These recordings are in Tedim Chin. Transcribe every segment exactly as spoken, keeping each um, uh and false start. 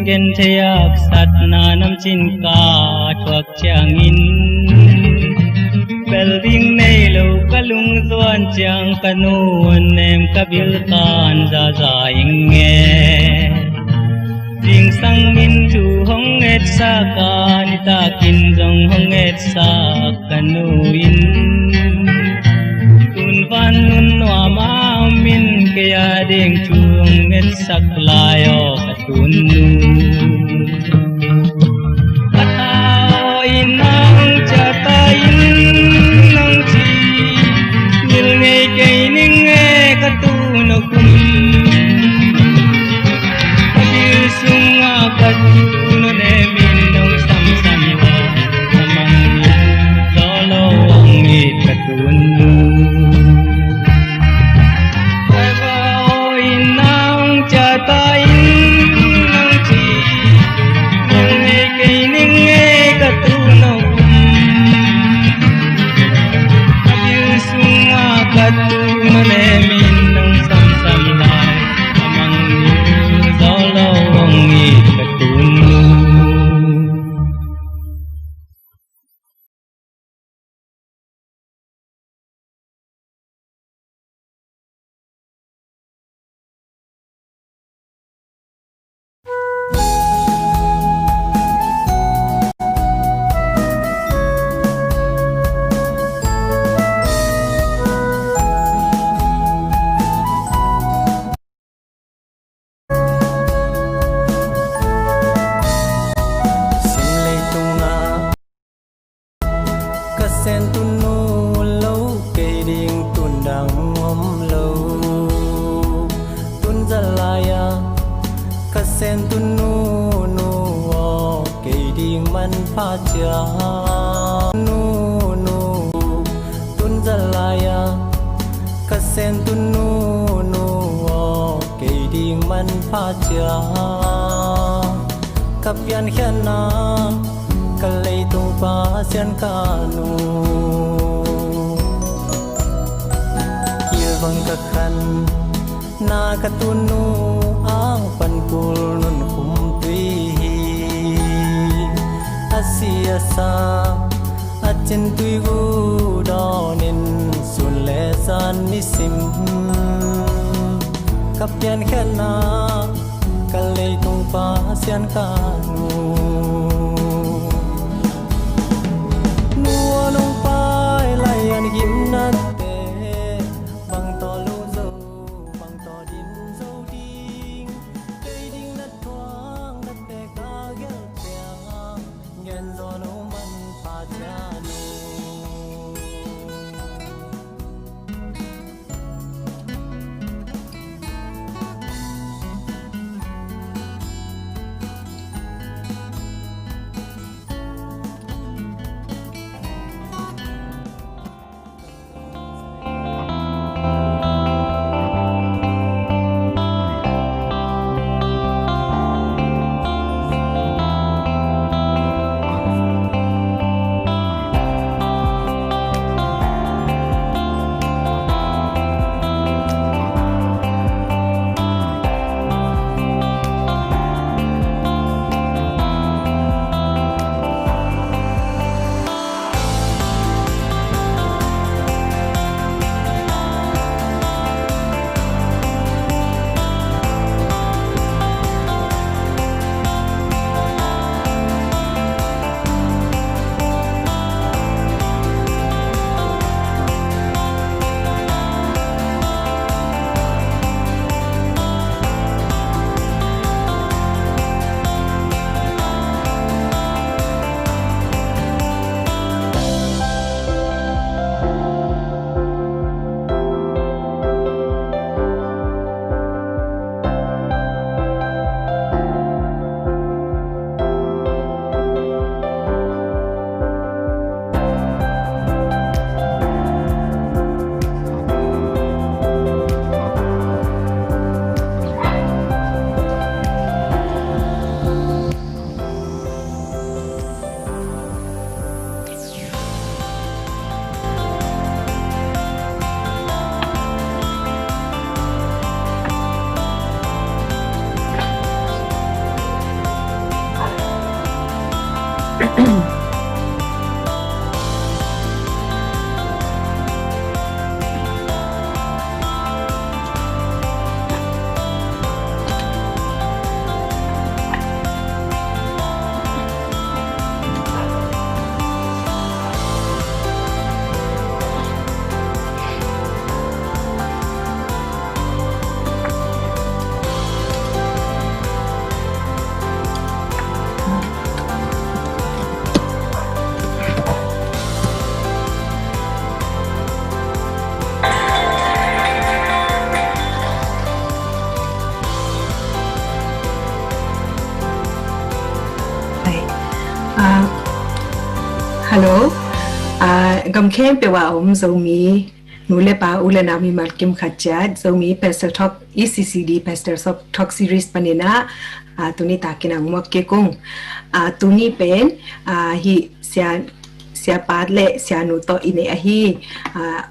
Ken thei haksatna namcin ka thuak ciangin, bel ding nei lo ka lungzuan ciang, ka nu nem ka bil kan zaza ing e. Zingsang in thu hong etsak a, nitakin zong hong etsak ka nu in, tun van nun nuam a om in, kei a ding thu hong etsak lai aw ka tun nu. Ka ta aw in nang ciah ta in, nang ci ngil ngei kei ning e ka tun aw kum. Ka bil sungah ka tun aw nem in nong samsam lo, ka mang zaw lo hong it ka tun nu. Ka va aw in nang ciah ta in, nang ci ngil ngei kei ning e ka tun aw kum. Ka bil sungah ka tun aw nem in nong samsam lai, ka mang zaw lo hong it ka tun nu. Sin leitungah ka sen tun nu lo, kei ding tun dang om lo. Tun za lai-a ka sen tun nu, nu aw, kei ding manpha ciang. Nu, nu, tun za lai-a ka sen tun nu, nu aw, kei ding manpha ciang. Ka piankhiatna ka leitung Pasian ka nu. Kilvang ka khan na ka tun nu, ang pan kul nun khum tui hi. A si a sa a cin tui gu dawnin sun le zan nisim. Ka piankhiatna ka leitung Pasian ka nu. Nu aw nong pai lai-an gimnate bang tawh lo zo, bang tawh din zo ding. Kei ding na thuak na tek a gel ciang, gen zaw lo manpha ciang nu. Ah, hello. Ah, gam khempeuh ah a om Zomi nu le pa, u le nau mimal kim khat ciat, Zomi Pastor Talk, E C C D Pastor Talk, Talk Series panin ah, ah, tuni takin ah hong muak kik ung. Ah, tuni pen, ah, hih sia, siapa le sianu tawh i neih ahi, ah,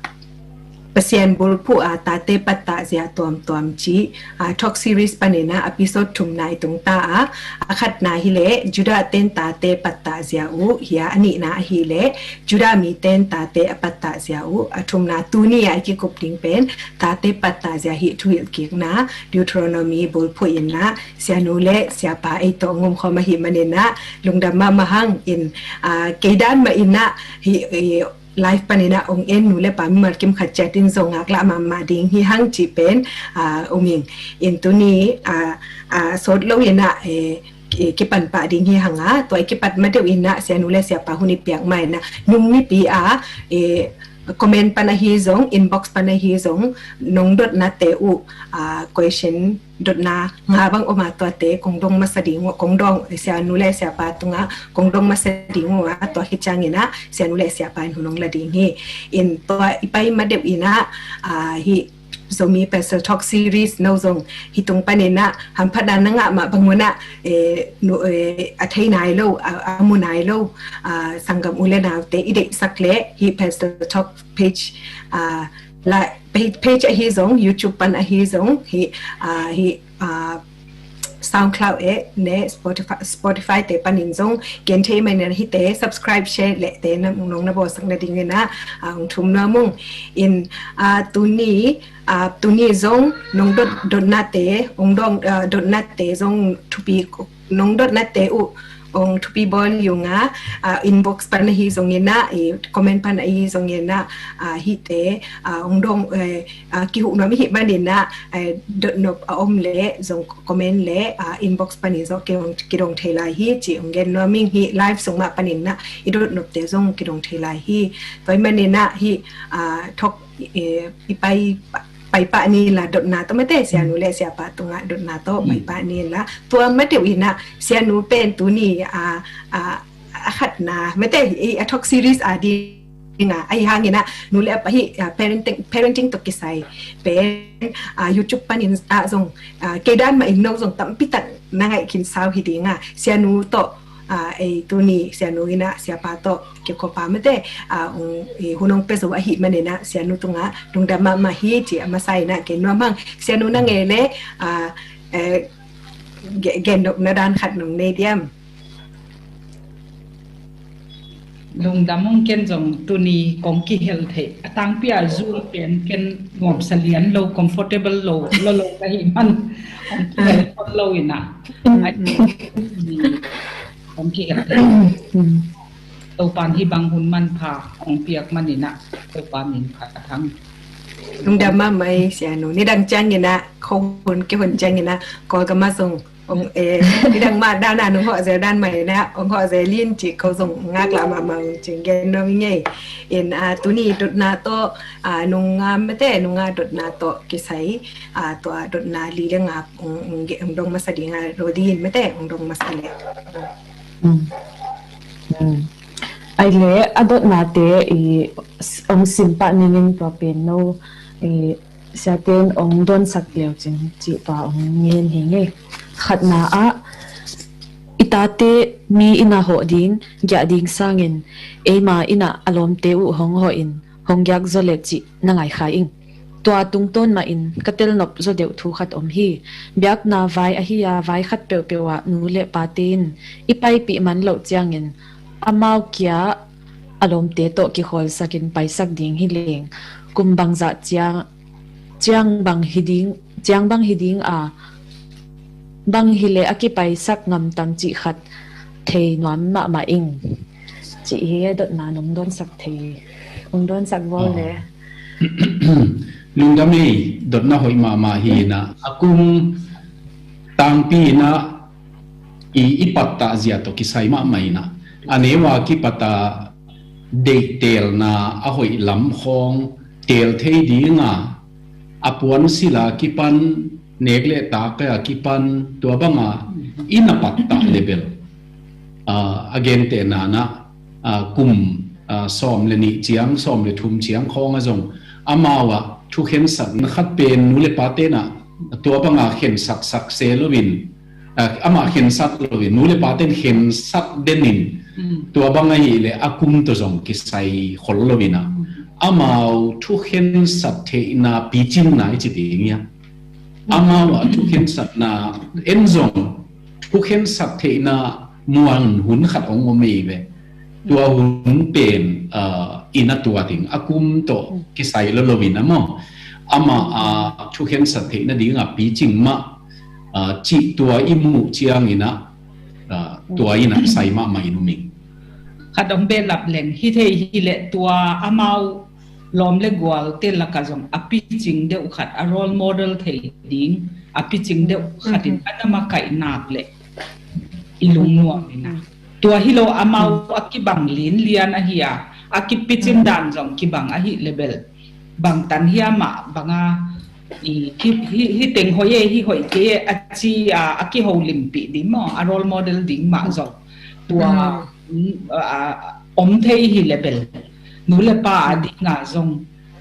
Pasian bulphuh a tate pattah zia tuamtuam cih, ah, Talk Series panin ah episode thumna i tungta a, a khatna hi leh Judah ten tate pattah zia uh hi a, a nihna ahi leh Judah mi ten tate a pattah zia uh, a thumna tuni a i kikup ding pen tate pattah zia hih thuhilhkikna Deuteronomy bulphuh in ah sianu le siapa ei tawh hong omkhawm ahih manin ah lungdam mahmah hang in, ah, kei dan mah in ah hih, eh, live panin ah hong en nu le pa mimal kim khat ciat in zong ngaklah mahmah ding hi hang cih pen, ah, um ing. In tuni, ah, ah, sawt lo in ah, eh, ki-, kipan pah ding hi hang a, tua i kipat ma deuh in ah sianu le siapa hun i piak ma in ah nung nipi a, eh, comment pan ahi zong, inbox pan ahi zong, nong dotnate uh, ah, question dotna nga bang om a tuate kong dong masa ding uh, kong dong, eh, sianu le siapa tungah kong dong masa ding uh a, tua hi ciangin ah sianu le siapa in hun hong la ding hi. In tua i pai ma deuh in ah, ah, hih Zomi Pastor Talk Series no zong hih tung panin ah hamphatna na ngah mah bang un ah, eh, nu, eh, a thei nai lo, a, a mu nai lo, ah, sanggam u le naute i deihsak leh hih Pastor Talk page, ah, la, page, page ahi zong, YouTube pan ahi zong, hih, ah, hih, ah, SoundCloud eh, ne Spotify, Spotify te panin zong gen thei mah in ah hihte subscribe, share leh te na, nong na bawlsak nadingin ah, ah, hong thum nuam ung. In, ah, tuni, ah, tuni zong nong dot, dotnate, hong dong, ah, dotnate zong thupi nong dotnate uh hong thupi bawl hi ung a, ah, inbox pan ahi zongin ah, eh, comment pan ahi zongin ah, ah, hihte, ah, hong dong, eh, ah, kihuh nuam i hih manin ah, eh, dotnop a om leh zong comment leh, ah, inbox panin zong kidong, kidong thei lai hi cih hong gen nuam ing. Hih live sung mah panin ah i dotnopte zong kidong thei lai hi. Tua ahih manin ah hih, ah, Talk, eh, i pai, paipah ni la dotna tawh mate, sianu le siapa tungah dotna tawh paipah ni la. Tua ma deuh in ah sianu pen tuni, ah, ah, a khatna mate, i, a Talk Series a ding a, ahi hangin ah nu le pa hih, ah, parenting, parenting tawh kisai pen, ah, YouTube panin ah zong, ah, kei dan mah in no zong tampi tak na ngaih khin sau hi ding a, sianu tawh, ah, ei tuni sianu in ah siapa tawh kikhop a mate, ah, hong, eh, hun hong pia zo ahih manin ah sianu tungah lungdam mahmah hi cih a masa in ah gen nuam hang. Sianu na ngei leh, ah, eh, ge-, gen nopna dan khat nong nei diam? Lungdam ung, ken zong tuni kong kihel theih a tangpi a Zoom pen ken nuamsa lian lo, comfortable lo, lo lo ka hih man kong kihel khol lo in ah. Ai, kong kihel theih. Topa'n hih bang hun manpha hong piak manin ah Topa min phat hang. Lungdam mahmah ei sianu. Nidang ciangin ah, khuahun kihun ciangin ah, Kawlgam ah zong hong, eh, nidang mah dan a nong hawh zel dan mah in ah hong hawh zel in cih ko zong ngaklah mahmah ung cih gen nuam ing ei. In, ah, tuni dotna tawh, ah, nung nga mate, nung nga dotna tawh kisai, ah, tua dotna li le nga hong, hong ge-, hong dong masa ding a, Rodi in mate hong dong masa leh. Mm. Mm. Ai leh a dotnate i s-, hong sim pah ning in tua pen no, i, siate'n hong donsak leu cin cih tua hong ngen hi ing ei. Khatna ah, i tate mi in a hawh ding, giah ding sangin, eima in ah a lawmte uh hong hawh in, hong giak zaw leh cih na ngaikhai ing. Tua tungtawn mah in ka telnop zaw deuh thu khat om hi. Biakna vai ahi a, vai khat peuhpeuh ah nu le pate in i paipih man loh ciangin amau kia a lawmte tawh kikhawlsak in paisak ding hi leng kum bangzah ciang, ciang bang hi ding, ciang bang hi ding a, bang hi leh a kipaisak ngam tam cih khat thei nuam mahmah ing. Cih hi e, dotna nong donsak thei, nong donsak bawl le. Lungdam ei, dotna hoih mahmah hi in ah, a kum tangpi in ah i, i pattah zia tawh kisai mahmah in ah, a neu a kipat a deihtelna a hoih lam khawng teel thei ding a, a puansilh a kipan, nek le tak a kipan, tua bang a i na pattah leh bel ah, a gentehna in ah, ah, kum, ah, sawm le nih ciang, sawm le thum ciang khawng ah zong amau ah thukhensatna khat pen nu le pa ten ah tua banga khensatsak se loin, ah, amah khensat loin nu le pa ten khensat den in, tua bang ahih leh a kum tawh zong kisai khol loin ah, amau thukhensat theihna picingna i ci ding hiam? Amau ah thukhensatna en zong thukhensat theihna muan hun khat hong om ei ve. Tua hun pen, ah, in a tua ding a kum tawh kisai lo loin ah maw, amah ah thukhensat theihna dingah picing mah, ah, cih tua i muh ciangin ah, ah, tua in ah sai mahmah in um ing. Khat hong behlap leng hi thei hi leh tua amau lawm le gualte lakah zong a picing deuh khat, a role model thei ding a picing deuh khat in a na makaih nak leh i lungnuam in ah. Tua hi lo amau a kibang linlian ahi a, a kipicin dan zong kibang ahih leh bel bangtan hiam ah banga i, hi, hi, hi teng hoih e, hi hoih kei e a ci a, a kiholimpih ding maw, a role model ding mah zong tua, mm, a, a, om thei hi leh bel nu le pa a dingah zong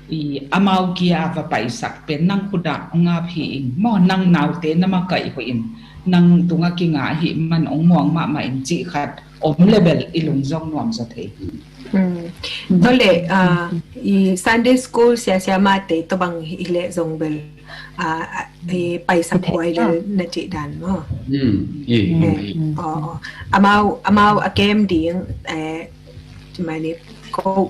i amau kia va paisak pen nang khut ah hong ap hi ing maw, nang naute na makaih hoih in, nang tungah kinga ahih man hong muang mahmah ing cih khat om leh bel i lung zong nuam zaw thei. Mm. Tua leh, ah, i Sunday school sia, siamate tawh bang hi leh zong bel, ah, ah, i paisak huai lel na cih dan maw? Mm. I, i, i. Aw, aw. Amau, amau a kem ding, eh, cuma ni ko,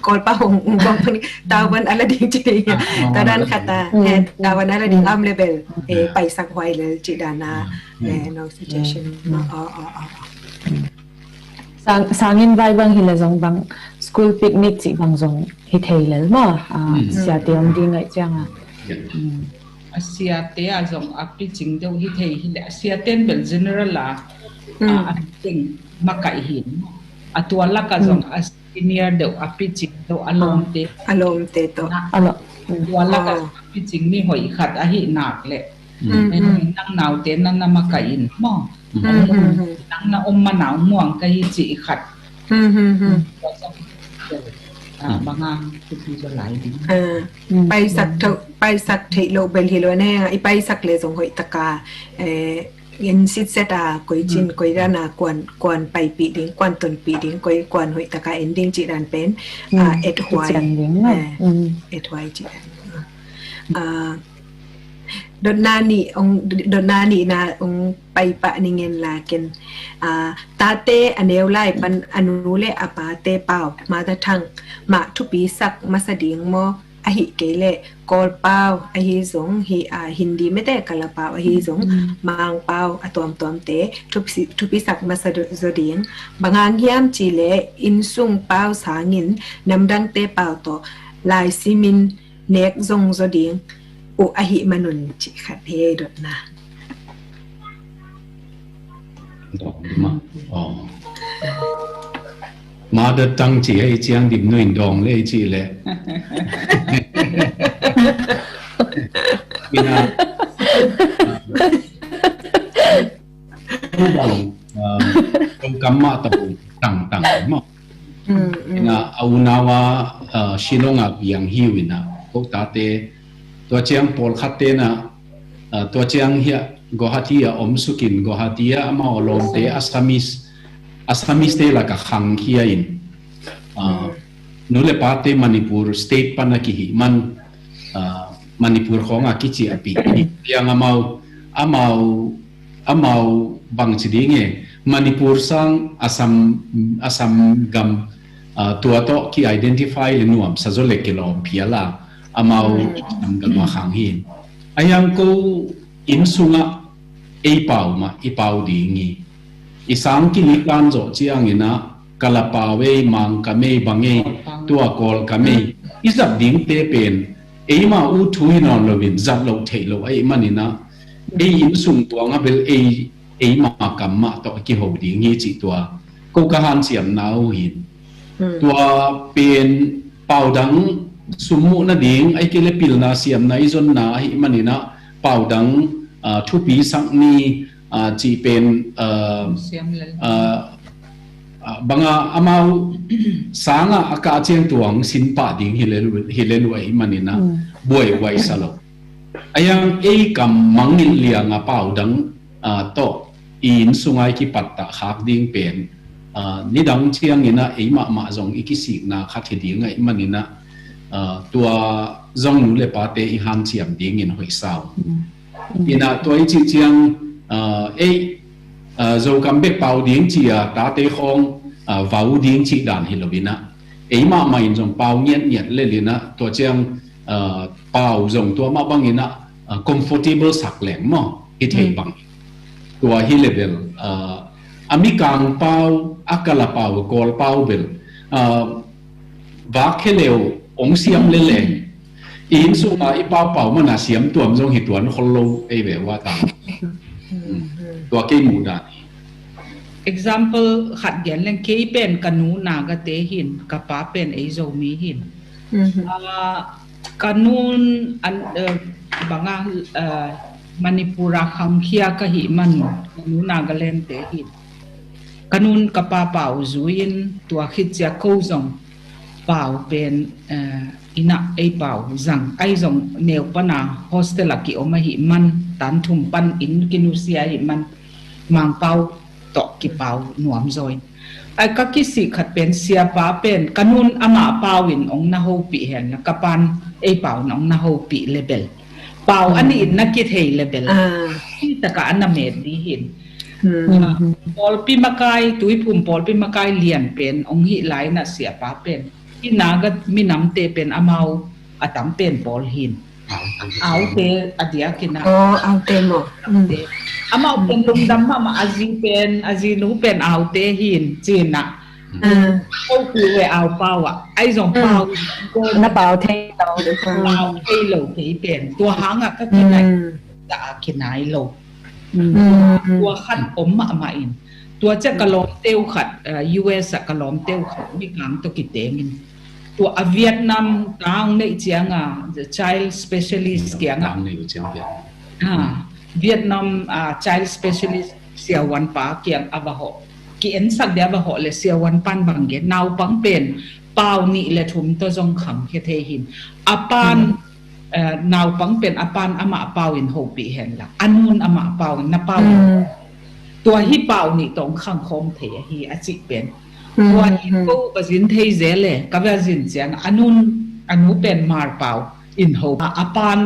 Kawlpau hong, hong bang ni, tavuan a la ding cih ding. Ah, tavuan a la ding. Tavuan a la ding, eh, tavuan a la ding om leh bel, eh, paisak huai lel cih dan a, eh, no suggestion. Aw, aw, aw, aw. Sang, sangin vai bang hi leh zong bang school picnic cih bang zong hi thei lel maw. Ah, siate om ding ngaih ciang a. A siate ah zong a picing deuh hi thei hi leh, a siate in bel general a, a, a picing makaih hi. A tua lakah zong a senior deuh, a picing deuh, a lawmte. A lawmte tawh. A lawm. Tua lakah zong a picing mi hoih khat ahih nak leh, eh, nang naute na na makaih in maw. Nang na om man a hong muang ka hi cih khat. Ah, banga thupi zaw lai ding. Ah, paisak tho, paisak theih loh bel hi lo na, i paisak leh zong hoih taka, eh, en sitset a, koi cin, koi dan a, kuan, kuan paipih ding, kuan tonpih ding, koi kuan hoih taka en ding cih dan pen, ah, et huai. Et huai cih dan. Ah, dotna nih ong, dotna nihna ong paipah ning en la ken. Ah, tate a neu lai pan a nu le a pate pau, mother tongue mah thupisak masa ding maw? Ahih kei leh Kawlpau ahi zong hi, ah, Hindi mete Kalapau ahi zong, Mangpau a tuamtuamte thupi, thupisak masa zaw ding. Bang hang hiam cih leh innsung pau sangin namdangte pau tawh laisimin nek zong zaw ding uh ahih manun cih khat hi ei dotna. Mother tongue cih hi ei ciang dim nuin dawng le ei cih leh. Ina, ah, Kam mah tawh tangtang mah. Ina a unau a, ah, Shillong a piang hi uh ina, ko tate tua ciang pawlkhat tena, ah, tua ciang hiah Guwahati a om sukin Guwahati a amau a lawmte Assamese, Assamese te laka khang khia in, ah, nu le pate Manipur state pana kihih man, ah, Manipur khawng a kici a pi piang amau, amau amau bangci ding e, Manipur sang Assam, Assam gam, ah, tua tawh ki-identify le nuamsa zaw le kilawm phial a, amau Assam gam a khang hi. A hiang ko inn sungah ei pau mah i pau ding hi. I sang kinikan zawh ciangin ah Kalapau ei, Mangkam ei, bang ei, tua Kawlkam ei, i zat dingte pen eima ut thu hi nawn loin zat loh theih loh ahih manin ah ei inn sung tuang a bel ei, eima kam mah tawh a kiho ding hi cih tua ko ka hanciamna uh hin. Tua pen paudang sum muh nading, ahih kei leh pilna siamna i zonna ahih manin ah paudang, ah, thupi sak ni, ah, cih pen, ah, siam lel. Ah, ah, banga amau sanga a kah ciang tuang sin pah ding hi le lu, hi le lu ahih manin ah buaihuai sa lo. A hiang ei kam mangngilh lianga pau dang, ah, tawh i inn sunga i kipattah khak ding pen, ah, nidang ciangin ah ei mahmah zong i kisikna khat hi ding ahih manin ah, ah, tua zong nu le pate i hanciam dingin hoih sa ung. Ina tua i cih ciang, ah, ei, ah, Zokam bek pau ding ci-a tate khawng, ah, vau ding cih dan hi lo ina, ei mahmah in zong pau ngiatngiat lel ina, tua ciang, ah, pau zong tua mah bang ina, ah, comfortable sak leng maw, hi thei bang. Tua hi le bel, ah, a mikang pau, a kala pau, a Kawl pau bel, ah, vak khe leu ong siam leleng, i inn sunga i paupau mana siam tuam zong hi tuan khol lo ei ve ua ta. Tua kei muh dan hi. Example khat gen leng, kei pen ka nu Nagate hin, ka pa pen ei Zomi hin. Ah, ka nun an, eh, banga, eh, Manipura khangkhia ka hih man, ka nu Nagalandte hin. Ka nun ka pa pau zui-in tua khit ciang ko zong pau pen, eh, ina ei pau zang, ahi zong neu pana hostel a kiom ahih man, tan thum pan inn kinusia ahih man, Mangpau tawh kipau nuam zaw in. Ai ka kisih khat pen siapa pen, ka nun amah pau in ong na hopih hen la, ka pan ei pau in ong na hopih le bel. Pau a nih in na kithei le bel. Ah. Hi taka a na met di hin. Ah, pawlpi makai, Tuiphum pawlpi makai lian pen ong hih lai na siapa pen. Hi Naga minamte pen amau a tam pen pawl hin. Aute a diakin ah. Oh, Aute maw. Amau pen lungdam mahmah, a zi pen, a zi nu pen Aute hin, ci-in ah. Ah. Ko pi we au pau ah. Ai zong pau. Na pau thei lo. Pau thei lo kei pen. Tua hang ah ka kinai. Ta a kinai lo. Tua khat om mahmah in. Tua ciang ka lawmte uh khat, uh, U S ah ka lawmte uh khat, mikang tawh kiteng in. Tua a Vietnam tang neih ciang a, the child specialist kiang a. Tang neih ciang Vietnam. Ah, Vietnam, ah, child specialist siavuanpa kiang a va hawh. Ki-ensak dia va hawh le siavuanpan bang gen. Naupang pen pau nih le thum tawh zong khangkhia thei hin. A pan, eh, naupang pen a pan amah pau in hopih hen la, a nun amah pau in na pau in. Tua hi pau nih tawh khangkhawm thei ahi a cih pen. Tua hi ko va zin thei zel e, ka va zin ciang a nun, a nu pen Mar pau in hopih. A, a pan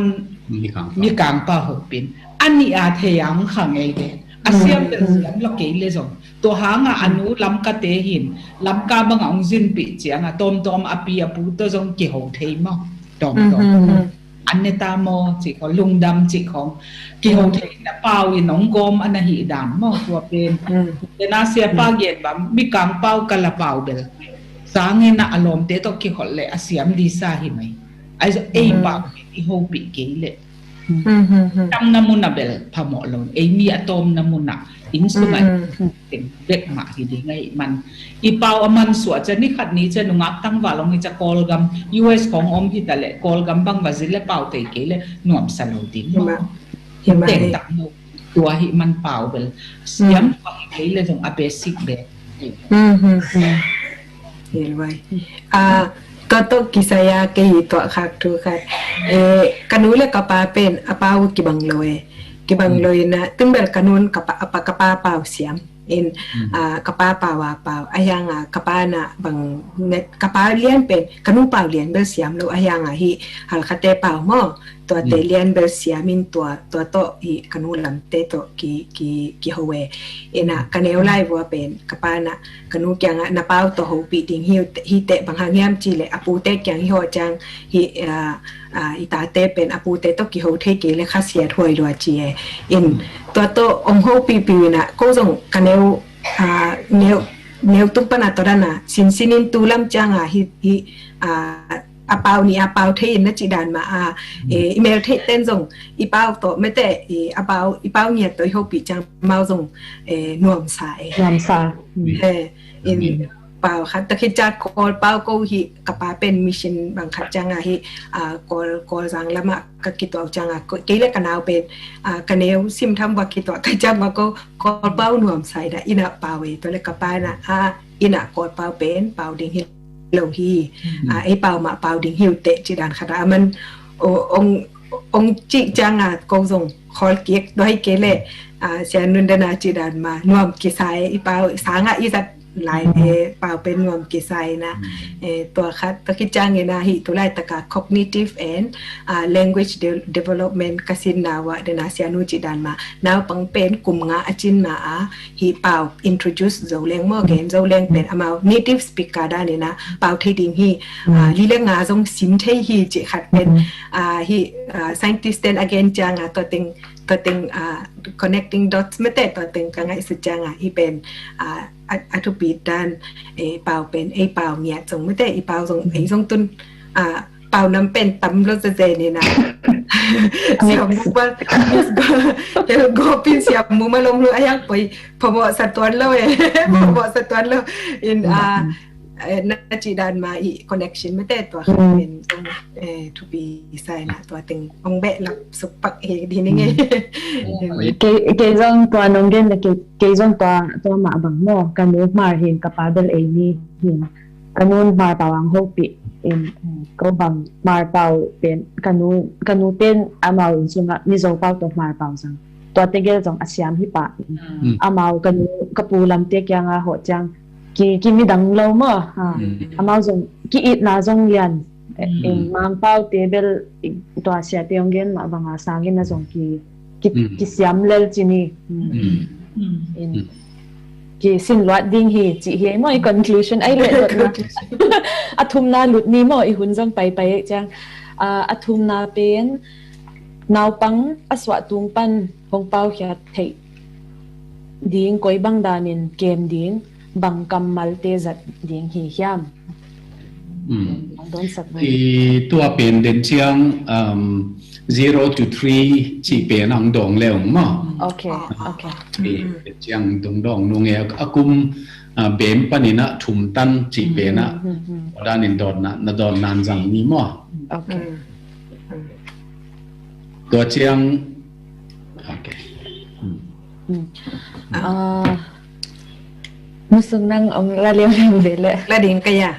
mikang pau hopih in. A nih a thei ang khang ei ve. A siam pen siam lo kei le zong. Tua hang a a nu Lamkate hin, Lamka bang a ong zinpih ciang a tawmtawm a pi a pu tawh zong kiho thei maw. Tawmtawm. An ne ta maw, cih khawng, lungdam cih khawng. Kiho thei na pau in ong gawm a na hih dan maw, tua pen. Tena siapa gen bang, mikang pau kala pau bel. Sangin a lawmte tawh kiholh le a siam di sa hi mai. Ai zong ei pau i hopih kei le. Tam na mun a bel phamawh lo. Ei mi a tawm na mun a. Inn sung a teng bek mah hi ding ahih man. I pau a man suah ciang ni khat ni ciang nungak tangval ong hi ciang Kawlgam, U S khawng om hi ta leh Kawlgam bang va zin le pau thei kei le nuamsa lo ding maw. Hi mah. Teng tak maw. Tua hi man pau bel. Siam tua hi kei le zong a basic bel. Hi luai. Ah, tua tawh kisai a kei tuah khak thu khat. Eh, ka nu le ka pa pen a pau kibang lo e. Kibang lo in a, tun bel ka nun ka pa, a pa, ka pa pau siam. In, ah, ka pa pau a pau. A hiang a, ka pa na bang, ka pa lian pen, ka nu pau lian bel siam lo. A hiang a hi, Halkhate pau maw. Tuate lian bel siam in tua, tua tawh hi ka nu lamte tawh ki, ki, kiho e. In a, ka neu lai vua pen, ka pa na, ka nu kiang a, na pau tawh hopih ding hi, hi teh bang hang hiam ci le, a pute kiang hi hawh ciang, hi, ah, ah, i tate pen a pute tawh kiho thei kei le khasiat huai lua ci e. In tua tawh ong hopih piu in a, ko zong ka neu, ah, neu, neu tung pan a tawh dan a, sinsin in tu lam ciang a, hi, hi, ah, a pau nih a pau thei in na ci dan mah a, eh, i mel theih ten zong, i pau tawh mete, i a pau, i pau ngiat tawh i hopih ciang amau zong, eh, nuamsa e. Nuamsa. Eh, in, pau khat, tua khit ciang Kawl pau ko hi, ka pa pen mission bang khat ciang a hi, a, Kawl, Kawlzang lamah ka kituah ciang a, ko, kei le ka nau pen, a, ka neu sim tham bua kituah ka ciang bua ko, Kawl pau nuam sai da, ina pau e, tua le ka pa na, a, ina Kawl pau pen, pau ding hi lo hi, a, ei pau mah pau ding hi uh teh, ci dan khat a, a man, o, ong, ong cih ciang a, ko zong, khawl kik, doi kei le, a, Sia Nun dana ci dan ma, nuam kisai, i pau, sanga i zat lai e, pau pen nuam kisai na, e, tua khat, tua khit ciang ina hi, tu laitak a cognitive and, a, language de-, development ka sin nau a, dana Sia Nu ci dan ma, naupang pen kum nga a cin ma a, hi pau introduce zo leng maw, gen zo leng pen amau native speaker dan ina, pau thei ding hi, a, li le nga zong sim thei hi, ci khat pen, a, hi, a, scientist ten a gen ciang a, tua teng, tua teng, a, connecting dots mate, tua teng ka ngaihsut ciang a, hi pen, a, a, a thupi dan, e, pau pen, ei pau ngiat zong mate, i pau zong, ei zong tun, a, pau nam pen tam lo zezen ina. Siam mu bal, go, hel go pin siam mu ma lom lu, a yang poi, phamawh sa tuan lo e, phamawh sa tuan lo. In, a, e, na ci dan ma i connection mate tua khat pen, e, thupi sai na tua teng ong beh lap suk pak he di ning e. Kei, kei zong tua nong gen na kei, kei zong tua, tua mah bang maw, ka nu Hmar hin ka pa bel ei ni hin. Ka nu Hmar pau ang hopih in, ko bang Hmar pau pen, ka nu, ka nu pen amau in sungah Mizo pau tawh Hmar pau zang. Tua tegel zong a siam hi pah in. Amau ka nu, ka pu lamte kiang a hawh ciang, ki, ki midang lo maw, ha. Amau zong, ki itna zong lian, in Mang pau te bel, tua siate ong gen mah bang a sangin a zong ki, ki, ki siam lel ci ni. In, ki sin luat ding hi, ci hi, maw i conclusion ai le dotna. A thumna lut ni maw, i hun zong pai pai ciang. A, a thumna pen, naupang a suah tung pan hong paukhiat theih ding koi bang danin kem ding, bang kammalte zat ding hi hiam? Hong dawnsak ve. I tua pen den ciang, um, zero to three ci pen ang dong leung maw. Ok, ok. I den ciang dong dong nung e a kum, a, bem panin a thum tan ci pen a. Danin dawtna, na dawtna zang ni maw. Ok. Tua ciang, ok. Ah, Nu Sung nang ong la liam liam ve le. La ding ka ya.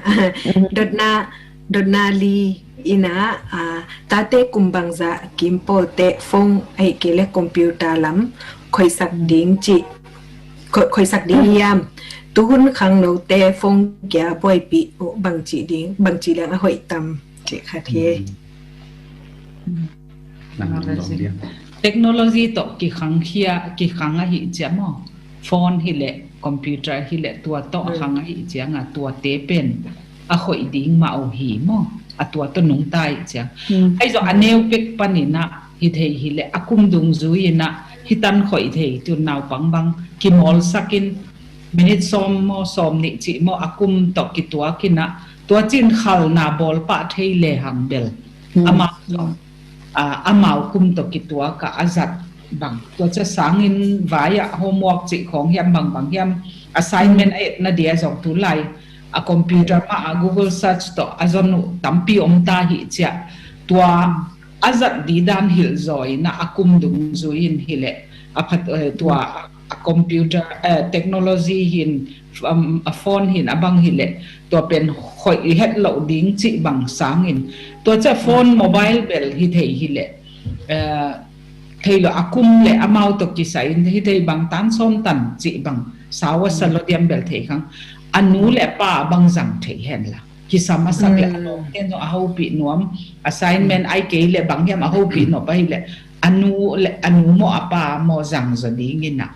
Dotna, dotna li ina, ah, tate kum bangzah kim pawlte phone ahi kei le computer lam khoisak ding ci, khoi-, khoisak ding hiam. Tuhun khangnote phone kia buaipih uh bang ci ding, bang ci leng a hoih tam ci khat hi. Technology tawh kikhang khia, kikhang ahi cia maw? Phone hi leh, computer hi leh, tua tawh a khang ahi cianga, tuate pen a hoih ding mah uh hi maw? A tua tawh nungta ahi ciang. Ahi zong a neu pek paninah hi thei hi leh, a kum dungzui inah hi tan hoih thei tun naupang bang kimawlsakin minute sawm maw, sawm nih cih maw, a kum tawh kituakinah tua cin khalna bawlpah thei lehang bel amah tawh a, amau kum tawh kituak a, a zat bang. Tua cia sangin vai ah homework cih khawng hiam, bangbang hiam, assignment a etna dia zong tulai a computer mah a Google search tawh a zon uh tampi om ta hi cia. Tua a zat didan hilh zaw inah a kum dungzui in hi leh a phat, eh, tua a computer, eh, technology hin, um, a phone hin, a bang hi leh, tua pen hoih het loh ding cih bang sangin. Tua cia phone mobile bel hi thei hi leh, eh, thei lo a kum le amau tawh kisai in hi thei bang tan sawm tan cih bang sau a sa lo diam bel thei khang. A nu le pa bang zang thei hen la. Kisam a sak le a lawm ten zong a hopih nuam, assignment ai kei le bang hiam a hopih nop ahi le, a nu le, a nu maw a pa maw zang zaw dingin ah,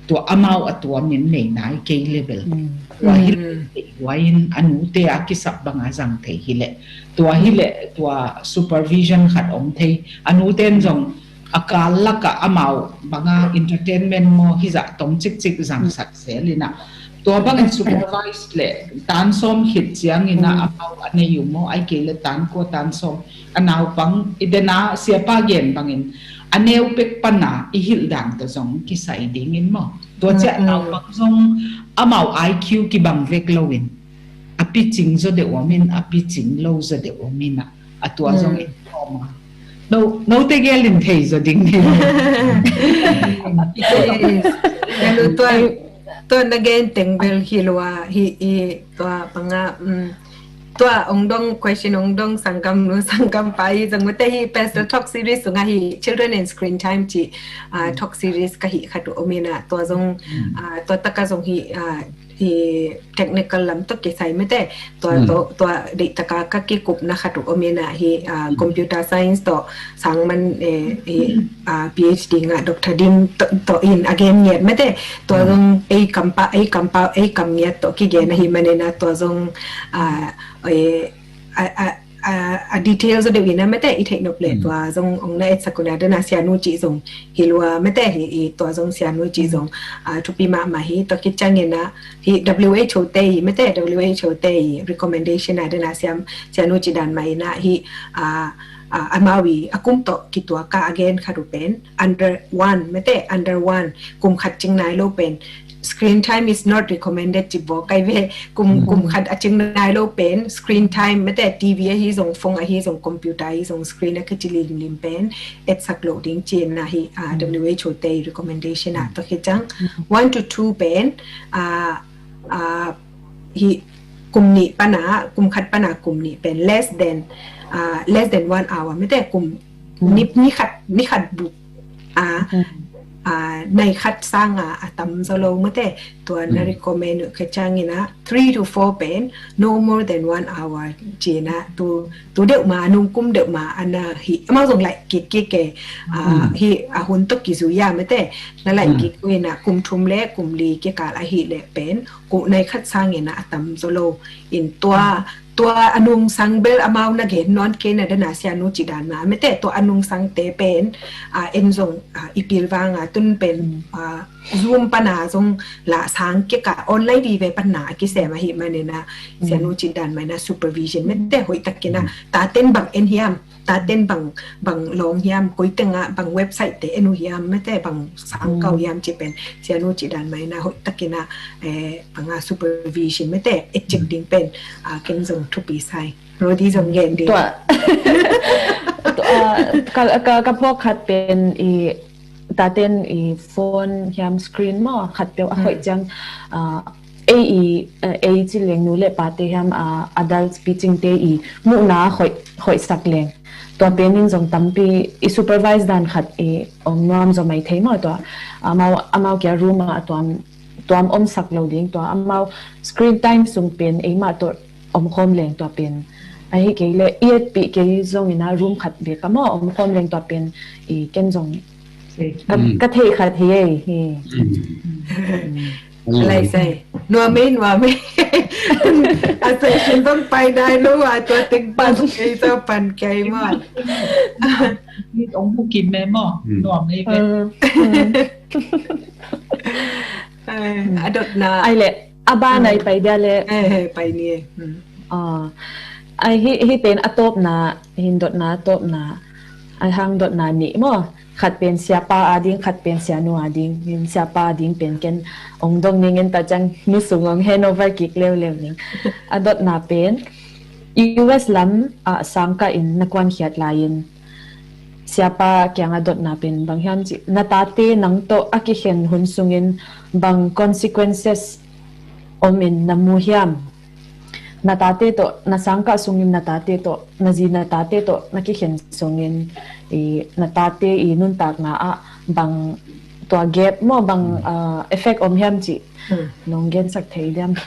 tua amau a tuamin nei nai kei le bel. Tua hi le, huai in a nute a kisap banga zang thei hi le, tua hi le, tua supervision khat om thei, a nu ten zong a kal lakah amau banga entertainment maw hizah tom cikcik zangsak zel inah. Tua bangin supervise le tan sawm khit ciang inah amau a nei uh maw, ai kei le tan kua tan sawm a naupang i dena siapa gen bangin a neu pek pana i hilh dan tawh zong kisai dingin maw. Tua ciah naupang zong amau I Q kibang vek loin. a picing zaw deuh om in, a picing lo zaw deuh om in ah, a tua zong in kawm a. No, note gel in thei zaw ding ni. Tua, tua na gen teng bel hi lua, hi, hi, tua banga, um, tua ong dong question ong dong sanggam nu sanggam pa hi zong mate hi Pastor Talk Series sunga hi Children and Screen Time ci, ah, talk series ka hi khat om in ah, tua zong, ah, tua taka zong hi, ah, hi technical lam tawh kisai mate, tua, tua, tua deih taka ka kikupna khat om in ah hi, ah, computer science tawh sangman, eh, hi, ah, PhD nga Doctor Dim tawh, tawh in a gen ngiat mate, tua zong ei kampa, ei kampa, ei kam ngiat tawh kigen ahi manin ah tua zong, ah, eh, a, a, a, a details a deuh in ah mate i theih nop le tua zong ong na etsak un a dana Sianu ci zong hi lua mate hi, i tua zong Sianu ci zong, ah, thupi mahmah hi. Tua khit ciangin ah hi WHO te hi mate, WHO te hi recommendation a dana Siam, Sianu ci dan mah in ah hi, ah, ah, amau i a kum tawh kituak a a gen khat uh pen under one mate, under one, kum khat cing nai lo pen screen time is not recommended ci bawk kai ve. Kum, kum khat a cing nai lo pen screen time mate, TV ahi zong, phone ahi zong, computer ahi zong, screen a kici limlim pen etsak lo ding ci in ah hi, ah, WHO te recommendation ah tua khit ciang one to two pen, ah, ah, hi kum nih pana, kum khat pana kum nih pen less than, ah, less than one hour mate, kum ni, ni khat, ni khat buk, ah, ah, nai khat sanga a tam zaw lo mate, tua na recommend uh khit ciangin ah three to four pen no more than one hour ci in ah tu, tu deuh ma, nung kum deuh ma a na hi, amau zong laih kik kik e, ah, hi a hun tawh kizui a mate, na laih kik uh in ah kum thum le kum li kikal ahi leh pen kum nai khat sangin ah a tam zaw lo in tua, tua a nungsang bel amau na gen nawn kei na dana Sianu ci dan mah mate, tua a nungsangte pen, ah, en zong, ah, i pilvang a tun pen, ah, Zoom pana zong la sang kik a online vive pana a kisem ahi manin ah Sianu ci dan mah in ah supervision mate hoih takin ah taten bang en hiam, taten bang, bang lawng hiam, koi tengah bang website te en uh hiam mate, bang sang kau hiam ci pen Sianu ci dan mah in ah hoih takin ah, eh, banga supervision mate etcik ding pen, ah, ken zong thupi sai. Rodi zong gen ding. Tua, tua, ka, ka, ka phawk khat pen i taten i phone hiam screen maw khat peuh a khoih ciang, ah, ei i, eh, ei ci leng nu le pate hiam, ah, adults picingte i muhna a khoih, khoihsak leng. Tua pen in zong tampi i supervise dan khat i om nuam zaw mai thei maw tua. Amau, amau kia room ah a tuam, tuam omsak lo ding tua. Amau screen time sung pen eimah tawh omkhawm leng tua pen. Ahi kei le i etpih kei zongin ah room khat bek ah maw omkhawm leng tua pen i ken zong ka, ka theih khat hi ei hi. Lai sai. Nuam ei, nuam ei. A session zong pai nai lo a tua teng pan kei zong pan kei maw. Ni ong bukim me maw. Nuam ei ve. A dotna. Ai le, a ban ai pai dia le. Eh, eh, pai ni. Ah, ai hi, hi ten a tawpna, hin dotna a tawpna. Ai hang dotna nih maw. Khat pen siapa a ding, khat pen sianu a ding. Hin siapa a ding pen ken ong dong ning in ta ciang nu sung ong handover kik leuleu ning. A dotna pen U S lam ah sangkah in na kuankhiat lai-in siapa kiangah dotna pen bang hiam cih na tate nang tawh a kikhen hun sungin bang consequences om in na mu hiam? Na tate tawh, na sangkah sungin na tate tawh, na zi na tate tawh na kikhen sungin i na tate i nuntakna ah bang tua gap maw bang, ah, effect om hiam cih nong gensak thei diam?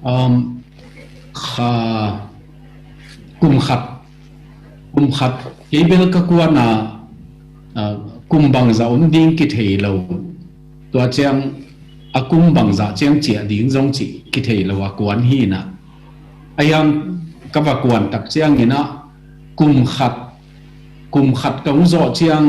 Um, kha, kum khat, kum khat kei bel ka kuan a, ah, kum bangzah om ding kithei lo. Tua ciang a kum bangzah ciang ciah ding zong cih kithei lo a kuan hi in ah. A hiang ka va kuan tak ciangin ah kum khat, kum khat ka hong zawh ciang,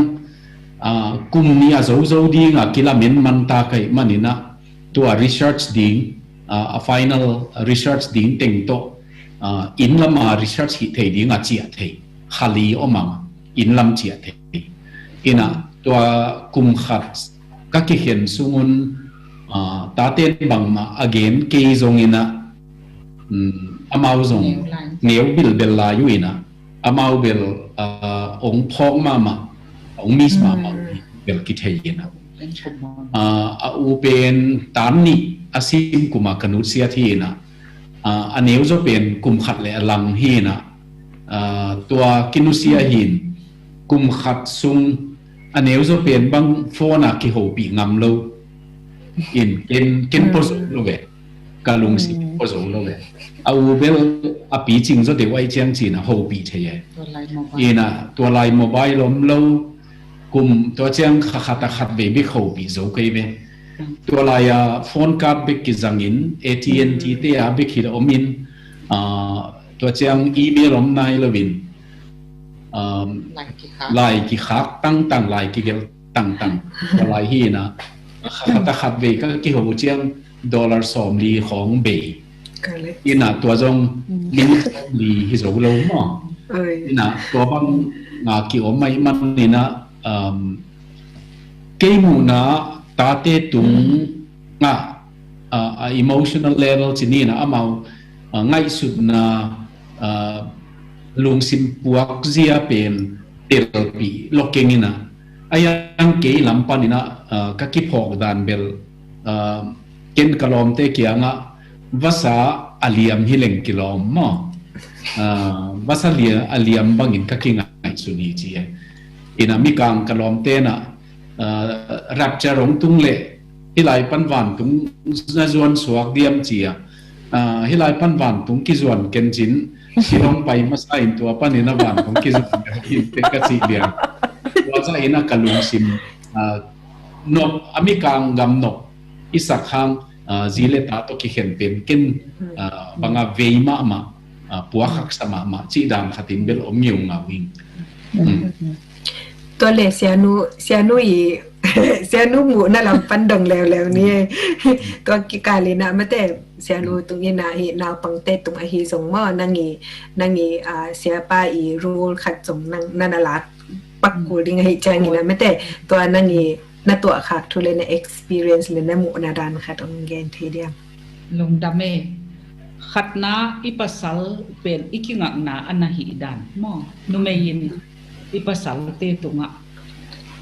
ah, kum nih a zozo ding a kilamen man ta ka hih manin ah tua research ding, ah, a final research ding teng tawh, ah, inn lam a research hih thei ding a ciah thei kha li om ang, inn lam ciah thei. In ah tua kum khat ka kikhen sungun, ah, taten bangmah a gen kei zongin ah, um, amau zong neu lai, neu bilbel lai uh inah, amau bel, uh, ong phawk mahmah, ong miss mahmah uh hi bel kithei inah. Uh, a u pen tan nih a sim kuma ka nutsiat hi inah, uh, a neu zaw pen kum khat le a lang hi inah, uh, tua kinusia hin kum khat sung a neu zaw pen bang phone a kihopih ngam lo in ken, ken pua zo lo ve. Ka lungsim pua zo lo ve. A u bel a picing zaw deuh ai ciang cina hopih thei e. Ina tua lai mobile om lo, kum tua ciang kha khat a khat vei bek hopih zo kei ve. Tua lai a phone card bek kizangin A T and T te a bek hi om in, ah, tua ciang email om nai lo in, um, lai kikhak, lai kikhak tangtang, lai kigelh tangtang. Tua lai hi ina, kha khat a khat vei ka kiho ciang dollar sawmli khawng bei. Correct. Ina tua zong minute sawmli hi zo lo maw. Oi. Ina tua bang, ah, kiom mai man ina, um, kei muhna tate tung ngah, ah, a emotional level ci ni ina amau, ah, ngaihsutna, ah, lungsim puak zia pen telpih lo keng ina. A yang kei lam pan ina, ah, ka kiphawk dan bel, ah, ken ka lawmte kiangah vasa a liam hi leng kilawm maw. Ah, vasa lia-, a liam bangin ka kingaihsun hi ci e. Ina mikang ka lawmte na, ah, rapture hong tung leh hih lai pan vantung na zuan suak diam ci a. Ah, hih lai pan vantung kizuan kencin kilawm pai masa in tua panin a vantung kizuan kencin te ka ci lian. Tua sa ina ka lungsim, ah, nop, a mikang gam nop i sak hang, ah, zi le ta tawh kikhen pen ken, ah, banga vei mahmah, ah, puak haksa mahmah cih dan khatin bel om ngeungau ing. Tua le sianu, sianu i, sianu muhna lam pan dong leuleu ni. Tua kikal ina mate sianu tung ina hi naupangte tung ahi zong maw nang i, nang i, ah, siapa i rule khat zong nang, nana lak pak kul ding ahi ciang ina mate tua nang i na tuahkhak thu le na experience le na muhna dan khat ong gen thei diam? Lungdam e. Khatna i pasal pen i kingakna a na hih dan maw. Numei in i pasalte tungah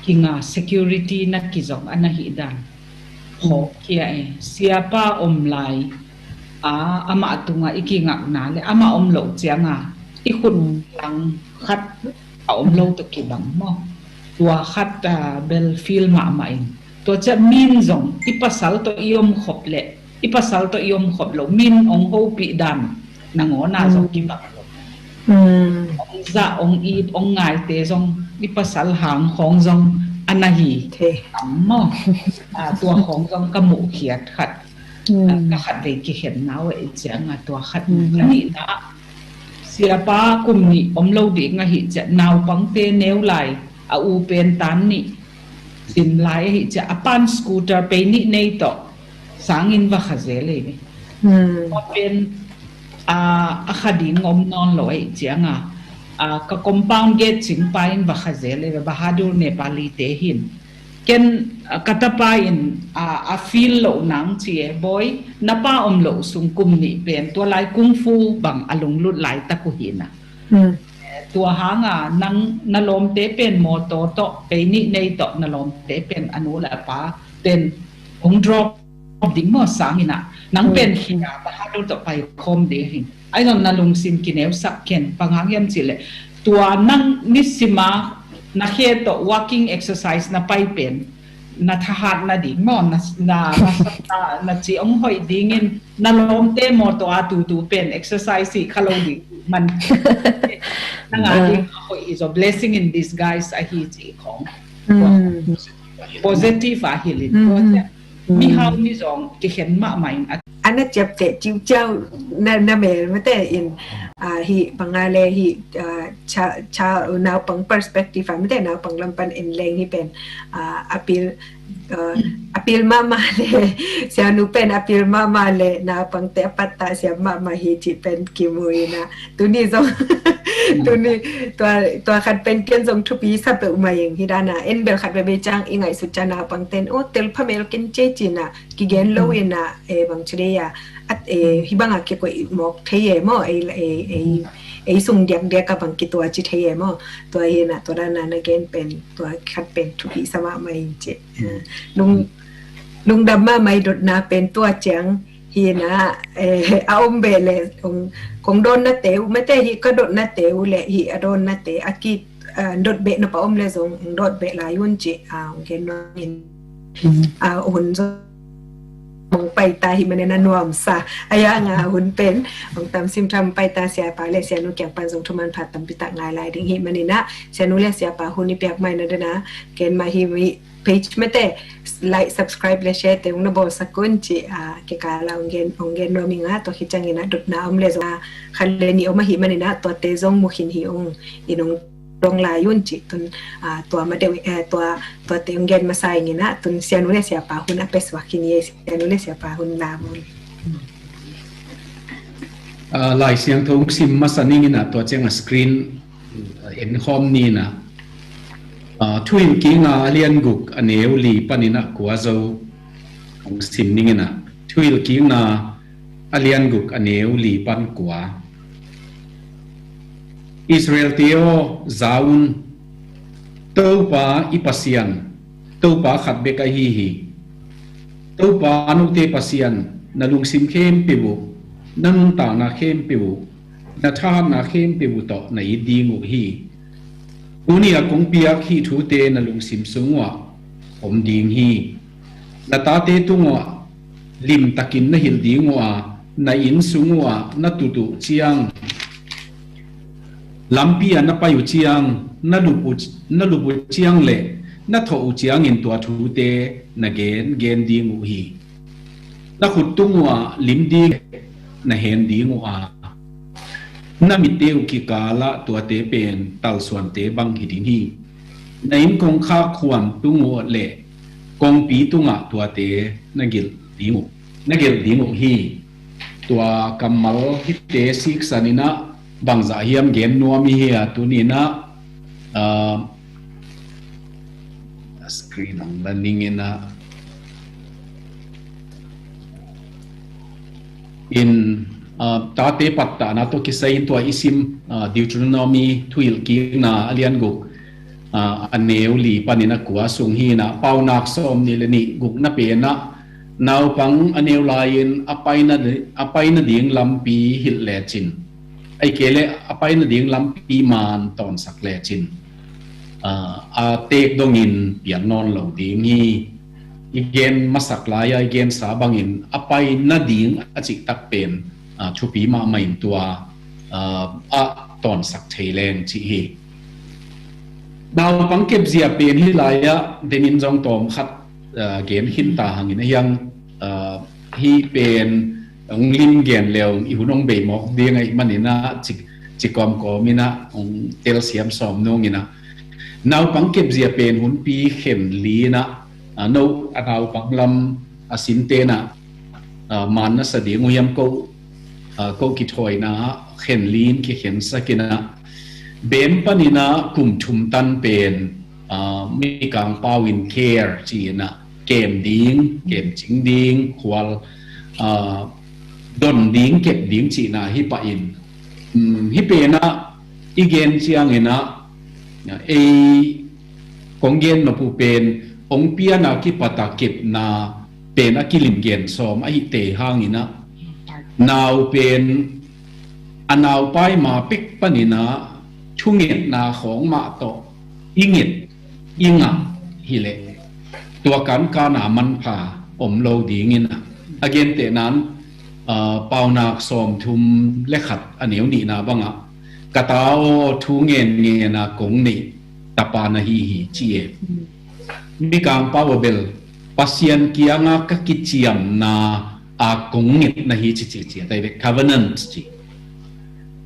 kinga security na kizong a na hih dan. Hawk kia e. Siapa om lai a amah tungah i kingakna le amah om loh cianga i khut lang khat a om lo tawh kibang maw. Tua khat, ah, bel feel mahmah in. Tua ciah min zong i pasal tawh i om khop leh i pasal tawh i om khop lo min ong hopih dan nangawna zong kibang lo. Ong zah, ong it, ong ngaite zong i pasal hang khawng zong a na hi tam maw. Ah, tua khawng zong ka muhkhiat khat. Ah, ka khat vei kikhen nau e i cianga tua khat. A nihna siapa kum nih om lo ding ahi ciah naupangte neu lai a u pen tan nih sin lai ahi ciah a pan scooter pei nih nei tawh sangin va kha zel ei ve. Tua pen, ah, a kha ding om nawn lo ahi cianga, ah, ka compound gate cingpa in va kha zel ei ve Bahadur Nepali te hin. Ken, ah, ka tapa in, ah, a feel loh nang ci e, bawi, na pa om loh sung kum nih pen tua lai kung fu bang a lunglut laitak uh hi na. Eh, tua hanga nang na lawmte pen mawtaw tawh pei nih nei tawh na lawmte pen a nu le a pa pen hong drop ding maw sangin ah nang pen khia Bahadur tawh pai khawm ding hi. Ai zong na lungsim kineusak ken bang hang hiam cih leh tua nang nisima na khe tawh walking exercise na pai pen na thahat na ding maw na, na, na, na, na ci ong hoih dingin na lawmte mawtaw a tutu pen exercise hi kha lo ding man. Nang a ding a hoih hi zaw blessing in disguise ahi ci khawng. Positive a hilin. Mihau mizawng kikhen mahmah in a na ciapteh ciuciau na, na mel mate in, ah, hi banga le hi, ah, cha, cha naupang perspective a mate naupang lampan en leng hi pen, ah, apil, ah, apil mahmah le sianu pen apil mahmah le naupangte a patta siam mahmah hi cih pen kimu ina tuni zong Tuni tua, tua khat pen ken zong thupi sa peuhmah ing. Hi dana en bel khat veve ciang i ngaihsut ciang naupangten, o, tel phamel ken cei cina kigen lo ina, e, bang ci dei a, at, e, hi banga kikoih mawk thei e maw, ei, ei, ei, ei sung diakdiak a bang kitua ci thei e maw. Tua hina tua dana na gen pen tua khat pen thupi sa mahmah ing ci. Lung, lungdam mahmah i dotna pen tua ciang hina, e, a om beh le kong, kong dotna teu mate hi ka dotna teu le hi a dotna te a ki, a, dot beh na pa om le zong dot beh lai un ci, a, ong gen nuam in, a, hun zong ong paita hi manina nuamsa a ya nga hun pen ong tam sim tham paita siapa le sianu kiang pan zong thuman phat tampi tak ngai lai ding hi manina sianu le siapa hun i piak mai na dena ken ma hi mi page mate like, subscribe le share te ung na bawlsak un ci, a, kikala ong gen, ong gen nuam inga, tua khit ciangina dotna om le zong a khan le ni om ahi manina tuate zong mu khin hi ung, in ong dong lai un ci tun, a, tua ma deuh, e, tua, tuate ong gen masa ingina tun sianu le siapa hun a pesuak khin hi, sianu le siapa hun la bul. A, Lai Siangtho sim masa ningina tua cianga screen en khawm nina. A, Thuhilhkikna a lian guk a neu li panina kua zo hong sim ningina. Thuhilhkikna a lian guk a neu li pan kua. Israel te aw, za un, Topa i Pasian, Topa khat bek ahi hi. Topa note Pasian, na lungsim khempeuh uh, na nuntakna khempeuh uh, na thahatna khempeuh uh tawh na it ding uh hi. Tuni a kong piak hih thute na lungsim sung uh ah om ding hi. Na tate tung uh ah limtakin na hilh ding uh a, na inn sung uh ah na tut uh ciang, lampi ah na pai uh ciang, na lup uh, na lup uh ciang le na thawh uh ciangin tua thute na gen, gen ding uh hi. Na khut tung uh ah lim ding na hen ding uh a, na mitte uh kikalah tuate pen talsuante bang hi ding hi. Na inn kongkhak khuan tung uh le kongpi tungah tuate na gelh ding uh, na gelh ding uh hi. Tua kammal hite siksan inah bangzah hiam gen nuam i hi a, tuni inah, ah, screen ang la ning inah in, ah, tate pattahna tawh kisai in tua i sim, ah, Deuteronomy, Thuhilhkikna a lian guk, ah, a neu li panin a kua sung hi inah, Paunak sawm nih le nih, gukna pen ah, naupang a neu lai-in a paina, a paina ding lampi hilh lecin, ahih kei leh a paina ding lampi man tawnsak lecin, ah, a teek dongin piang nawn lo ding hi. I gen masak lai-a i gensa bangin a paina ding a cihtak pen, ah, thupi mahmah in tua, ah, a tawnsak thei leng cih hi. Naupang kepzia pen hih lai-ah denin zong tawm khat, ah, gen khin ta hangin a hiang, ah, hih pen hong lim gen leu i hun hong bei mawk ding ahih manin ah ci, ci kawmkawm inah hong telsiam sawm nung inah, naupang kepzia pen hunpi khen li inah, ah, no a naupang lam a sinte inah, ah, man na sa ding uh hiam ko, ah, ko kithawina khen li in kikhensak inah, bem panin ah kum thum tan pen, ah, Mikang pau in care ci inah kem ding, kemcing ding, khual, ah, don ding, kep ding cihna hi pah in, um, hih pen ah i gen ciang inah, ei kong gen nop uh pen hong pian a kipat a kepna pen a kilim gen sawm ahih tei hang inah, nau pen a naupai ma pek panin ah thungetna khawng mah tawh i nget i ngah hi leh tua kankan a manpha om lo ding inah, a gentehna in, ah, Paunak sawmthum le khat a neu nihna bangah, ka ta aw, thu ngenngen a kong neih tapa na hi hi ci e. Mikang pau a bel Pasian kiangah ka kiciamna a kong nget na hi ci, ci, ci, tai ve covenant ci.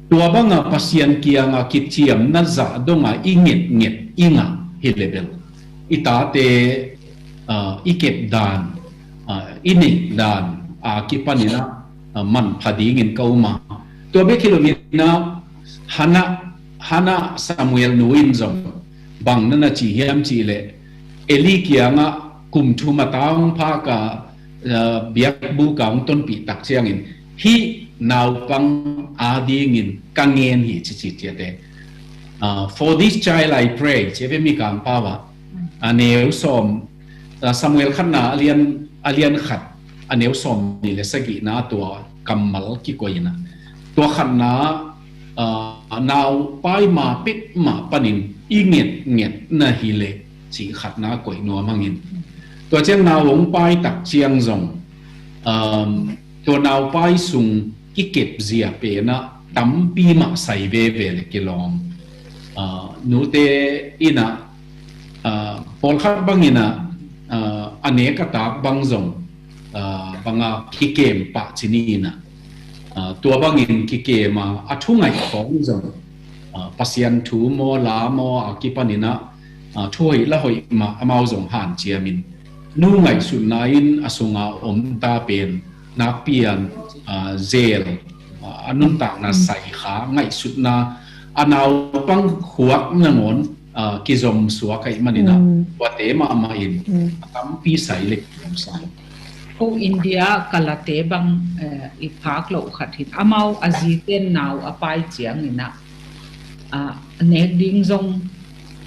Tua banga Pasian kianga kiciamna zah donga i ngetnget i ngah hi le bel i tate, ah, i kep dan, ah, i neih dan a kipan inah, ah, manpha dingin ka um a. Tua bek hi lo inah Hannah Hannah Samuel nu in zong bang na na ci hiam cih leh, Eli kiangah kum thum a ta hong phak a, biakbuk a hong tonpih tak ciangin, hih naupang adingin ka ngen hi, ci ci ciate. For this child I pray, ci ve Mikang pau ah, a neu sawm, Samuel khatna a lian, a lian khat, a neu sawm nih le sagihna tua kammal kikoih in ah, tua khatna, nau pai ma pit mah panin i ngetnget na hi leh, cih khatna koih nuam hangin, tua ciang nau hong pai tak ciang zong, tua nau pai sung kikep zia pen ah tampi mah sai veve le kilawm. Nute in ah, pawlkhat bangin ah, a nek a tak bang zong, banga kikem pah ci ni in ah, tua bangin kikem a, a thu ngaih khawng zong, Pasian thu maw, la maw a kipanin ah, thu hoih la hoih mah amau zong hanciamin, nu ngaihsutna in a sunga om ta pen nakpi a, zel, a nuntakna sai kha, ngaihsutna, a naupang khuak nangawn kizom suak ahih manin ah, tuate mahmah in a tampi sai le kilawm sa. Ko India kalate bang i phak loh khat hi in, amau a zite nau a pai ciangin ah, a nek ding zong,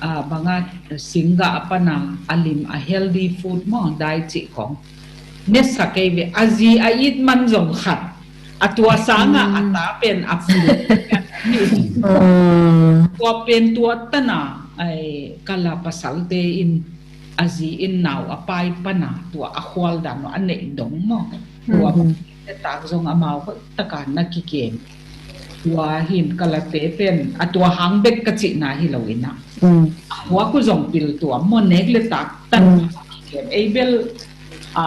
banga singgah a pana a lim, a healthy food maw, dai cih khawng ne sa kei ve, a zi a it man zong khat, a tua sanga a ta pen a pil. Tua pen tua tana, kala pasalte in a zi in nau a pai pana tua a khual dan a neih dong maw, tua nek le tak zong amau hoih taka na kikem. Tua hin kalate pen a tua hang bek ka cihna hi lo in ah, a khuak uh zong pil tuam maw, nek le tak tan kikem. Ei bel, a,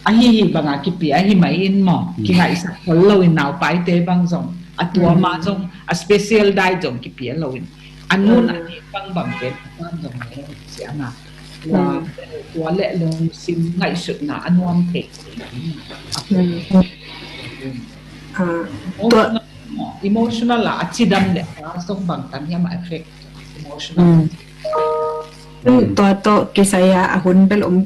ahi hi banga kipia ahi mai in maw, kingaihsak khol lo in, naupaite bang zong a tua ma zong a special diet zong kipia lo in, a nun a nek bangbang pen a pan zong ne siang a, tua, tua le lungsim ngaihsutna a nuam thei. Emotional, emotional a, a cidam le a zong bangtan hiam a effect emotional. Tua tawh kisai a, a hun bel om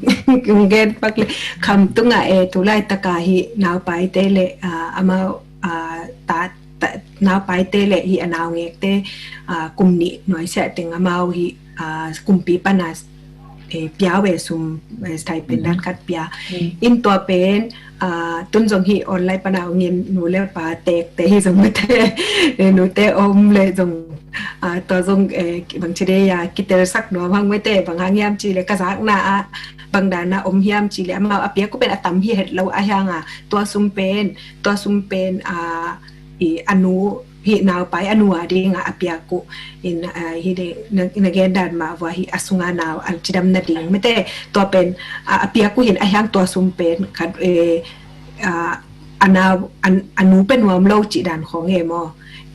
gen pak le, Khamtung ah e, tu laitaka hih naupaite le, amau, ta, ta, naupaite le hih a naungekte, kum nih nuai siah teng amau hih, kumpi pana, pia ve sum, stipend dan khat pia. In tua pen, tun zong hih online pana hong in nu le pa tekte hi zong mete, nute om le zong, tua zong, bangci dei a kitelsak nuam hang mete, bang hang hiam ci le ka zakna ah bang dana om hiam ci le amau a piak uh pen a tam hi het lo a hiang a, tua sum pen, tua sum pen, a, i a nu, hih naupai a nu a ding a, a piak uh in, hih dei na, na gen dan mah vua hih a sunga nau a cidam nading mete, tua pen, a, a piak uh hin a hiang tua sum pen khat, a, a nau, a, a nu pen nuam lo cih dan khawng e maw.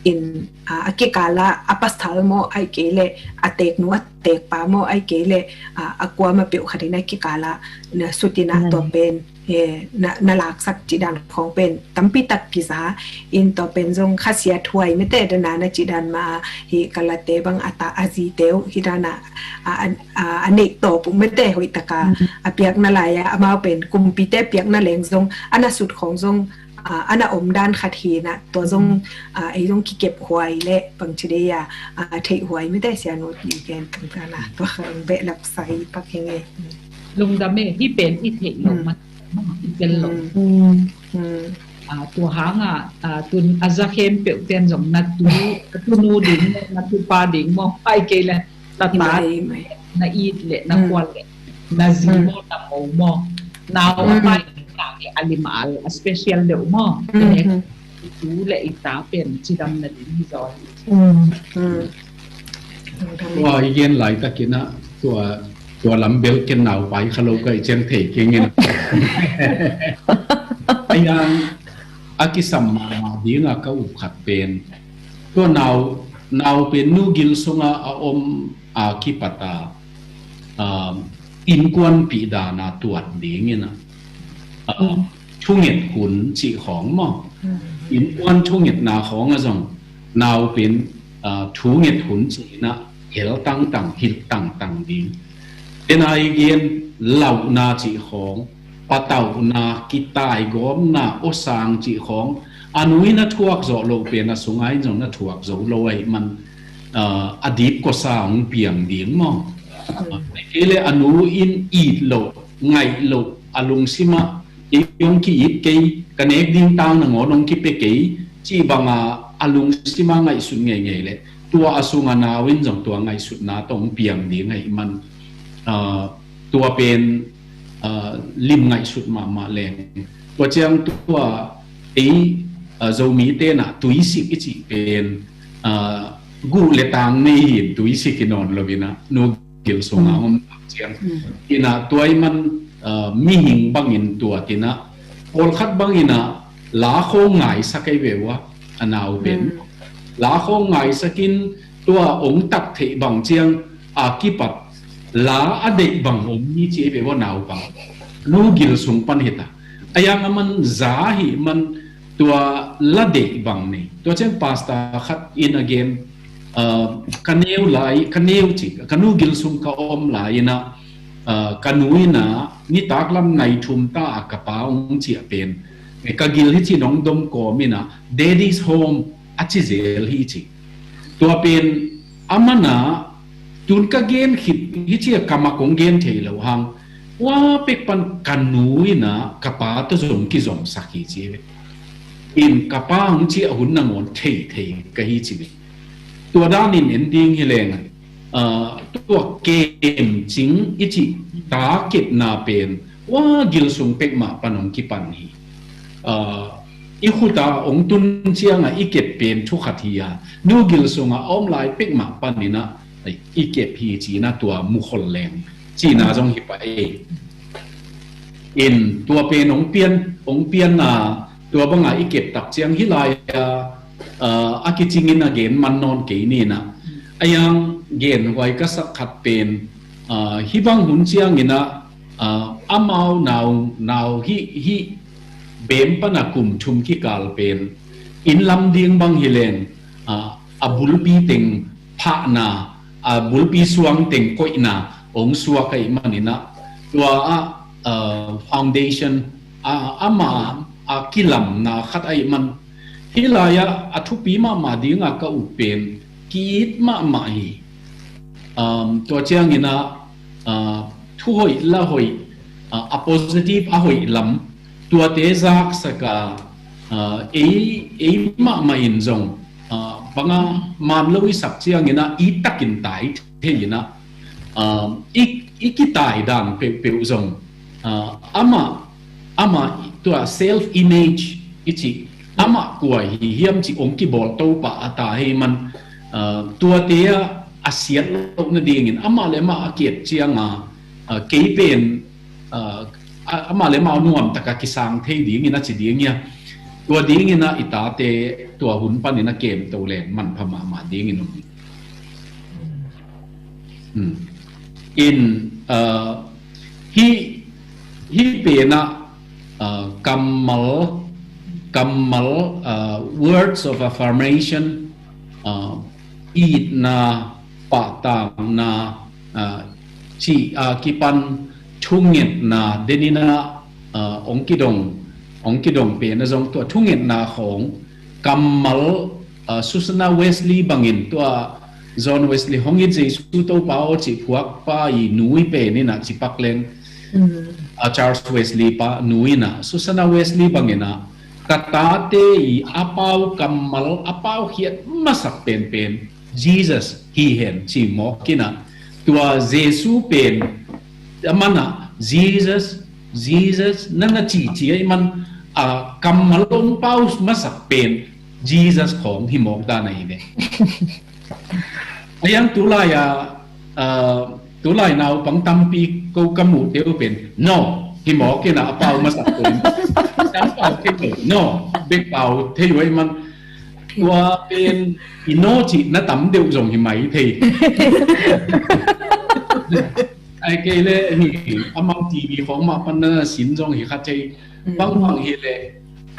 In, a, a kikala a pasal maw, ai kei le a teknu a tekpa maw, ai kei le, a, a kuama peuh khat in a kikala na sutina tua pen, na, na laksak cih dan khawng pen tampi tak kiza. In tua pen zong khasiat huai mete dana na cih dan ma, hih kalate bang a ta a zite uh hih dana, a, a, a neih tawp uh mete hoih taka a piakna lai a, amau pen kumpite piakna leng zong a na sut khawng zong, a, a na om dan khat hi na, tua zong, a, ei zong kikep huai le bangci dei a, a, theih huai mete sianu ti gen tungtana tua khang behlap sai pak hi nge. Lungdam e, hih pen i theih lo man, i tel lo. A, tua hanga, a, tun a za khempeuh ten zong na tu, a tunu ding maw, na tupa ding maw, ai kei le na ta, na it le na khual le na zi maw, na mo maw, nau a pai tak le a lim al a special deuh maw. Tu le i ta pen cidam nading hi zaw. Tua i gen laitakin ah tua, tua lam bel ken naupai kha lo ka i ciang thei keng in. Ai an a kisam mahmah dinga ka up khat pen, tua nau, nau pen nu gil sunga a om a kipata, innkuanpih dana tuat dingin ah, thunget hun cih khawng maw, innkuan thungetna khawng a zong nau pen, aa, thu nget hun ci-in ah hel tangtang, hilh tangtang ding. Tena i gen lauhna cih khawng, patauhna, kitaigawmna, awsang cih khawng, a nu in a thuak zawh loh pen a sunga in zong na thuak zo lo ahih man, aa, a dipkuasa hong piang ding maw? Kei le a nu in it loh, ngaih loh, a lungsimah kei hong ki-it kei, ka nek ding tang nangawn hong kipia kei cih banga a lungsimah ngaihsut ngeingei le tua a sunga nau in zong tua ngaihsutna tawh hong piang ding ahih man, aa, tua pen, aa, lim ngaihsut mahmah leng. Tua ciang tua ei, aa, Zomite na tuisik i cih pen, aa, guh le tang nei hi in tuisik hi nawn lo in ah, nu gil sunga om ciang. In ah tua ahih man, aa, mihing bangin tua in ah, pawlkhat bangin ah la khawng ngaisak ei ve ua, a nau pen. La khawng ngaisakin tua hong tak theih bang ciang a kipat la a deih bang om hi ci ei ve ua, naupang. Nu gil sung pan hi ta. A yang a man za ahih man tua la deih bang nei. Tua ciang pastor khat in a gen, aa, ka neu lai, ka neu ci, ka nu gil sung ka om lai in ah, aa, ka nu in ah nitaklam nai thum ta a ka pa hong ciah pen, ka gil hi ci-in hong dom kawm in ah, "Daddy's home," a ci zel hi ci. Tua pen a man ah, tun ka gen khit hi ci a, ka mak hong gen thei lo hang, ua pek pan ka nu in ah ka pa tawh zong kizomsak hi ci ve. In ka pa hong ciah hun nangawn thei thei ka hi ci ve. Tua danin en ding hi leng, aa, tua kemcing i cih ta kepna pen ua gil sung pek mah pan hong kipan hi. Aa, i khut a hong tun ciang a i kep pen thu khat hi a, nu gil sung a a om lai pek mah pan in ah i kep hi ci-in ah tua mukhol leng cihna zong hi pah ei. In tua pen hong pian, hong pian a, tua banga i kep tak ciang hi lai a, aa, a kicingin a gen man nawn kei ni in ah. A yang genhuai ka sak khat pen, aa, hih bang hun ciangin ah, aa, amau nau, nau hih, hih bem pan a kum thum kikal pen inn lam ding bang hi leng, aa, a bulpi teng phahna, a bulpi suang teng koihna hong suak ahih man in ah, tua ah, aa, foundation, aa, amah a kilamna khat ahih man, hih lai ah a thupi mahmah ding a ka up pen ki-it mahmah hi. Um, tua ciangin ah, aa, thu hoih la hoih, aa, a positive a hoih lam, tuate zaksak a, aa, ei, ei mahmah in zong, aa, bang a man lo i sak ciangin ah it takin tai thei in ah, aa, i, i kitai dan peuhpeuh zong, aa, amah, amah tua self image i cih, amah kua hi hiam cih hong kibawl to pah a ta ahih man, aa, tuate ah a siat loh nadingin amah le amah a kep ciang a, aa, kei pen, aa, a, amah le amah nuam taka kisang thei dingin a ci ding hi a. Tua dingin ah i tate tua hun panin a kemto leng manpha mahmah dingin om hi. Hmm. In, aa, hih, hih pen ah, aa, kammal, kammal, aa, words of affirmation, aa, itna, pahtakna, aa, cih a kipan thungetna, den in ah, aa, hong kidong, hong kidong pen a zong tua thungetna khawng kammal, aa, Susanna Wesley bangin tua John Wesley hong it Jesu Topa aw cih phuakpa i nu i pen in ah cipak leng, aa, Charles Wesley pa nu in ah, Susanna Wesley bangin ah, ka tate i a pau kammal, a pau khiat masak penpen Jesus hi hen ci mawk in ah, tua Jesu pen a man ah Jesus, Jesus na na cihcih ahih man, aa, kammal hong pau masak pen Jesus khawng hi mawk dan ahi ve. A yang tulai a, aa, tulai naupang tampi ko ka muh teuh pen no hi mawk in ah, a pau masak pen. Tam pau kei lo, no bek pau thei uh ahih man, tua pen i no cihna tam deuh zong hi mai thei. Ai kei le hi, amau T V khawng mah pan na sin zong hi kha thei. Bangbang hi le,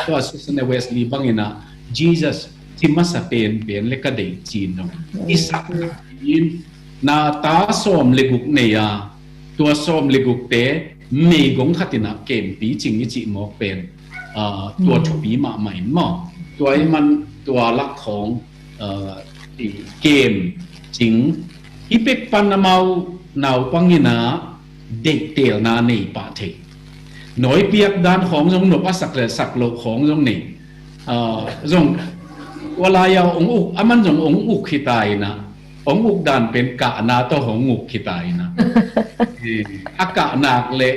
tua Susanna Wesley bangin ah, Jesus, ci masa penpen le ka deih cin dong i sak in, na ta sawm le guk nei a, tua sawm le gukte meigong khatinah kempi cing i cih mawk pen, aa, tua thupi mahmah in maw? Tua i man tua lak khawng, aa, i kem cing hi pek pan amau naupang inah deihtelna nei pah thei. Nawi piak dan khawng zong nop a sak le sak loh khawng zong nei. Aa, zong tua lai-a ong uk, aman zong ong uk hi ta inah, ong uk dan pen kahna tawh ong uk hi ta inah. Eh, a kahnak le,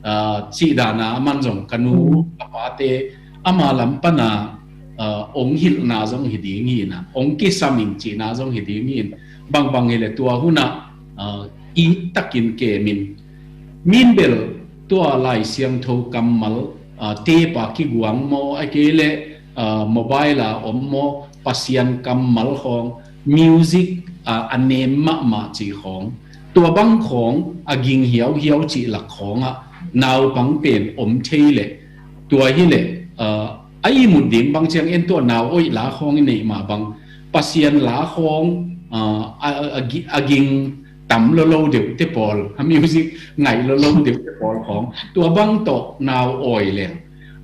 aa, cih dana aman zong ka nu, ka pate ama lam pana, aa, ong hilhna zong hi ding hi inah, ong kisam in cihna zong hi ding hi in, bangbang hi le tua hunah, aa, it takin kemin, min bel tua Lai Siangtho kammal, aa, tepa kiguang maw, a kei le, aa, mobile a om maw, Pasian kammal khawng, music, aa, a nem mahmah cih khawng, tua bang khawng a ging hiauhiau cih lak khawngah naupang pen om thei leh, tua hi leh, aa, a ihmut ding bang ciang en tua nau oih la khawng i neih mah bang, Pasian la khawng, aa, a, a, a gi-, a ging tam lolo deuh te pawl, a music ngaih lolo deuh te pawl khawng, tua bang tawh nau awi leng,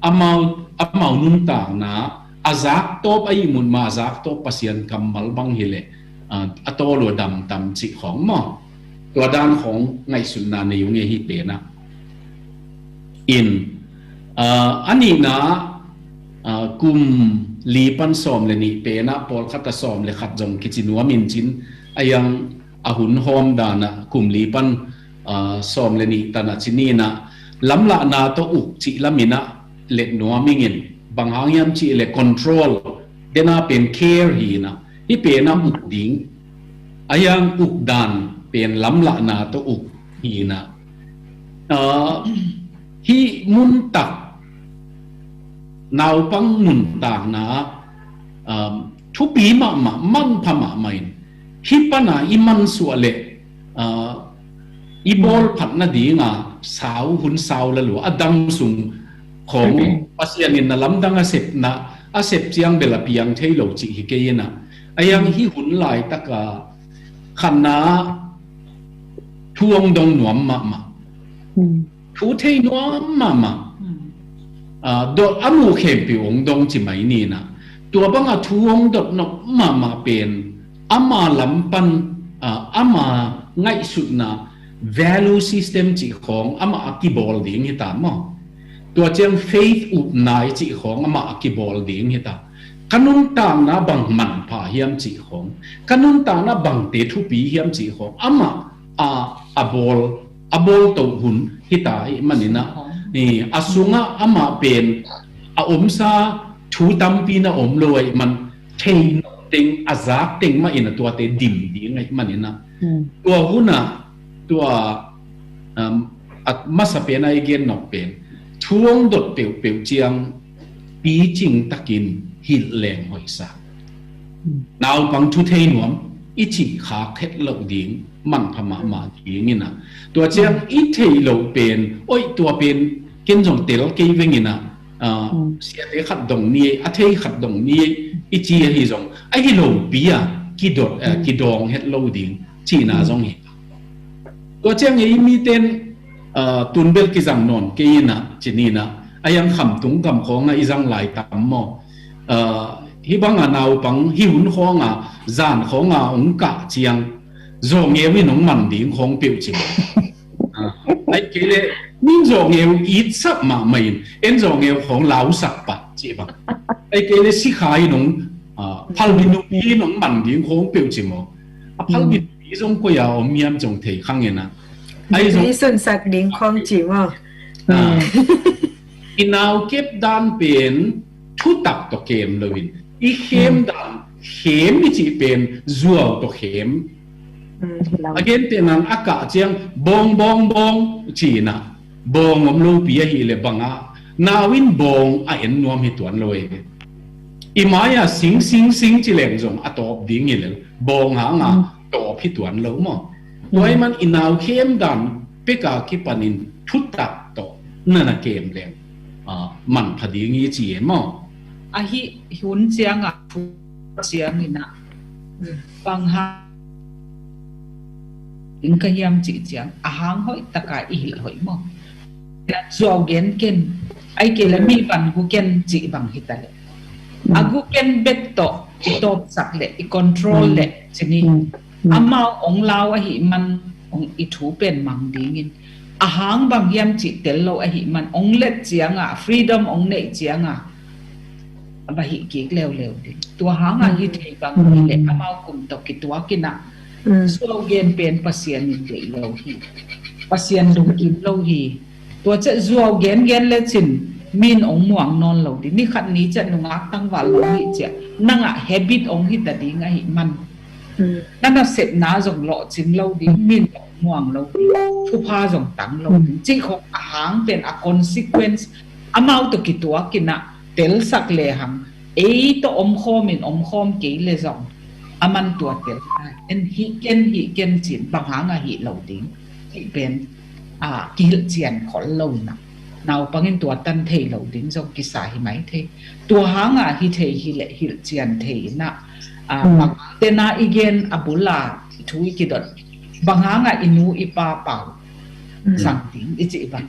amau, amau nuntakna a zak tawp, a ihmut ma a zak tawp Pasian kammal bang hi leh, aa, a tawl uh a dam tam cih khawng maw? Tua dan khawng ngaihsutna nei ung ei hi penah. In, aa, a nihna, aa, kum li pan sawm le nih penah pawlkhat a sawm le khat zong kici nuam in cin, a yang a hun hawm danah kum li pan, aa, sawm le nih tanah ci ninah lamlahna tawh uk cih laminah let nuam ingin, bang hang hiam cih le control, dena pen care hi inah, hi penah uk ding, a yang uk dan pen lamlahna tawh uk hi inah. Aa, hih nuntak, naupang nuntakna, um, thupi mahmah, manpha mahmah in, hih pana i mansuah leh, aa, i bawl phat nadinga sau, hun sau la lua, a dam sung khawng Pasian in na lamdang a sepna, a sep ciang bel a piang thei lo cih hi kei inah. A yang hih hun laitaka khatna thu ong dong nuam mahmah. Thu thei nuam mahmah. Aa, dot a muh khempeuh ong dong ci mai ninah. Tua banga thu ong dot nop mahmah pen ama lam pan, aa, ama ngaihsutna value system cih khawng amah a kibawl ding hi ta maw? Tua ciang faith upna i cih khawng amah a kibawl ding hi ta. Ka nuntakna bang manpha hiam cih khawng, ka nuntakna bangte thupi hiam cih khawng amah a, a bawl, a bawl toh hun hi ta ih maninah, i, a sungah amah pen a omsa thu tampi na om lo ih man, thei teng, a zak teng mah in a tuate dim ding ih maninah. Tua hunah, tua, um, a masa pen a i gen nop pen, thu ong dot peuhpeuh ciang picing takin hilh leng hoihsa. Naupang thu thei nuam i cih khak het loh ding manpha mahmah ding inah. Tua ciang i theih loh pen, oih, tua pen ken zong tel kei veng inah, aa, siate khat dong ni ei, a thei khat dong ni ei i ci ahi zong, ahi lopi a kidot, aa, kidawng het lo ding cihna zong hi. Tua ciang ei miten, aa, tun bel kizang nawn kei inah ci ninah, a yang khamtung gam khawngah i zang lai tam maw? Aa, hih banga naupang hih hun khawnga, zan khawnga ong kah ciang zawngeu in ong man ding khawng peuh ci maw? Aa, aih kei le min zawngeu itsak mahmah in, en zawngeu khawng lausak pah cih bang. Aih kei le sikha in ong, aa, phalbi nupi in ong man ding khawng peuh ci maw? A phalbi nupi zong koi-a om hiam zong thei khang inah. Aih zong i sunsak ding khawng ci maw? Aa, i nau kep dan pen thutak tawh kem loin, i khem dan, khem i cih pen zuau tawh khem. A gentehna in a kah ciang bawng, bawng, bawng ci inah, bawng om lopi ahih leh bangah nau in bawng a en nuam hi tuan lo ei. I mai-ah sing, sing, sing ci leng zong a tawp ding hi lel, bawng hanga tawp hi tuan lo maw? Tua ih man i nau khem dan peka kipanin thutak tawh na na kem leng, aa, manpha ding hi ci e maw? Ahi hun ciangah thu ciangin ah bang hang in ka hiam cih ciang a hang hoih taka i hilh hoih maw? Zuau gen ken, ai kei le mi van gu ken cih bang hi ta leh, a gu ken bek tawh i tawpsak leh i control leh ci ni. Amau ong lau ahih man ong i thu pen mang dingin, a hang bang hiam cih tel lo ahih man ong let cianga freedom ong neih cianga va hih kik leuleu ding. Tua hanga hi thei bang hi leh amau kum tawh kituakin ah zuau gen pen Pasian in deih lo hi. Pasian lungkim lo hi. Tua ciah zuau gengen lecin min ong muang nawn lo ding. Ni khat ni ciah nungak tangval lo hi ciah nangah habit ong hita ding ahih man, na nasepna zong lawhcing lo ding, min ong muang lo ding, thupha zong tang lo ding. Cih khong a hang pen a consequence amau tawh kituakin ah telsak lehang ei tawh omkhawmin omkhawm kei le zong a man tua tel en hih ken hih ken cin bang hanga hih lo ding. Hih pen a kihilh cian khol lo inah naupangin tua tan thei lo ding zong kisa hi mai thei. Tua hanga hi thei hi leh hilh cian thei inah a bang tena i gen a bula thu i kidot bang hanga i nu i pa pau zang ding i cih bang.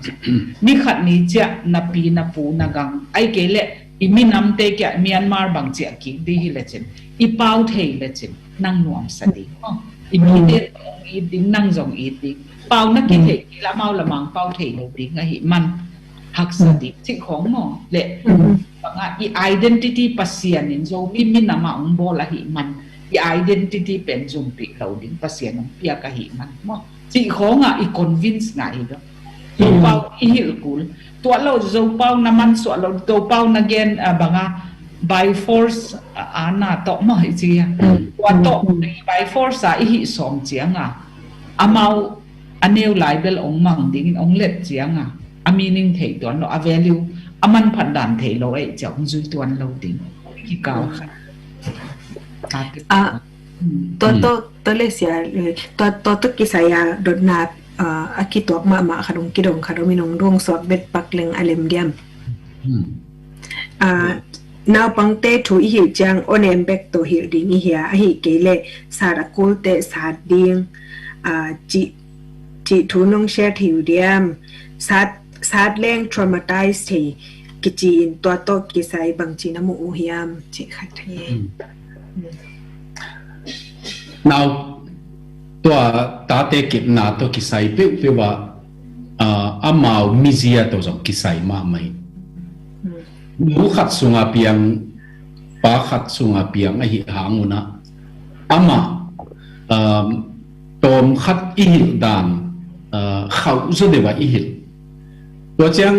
Ni khat ni ciah na pi na pu na gang ai kei leh i minamte kiah Myanmar bang ciah kik ding hi lecin i pau thei lecin nang nuamsa ding maw? I mite tawh ong it ding, nang zong it ding. Pau na kithei kei la amau lamang pau thei lo ding ahih man haksa ding cih khong maw? Leh banga i identity Pasian in Zomi minamah ong bawl ahih man i identity pen zumpih lo ding Pasian ong piak ahih man maw? Cih khawngah i convince ngah hi lo. Zopau i hilh kul. Tuah lo Zopau na mansuah lo, Zopau na gen banga by force a na tawh maw i ci a. Tua tawh by force a i hih sawm cianga amau a neu lai bel ong mang dingin ong let cianga a meaning thei tuan lo, a value a manphat dan thei lo ei cia ong zui tuan lo ding. Kikal khat. Tua tawh tawh le sia tua tawh tawh kisai a dotna a kituak mahmah khat ong kidong khat om in ong duang suak bet pak leng a lem diam. Naupangte thu i hilh ciang onem bek tawh hilh ding i hia, ahi kei leh sat a kulte sat ding cih thu nong share thei uh diam. Sat sat leng traumatize thei kici in tua tawh kisai bangci na mu uh hiam cih khat thei. Nau tua tate kipna tawh kisai peuhpeuh ah amau mizia tawh zong kisai mahmah hi. Nu khat sunga piang pa khat sunga piang ahi hang unah amah tawm khat i hilh dan khauh zaw deuh ah i hilh. Tua ciang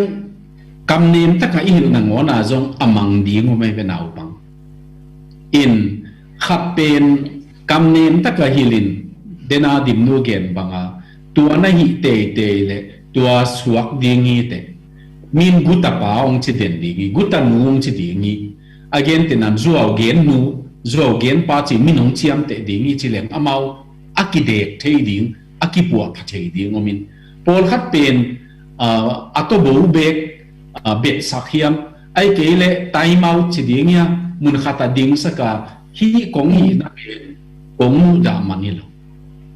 kamnem taka i hilh nangawna zong a mang ding uh mai ve naupang. In khat pen kamnem taka hilhin dena dimnu gen banga tua na hih teitei le tua suak ding hi teh. Min guta pa ong ci den ding hi, guta nu ong ci ding hi. A gen tenan zuau gen nu zuau gen pa ci min ong ciamteh ding hi ci leng amau a kidek thei ding a kipuahpha thei ding om in. Pawlkhat pen a tobo bek betsak hiam ai kei leh time out ci ding hia, mun khat a dingsak a hih kong hihna pen kong muhdah man hi lo.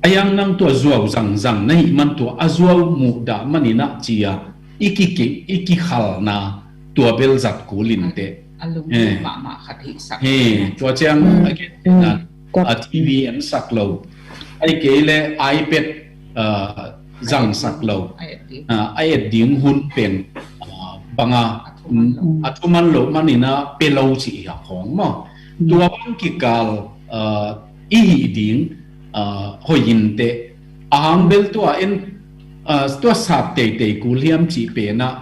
A yang nang tua zuau zangzang na hih man tua a zuau muhdah man inah cia i kikhalna tua bel zat kul in teh. Tua ciang a gen tenan a TV ensak lo ai kei leh iPad zangsak lo a et ding hun pen banga a thuman lo man inah pe lo ci hi a khawng maw? Tua bang kikal i hih ding hoih in teh. A hang bel tua en tua sat teitei kul hiam cih penah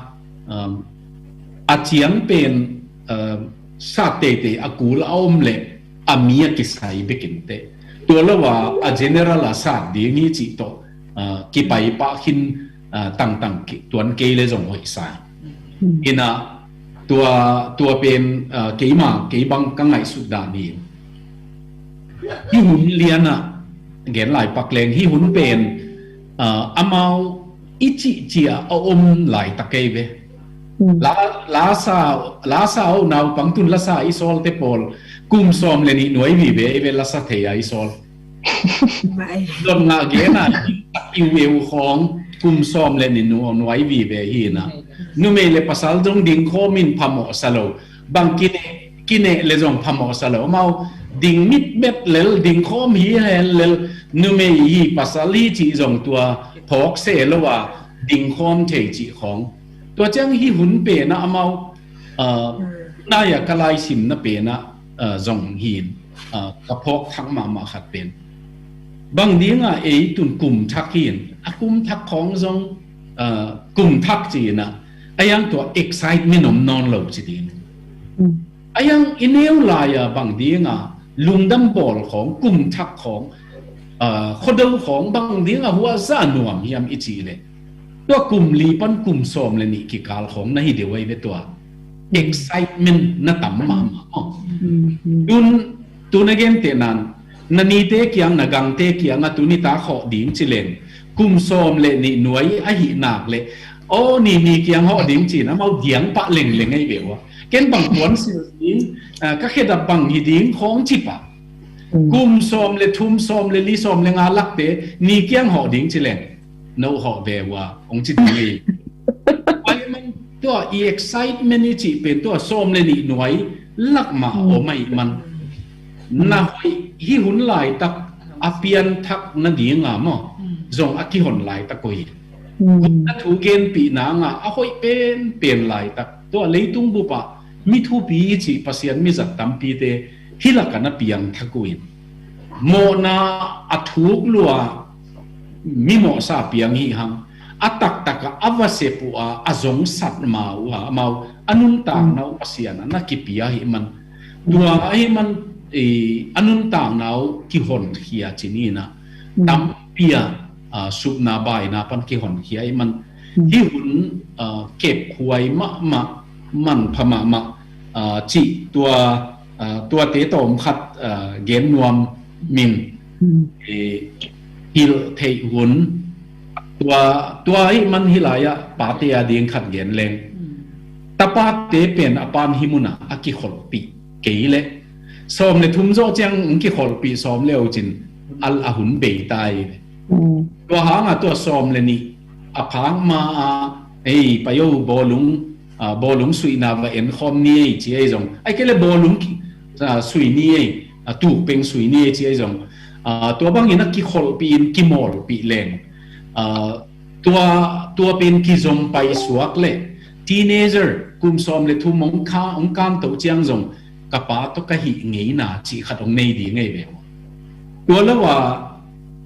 a ciang pen sat teitei a kul a om leh a mi a kisai bek in teh. Tua lo a a general a sat ding hi cih tawh kipai pah khin tangtang tuan kei le zong hoih sa hi. Inah tua tua pen keima kei bang ka ngaihsut dan hi. Hih hun lianah gen lai pak leng hih hun pen amau i cihcia a om laitak ei ve. La, lasa, lasa o naupang tun lasa i sawlte pawl kum sawm le nih nuai vive i ve lasa thei a i sawl. Dot ngah gen a i tak iu eu khawng kum sawm le nih nu nuai vive hi na. Numei le pasal zong ding khawm in phamawh sa lo. Bang kine, kine le zong phamawh sa lo. Amau ding mit bet lel, ding khawm hi hen lel, numei hi pasal hi cih zong tua phawk se lo a ding khawm thei cih khawng. Tua ciang hi hun pen a amau, ah, nai a ka lai simna pen a, ah, zong hin, ah, ka phawk thak mahmah khat pen. Bang dinga ei tun kum thak hin, a kum thak khawng zong, ah, kum thak ci-in a, a yang tua excitement om nawn lo ci ding. A yang i neu lai a bang dinga lungdam bawl khawng, kum thak khawng, ah, khuado khawng bang dinga huahsa nuam hiam i cih leh. Tua kum li pan kum sawm le nih kikal khawng na hi deuh ai ve tua. Excitement na tam mahmah. Tun, tun a gen teh nan, na nite kiang, na gangte kiang a tuni ta khawh ding ci leng. Kum sawm le nih nuai ahi nak leh. Aw, ni ni kiang hawh ding ci na mau diang pah lengleng ai ve ua. Ken bang puan sil ding, ah, ka khedap bang hi ding khawng ci pah. Kum sawm le thum, sawm le li, sawm le nga lakte ni kiang hawh ding ci leng. No hawh ve ua, ong ci ding hi. Ai man tua i excitement i cih pen tua sawm le nih nuai lak mah om ai man. Na hoih hi hun laitak a pianthak na dinga maw. Zong a kihon laitak ko hi. Na thu genpih nanga a hoih pen pen laitak. Tua leitung bup ah mi thupi i cih Pasian mi zat tampite hi lak a na piangthak uh in. Mawhna a thuk lua mi mawhsa piang hi hang. A taktak a a va sep uh a a zong sat ma uh a amau a nuntakna uh Pasian a na kipia hi man. Tua ahi man, eh, a nuntakna uh kihonkhia ci ni na. Tampi a, ah, supna baina pan kihonkhia hi man. Hi hun, ah, kep huai mahmah, manpha mahmah, ah, cih tua, ah, tuate tawm khat, ah, gen nuam min, eh, hilh theih hun. Tua, tua hi man hi lai ah pate a ding khat gen leng. Tapate pen a pan hi mun ah a kikholhpih kei leh. Sawm le thum zawh ciang ong kikholhpih sawm le uh cin al a hun bei ta hi ve. Tua hanga tua sawm le nih a phak ma a, ei, payo bawlung, ah, bawlung suihna va en khawm ni ei ci ei zong. Ai kei le bawlung ki, ah, sui ni ei, ah, tukpeng sui ni ei ci ei zong. Ah, tua bangin a kikholhpih in kimawlpih leng. Ah, tua, tua pen kizom pai suak le teenager kum sawm le thum ong kha, ong kanto ciang zong ka pa tawh ka hih ngeina cih khat ong nei ding ei ve. Tua lo a,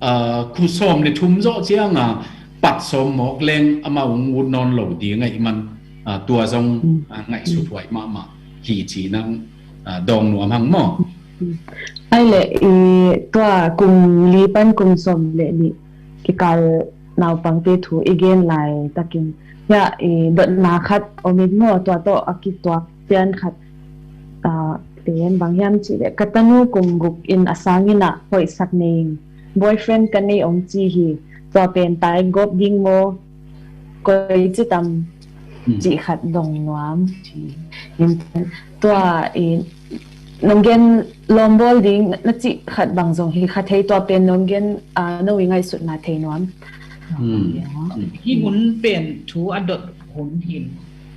ah, khu sawm le thum zawh cianga pat sawm mawk leng amau ong ut nawn lo ding ei man, ah, tua zong, ah, ngaihsut huai mahmah hi ci nang, ah, dawng nuam hang maw. Ai le i tua kum li pan kum sawm le nih kikal naupangte thu i gen laitakin hia i dotna khat om in maw, tua tawh a kituak pian khat, ah, pen bang hiam cih leh ka tanu kum guk in a sangin ah hoihsak nei ing, boyfriend ka nei ong ci hi, tua pen tai gawp ding maw, koi ci tam cih khat dong nuam. Tua i nong gen lawmbawl ding na cih khat bang zong hi kha thei, tua pen nong gen, ah, no i ngaihsutna thei nuam. Hi hun pen thu a dot hun hin.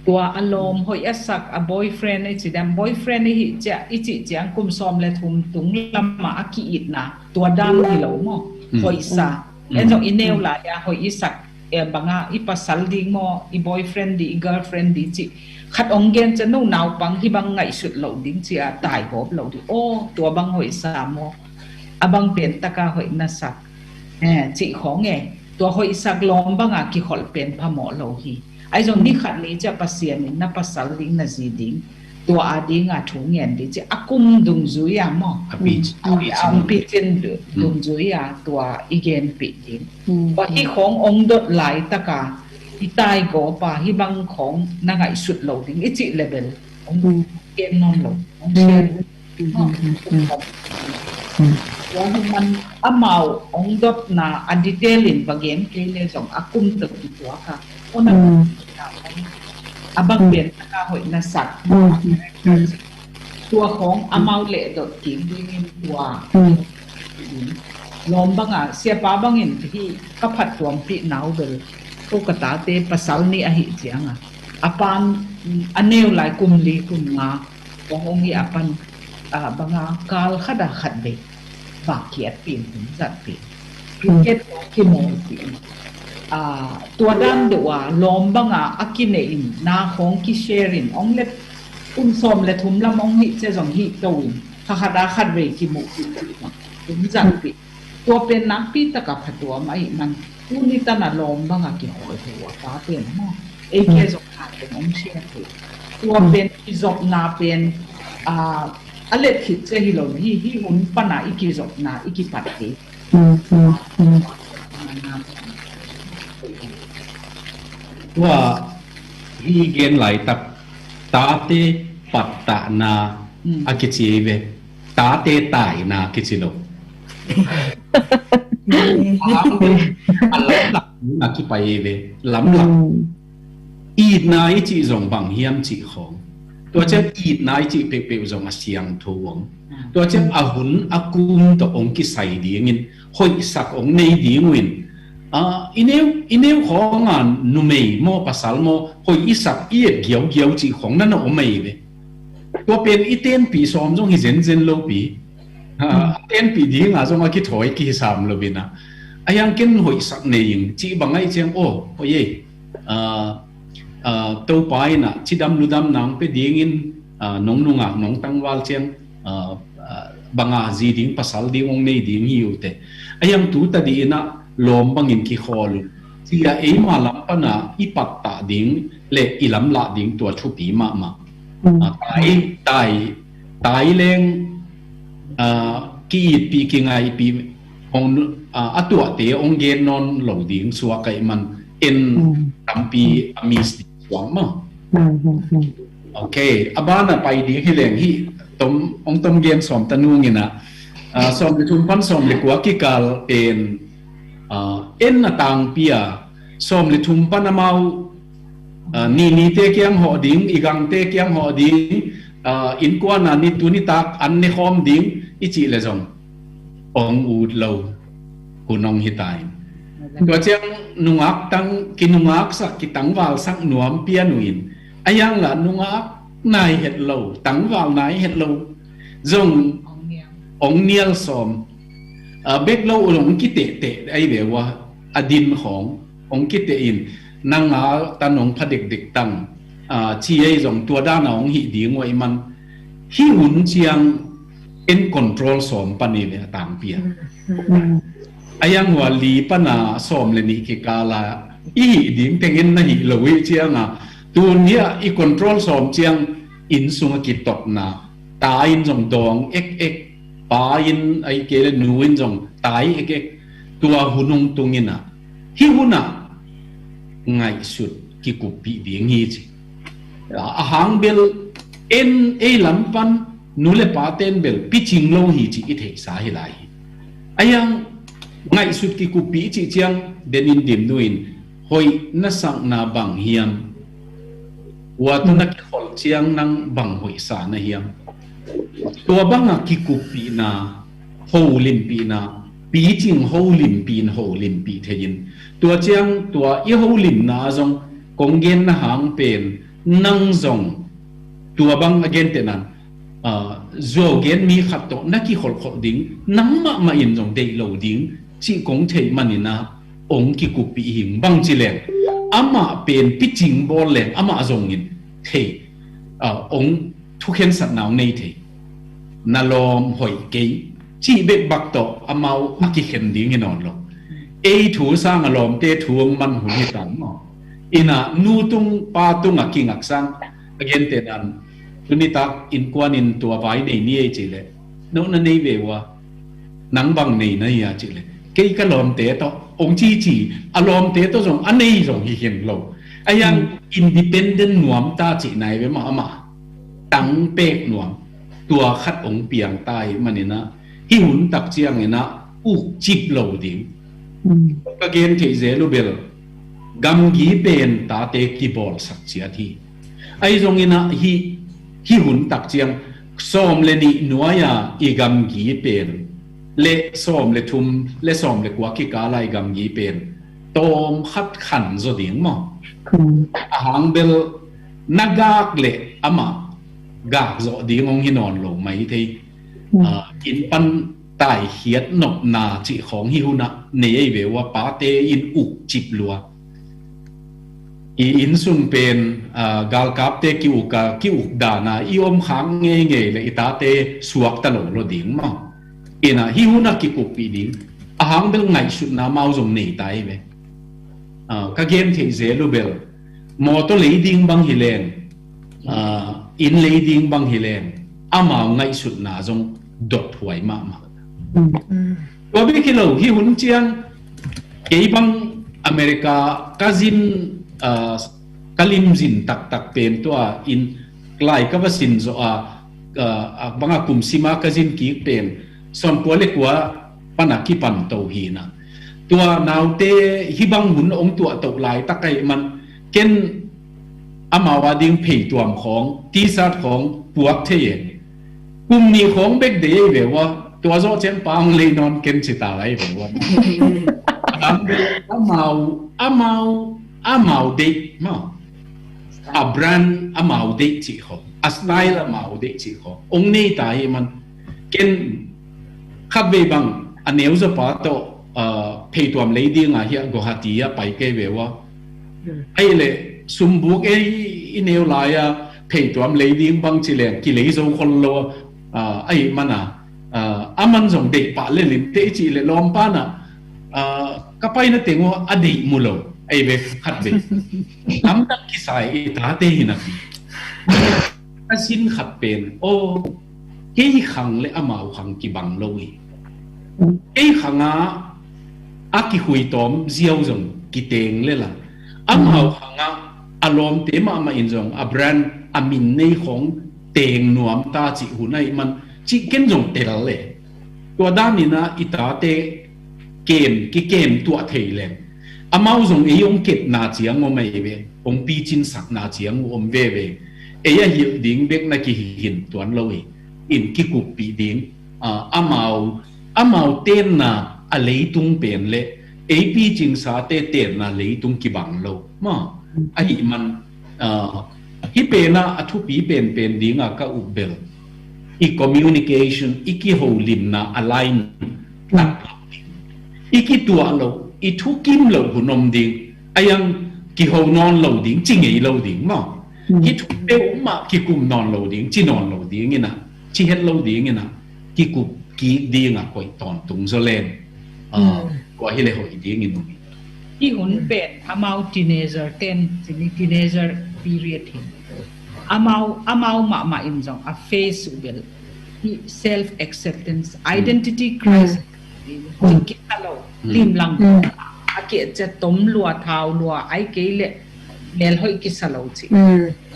Tua a lawm hoih a sak a boyfriend i ci dem, boyfriend i hih ciah, i cih ciang kum sawm le thum tung lamah a ki-itna tua dan hi lo maw. Hoihsa. En zong i neu lai a hoih i sak, eh, banga i pasal ding maw, i boyfriend ding, i girlfriend ding cih khat ong gen ciah no naupang hi bang ngaihsut lo ding ci a tai gawp lo ding. Aw, tua bang hoihsa maw. A bang pen taka hoih na sak. Eh, cih khawng e. Tua hoihsak lawm banga kikholh pen phamawh lo hi. Ai zong ni khat ni ciah Pasian in na pasal ding na zi ding tua a dinga thu ngen ding ci a kum dungzui a maw. A pi cin. A pi cin dungzui a tua i genpih ding. Tua hi khawng ong dot laitaka i tai gawpa hi bang khawng na ngaihsut lo ding i cih level ong gen nawn lo. Ong sian. Tua hi man amau ong dotna a detail in va gen kei le zong a kum tawh kituak a. Ona, mm, a bang pen taka hoih na sak. Mm, mm, mm. Tua khawng amau lehdot kik dingin tua. Mm. Lawm banga siapa bangin hih ka phattuampih nau bel ko ka tate pasal nih ahi cianga a pan a neu lai kum li kum nga kong ong hi a pan, ah, banga kal khata khat vei vak kiatpih in hun zatpih in. Cricket tawh kimawlpih in. Ah, tua dan deuh a lawm banga a kinei in na khawng kishare in ong let kum sawm le thum lam ong hih cia zong hih to in kha khata khat vei kimuhpih in hun zatpih. Tua pen nakpi taka phatuam ahih man tuni tana lawm banga kihawl thei uh a pa pen maw? Ei kia zong na pen ong share thei. Tua pen kizopna pen, ah, a let khit cia hi lo hi, hi hun pana i kizopna i kipat hi. Tua hi gen laitak tate pattahna a kici ei ve. Tate taina kici lo. A lamlak na kipai ei ve. Lamlak. Itna i cih zong bang hiam cih khawng. Tua ciang itna i cih peuhpeuh zong a siangtho ong. Tua ciang a hun a kum tawh ong kisai dingin hoihsak ong nei ding uh in. Ah, i neu, i neu khawnga numei maw pasal maw hoih i sak i et giaugiau cih khawng na na om ei ve. Tua pen i tenpih sawm zong hi zenzen lopi. Ah, a tenpih dinga zong a kithawi kihisam lo bina. A hiang ken hoihsak nei ing cih bang ahi ciang aw hoih ei. Ah, ah, Topa in ah cidam ludam nang pe dingin, ah, nong nungak nong tangval ciang, ah, ah, banga zi ding pasal ding ong nei ding hi uh teh. A hiang tu tadih in ah lawm bangin kikhawl uh. Cia eima lam pana i pattah ding le i lamlah ding tua thupi mahmah. Ah, tai, tai, tai leng, ah, ki-itpih, kingaihpih, hong, ah, a tuahte hong gen nawn lo ding suak ahih man en tampi a miss ding suak maw? Ok, a bana pai ding hi leng hi, tom, hong tom gen sawm ta nungin ah, ah, sawm le thum pan sawm le kua kikal pen, ah, en a tangpi a, sawm le thum pan amau, ah, ninite kiang hawh ding, i gangte kiang hawh ding, ah, innkuana ni tuni tak an ne khawm ding i cih le zong ong ut lo hun ong hi ta in. Tua ciang nungak tang, kinungaksak, kitangvalsak nuam pian uh in. A hiang lah nungak nai het lo, tangval nai het lo zong ong nial sawm. Ah, bek lo uh ong kitehteh ai ve ua, a din khawng ong kiteh in, nang a tan ong pha dekdek tang, ah, ci ei zong tua dana ong hih ding uh ahih man, hih hun ciang en control sawm pan ei ve a tangpi a. A hiang ua li pana sawm le nih kikala i hih ding teng en na hih lo ih cianga, tun hia i control sawm ciang inn sunga kitotna, ta in zong dawng ekek, pa in ai kei le nu in zong tai ekek, tua hun hong tung in ah, hih hun ah ngaihsut kikuppih ding hi ci. A hang bel en ei lam pan nu le pa ten bel picing lo hi ci i theihsa hi lai hi. A hiang ngaihsut kikuppih i cih ciang denin dimnu in hoih na sakna bang hiam? Ua tu na kiholh ciang nang bang hoihsa na hiam? Tua banga kikuppihna, holimpihna, picing holimpih in holimpih thei in. Tua ciang tua i holimna zong kong genna hang pen nang zong tua bang a gentehna, ah, zuau gen mi khat tawh na kikholhkholh ding, nang mahmah in zong deih lo ding cih kong theih manin ah ong kikuppih hi ing. Bang ci leng amah pen picing bawl leng amah zongin thei, ah, ong thukhensatna ong nei thei. Na lawm hoih kei cih bek bak tawh amau a kikhen ding hi nawn lo. Ei thu sanga lawmte thu ong man hun hi ta maw? Ina nu tung pa tung a kingak sang a gentehna, tuni tak innkuan in tua vai nei ni ei cih leh, no na nei ve ua, nang bang nei na hia cih leh, kei ka lawmte tawh ong cici, a lawmte tawh zong a nei zong hi khin lo. A hiang independent nuam ta cih nai ve mahmah, tang pek nuam, tua khat ong piang ta hi manin ah hih hun tak ciangin ah uk cip lo ding. Ka gen theih zel uh bel gamgi pen tate kibawlsak ciat hi. Ahi zongin ah hih, hih hun tak ciang sawm le nih nuai-a i gamgi pen le sawm le thum le sawm le kua kikala i gamgi pen tawm khat khan zaw ding maw? A hang bel na gak le amah gak zawh ding hong hi nawn lo mai thei. Inn pan taikhiat nopna cih khawng hih hunah nei ei ve ua, pate in uk cip lua. I inn sung pen galkapte ki-uk a, ki-uk dana i om khak ngeingei le i tate suakta lo lo ding maw? Ina hih hunah kikuppih ding a hang bel ngaihsutna amau zong nei ta ei ve. Ka gen theih zel uh bel mawtaw lei ding bang hi leng, inn lei ding bang hi leng, amau ngaihsutna zong dot huai mahmah. Tua bek hi lo, hih hun ciang kei bang America ka zin, ka limzin taktak pen tua in lai ka va sin zawh a, banga kum sima ka zin kik pen sawmkua le kua pana kipan to hi na. Tua naute hih bang hun ong tuah toh laitak ahih man ken amau a ding phei tuam khawng, T-shirt khawng puak thei e. Kum ni khawng bek dei ei ve ua, tua zawh ciang pa ong lei nawn ken ci ta lai ve ua. Amau, amau, amau deih maw? A brand amau deih cih khawng, a style amau deih cih khawng ong nei ta hi man. Ken khatvei bang a neu zawpa tawh phei tuam lei ding a hi a Guwahati a pai kei ve ua. Ahi le sumbuk ei i neu lai a phei tuam lei ding bang ci leng ki lei zo khol lo a, ahi man a a man zong deih pah le lim te i cih le lawm pan a ka paina teng uh a deih mu lo. Ahi ve khat ve lamdang kisai i tate hi na pi. Ka sin khat pen aw, kei khang le amau khang kibang lo hi. Kei khang a a kihui tawm ziau zong kiteng le la, amau khang a a lawmte mahmah in zong a brand a min nei khawng teng nuam ta cih hun ahi man cih ken zong tel le. Tua danin a i tate kem kikem tuah thei leng amau zong ei ong kepna ciang om ahi ve, ong picinsakna ciang uh om veve. Ei a hilh ding bek na kihin tuan lo hi in kikuppih ding. Amau amau tenna a leitung pen le ei picinsate tenna leitung kibang lo maw? Ahi man hih penah a thupi penpen dingah ka upbel i communication, i kiholimna a line tak lo ding, i kituah lo, i thukim lo hun om ding. A yang kiho nawn lo ding, ci ngei lo ding maw? Hih thu peuhmah kikum nawn lo ding, ci nawn lo ding inah, ci het lo ding inah kikup kik dingah koih tawntung zaw leng. Kua hi le hoih ding in um hi. Hih hun pen amau teenager ten, tini teenager period hi. Amau amau mahmah in zong a face uh bel hih self acceptance, identity crisis. Hoih kisa lo, limlang a keh cia tom lua, thau lua, ai kei le mel hoih kisa lo ci.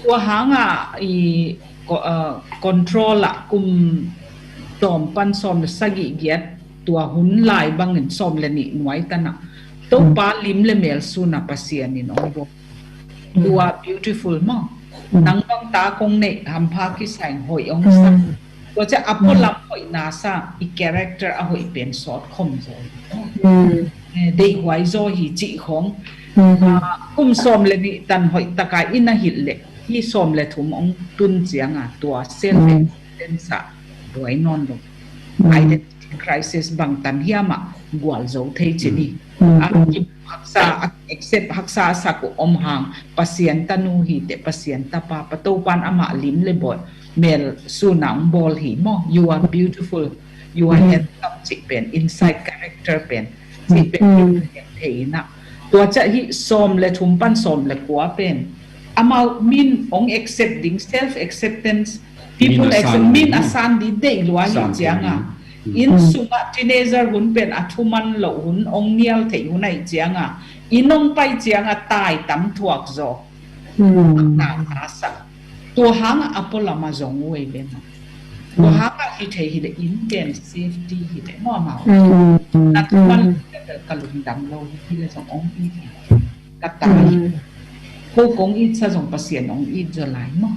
Tua hanga i control ah kum sawm pan sawm le sagih giat tua hun lai bangin sawm le nih nuai tanah Topa lim le mel suna Pasian in ong bawk. You are beautiful maw? Nang bang ta kong neih hampha kisaing hoih ong sa. Tua cia a pualam hoihna sa i character a hoih pen sawt khom zaw hi. Deihhuai zaw hi cih khong. Kum sawm le nih tan hoih taka i na hilh leh hih sawm le thum ong tun cianga tua self acceptance ah buai nawn lo. Identity crisis bangtan hiamah gual zo thei cin hi. A kim haksa a accept haksa a sak uh om hang Pasian tanu hi teh, Pasian tapa, pa Topan amah lim le bawl mel suna ong bawl hi maw? You are beautiful, you are handsome cih pen inside character pen cih pen thei inah. Tua ciah hih sawm le thum pan sawm le kua pen amau min ong accept ding, self acceptance, people accept, min a san ding deih lua hi cianga. Inn sungah teenager hun pen a thuman loh hun ong nial theih hun ahi cianga inn ong pai cianga tai tam thuak zaw. Nau a sa tua hangah a pualam a zong uh ei ve maw? Tua hangah hi thei hi le inn pen safety hi le maw amau. Na thuman ka lungdam lo hi le zong ong hi thei ka tai. ko kong itsa zong Pasian hong it zaw lai maw?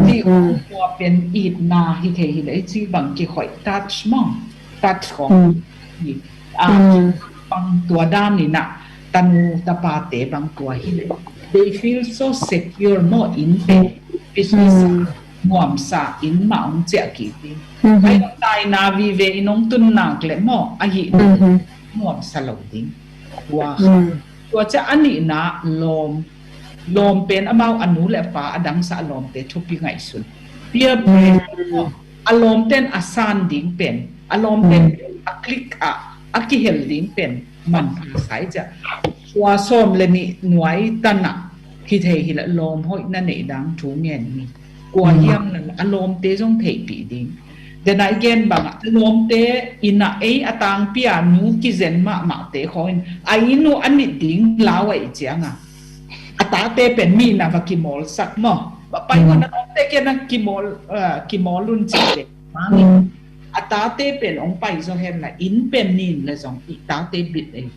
Ti kong tua pen itna hi thei hi leh, ci bang kihoih touch maw? Touch kong hi. A, bang tua dan in ah tanu tapate bang tua hi leh, they feel so secure maw, inn te, business, nuamsa, inn mah hong ciah kik ding. Ai, taina vive in hong tun nak leh maw, ahi nuamsa lo ding. Tua kha. Tua ciah a nihna lawm, lawm pen amau a nu le pa a dangsa a lawmte thupi ngaihsun. Peer pressure, a lawmten a san ding pen, a lawmten a click ah a kihel ding pen manpha sa hi ciah. Tua sawm le nih nuai tan ah hi thei hi leh lawm hoih na neih ding thu ngen ni. Kua hiam na a lawmte zong theihpih ding. Denai gen bang ah a lawmte in ah ei a tangpi a nu kizen mahmahte khawng in a inn uh a nit ding lau ahih ciang a, a tate pen mi na va kimawlsak maw? Pai hua na lawmte kiang na kimawl, ah, kimawl un cihte. Mangin a tate pen hong pai zaw hen la, inn pen nin le zong i tate bit ei.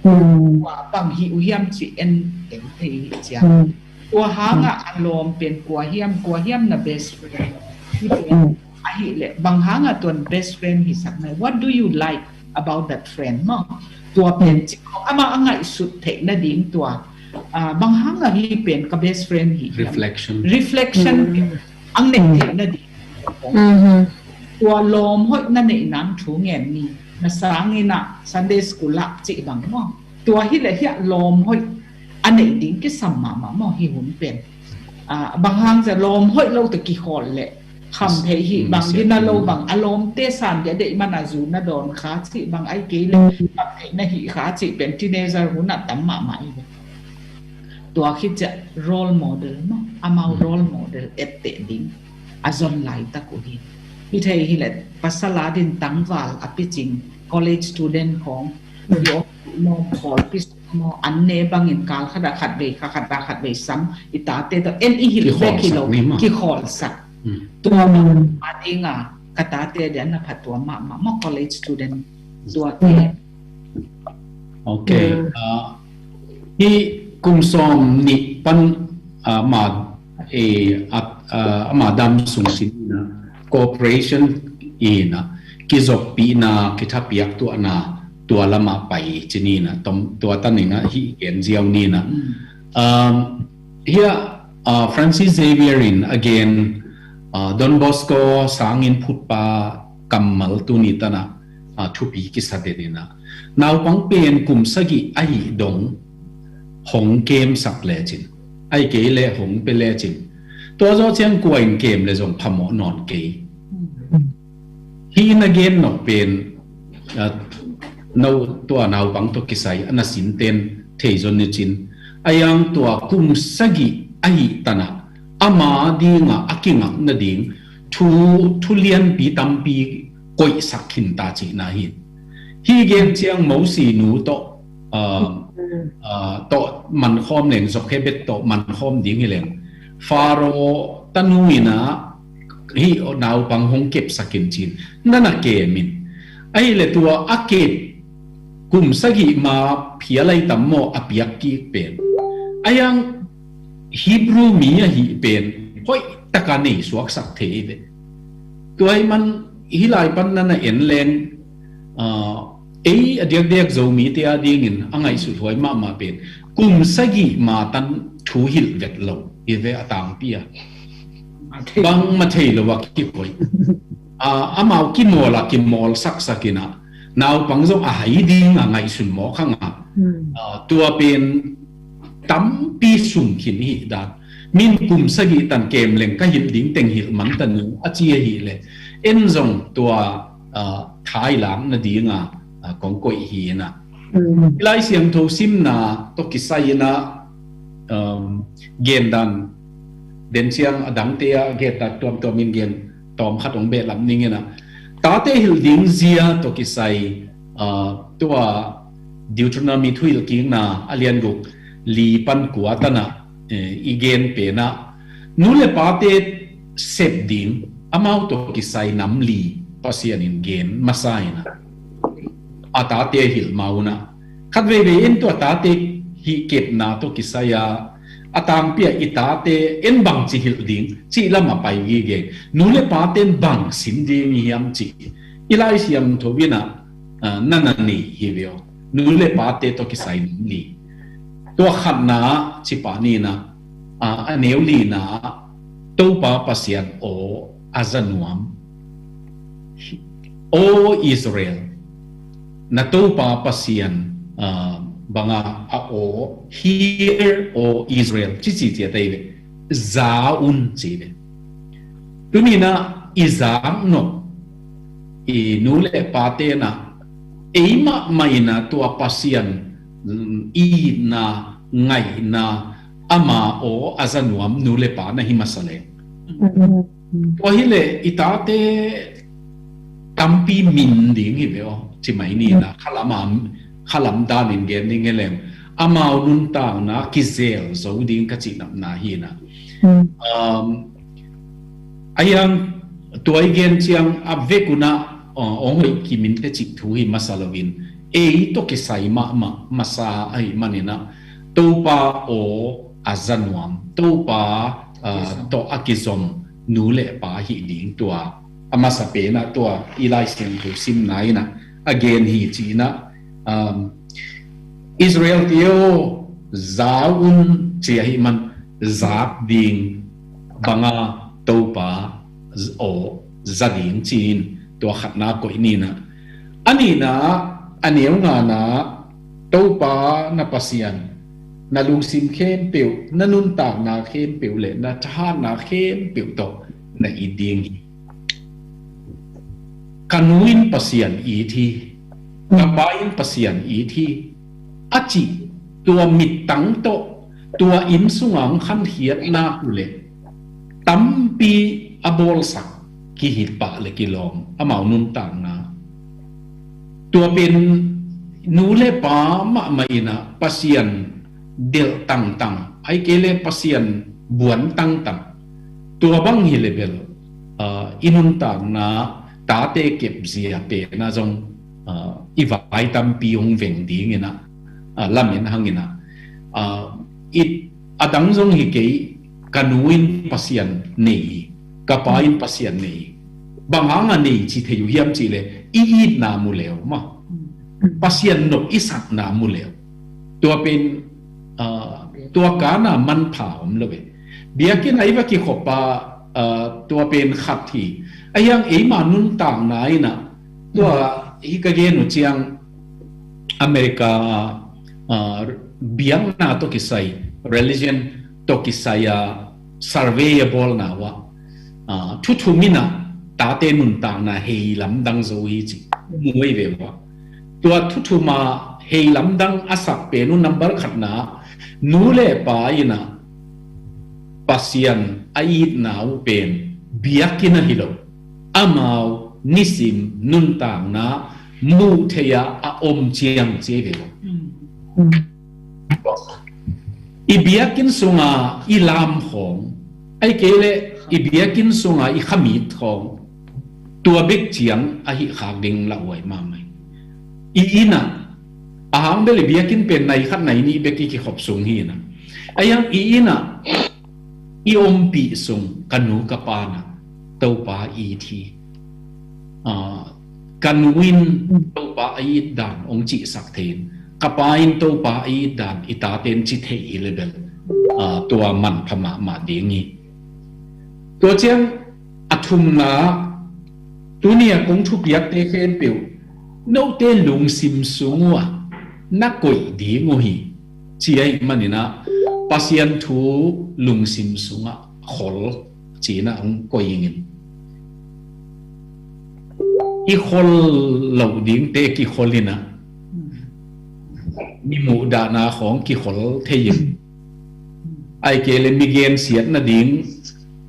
Kua bang hi uh hiam ci en keng thei hi ciang. Kua hang ah a lawm pen kua hiam, kua hiam na best friend? Hi pen ahi leh bang hang ah tuan best friend hisak nai? What do you like about that friend maw? Tua pen ci khawng amah a ngaihsut theih nading tua, ah, bang hang ah hi pen ka best friend hi hiam? Reflection. Reflection pen ang neih theih nading. Tua lawm hoih na neih nang thu ngen ni. Na sang in ah Sunday school ah cih bang maw? Tua hi leh hiah lawm hoih a neih ding kisam mahmah maw hi hun pen? Ah, bang hang zia lawm hoih lo tawh kikhawl leh kham thei hi bang, gina lo bang, a lawmte san dia deih man a zu na dawn kha cih bang, ai kei leh kham thei na hi kha cih pen teenager hun ah tam mahmah hi ve. Tua khit ciah role model maw, amau role model etteh ding a zon laitak uh hi. Hi thei hi leh pasal a din tangval a picing college student khawng i om lawm khawl pi maw, an ne bangin kal khat ah khat vei, kha khat ah khat vei sam, i tate tawh en i hilh vek hi lo, kikhawlsak ni maw? Kikhawlsak. Tua bang a ding a ka tate dia na phat tua mahmah maw, college student tuate. Ok. Ah, hi kum sawm nih pan, ah, ma, eh, at, ah, ama dam sung sin na cooperation in ah kizoppihna, kithapiak tuahna tua lamah pai ci ni na, tom, tua tan in ah hih gen ziau ni na. Um, hiah, ah, Francis Xavier in a gen, ah, Don Bosco sangin phutpa kammal tuni tan ah, ah, thupi kisa den in ah, naupang pen kum sagih ahih dong hong kemsak lecin, ahih kei leh hong pia lecin, tua zawh ciang kua in kem leh zong phamawh nawn kei. Hih na gen nop pen, ah, no, tua naupang tawh kisai a na sinten thei zon ni cin, a yang tua kum sagih ahih tan ah ama ding a a kingak nading thu, thu lianpi tampi koihsak khin ta cihna hi. Hih gen ciang Mosi nu tawh, ah, ah, tawh mankhawm leng, Jokhebed tawh mankhawm ding hi leng, Faro tanu in ah hih naupang hong kepsak in cin, na na kem in. Ahih leh tua a kep kum sagih ma phial ai tam maw a piak kik pen, a yang Hebrew mi ahih pen hoih taka nei suaksak thei ve. Tua ahih man hih lai pan na na en leng, ah, ei a diakdiak Zomite a dingin a ngaihsut huai mahmah pen kum sagih ma tan thu hilh vet lo hi ve a tangpi a. Bangmah thei lo a kikoih. Ah, amau kimawl a kimawl saksak in ah naupang zong a hai ding a ngaihsun mawk hang a. Ah, tua pen tampi sum khin hi dan. Min kum sagih tan kem leng ka hilh ding teng hilh man ta ni a ci ahih leh, en zong tua, ah, thailak nading a, ah, kong koih hi in ah. Lai Siangtho simna tawh kisai in ah, um, gen dan den ciang a dangte a gen dan tuamtuam in gen tawm khat hong behlap ning in ah. Tate hilh ding zia tawh kisai, ah, tua Deuteronomy thuhilhkikna a lian guk li pan kua tan ah, eh, i gen pen ah, nu le pate sep ding, amau tawh kisai nam li Pasian in gen masa in ah, a tate hilh ma un ah, khat veivei in tua tate hih kepna tawh kisai a, a tangpi ah i tate en bangci hilh ding cih lam a pai gige. Nu le pate in bang sim ding i hiam cih i Lai Siangtho in ah, ah, na na nei hi ve aw. Nu le pate tawh kisai ni. Tua khatna cih pah ni in ah, ah, a neu lina Topa Pasian aw a za nuam. O Israel, na Topa Pasian, ah, banga a aw, hear, O Israel, ci ci ci a tei ve, za un ci ve. Tuni in ah i zak nop i nu le pate in ah, ei mahmah in ah tua Pasian, mm, itna, ngaihna, ama aw a za nuam nu le pa na hi masa leng. Tua hi leh i tate tampi min ding hi ve aw, ci mai ni in ah, khalam a, khalam danin gen ding hi leng, amau nuntakna kizel zo ding ka cih napna hi in ah. Um, a hiang tua i gen ciang a vek un ah, uh, ong hoih kim in teh cih thu hi masa loin, ei tawh kisai mahmah masa ahih manin ah, Topa aw a za nuam, Topa, ah, tawh a kizom nu le pa hi ding tua a masa pen ah tua i Lai Siangtho simna in ah a gen hi ci in ah, um, Israel-te aw, za un ci ahih man, zak ding banga Topa aw za ding ci-in tua khatna koih ni in ah. A nihna, a neu ngana, Topa na Pasian na lungsim khempeuh, na nuntakna khempeuh le na thahatna khempeuh tawh na it ding hi. Ka nu in Pasian it hi, ka pa in Pasian it hi, a cih tua mittang tawh, tua inn sunga hong khankhiat nak uh leh tampi a bawlsak kihit pah le kilawm amau nuntakna. Tua pen nu le pa mahmah in ah Pasian delh tangtang, ahih kei leh Pasian buan tangtang. Tua bang hi leh bel, ah, i nuntakna tate kepzia pen ah zong, ah, i vai tampi hong veng ding in ah, ah, lamen hang in ah. Ah, i, a dang zong hi kei, ka nu in Pasian nei hi, ka pa in Pasian nei hi. Bang hang a nei ci thei uh hiam cih leh i itna mu le uh maw. Pasian nop i sakna mu le uh. Tua pen, ah, tua kana manpha om lo ve. Biakinn ah i va kikhop a, ah, tua pen khat hi. A hiang eima nuntakna in ah, tua hi ka gen uh ciang America, ah, biakna tawh kisai, religion tawh kisai a survey a bawlna uh ah, ah, thu thum in ah tate nuntakna hei lamdang zo hi ci mu ei ve uh ah. Tua thu thum a hei lamdang a sak pen uh number khatna, nu le pa in ah Pasian a itna uh pen biakinn ah hi lo, amau nisim nuntakna muh theih a a om ciang ci ei ve uh ah. I biakinn sunga i lam khawng, ahih kei leh i biakinn sunga i khamit khawng, tua bek ciang ahih khak ding lauhuai mahmah hi. I inn ah, a hang bel i biakinn pen nai khat nai nih bek i kikhop sung hi in ah. A hiang i inn ah i ompih sung ka nu ka pa in ah Topa it hi. Ah, ka nu in Topa a it dan hong cihsak thei in, ka pa in Topa a it dan i tate in ci thei hi leh bel, ah, tua manpha mahmah ding hi. Tua ciang a thumna, tuni a kong thupiakte khempeuh note lungsim sung uh ah na koih ding uh hi, ci ahih manin ah Pasian thu lungsim sungah khol ci-in ah hong koih ing in. I khol loh dingte kikhol in ah, mi muhdahna khawng kikhol thei in, ahih kei leh mi gensiat nading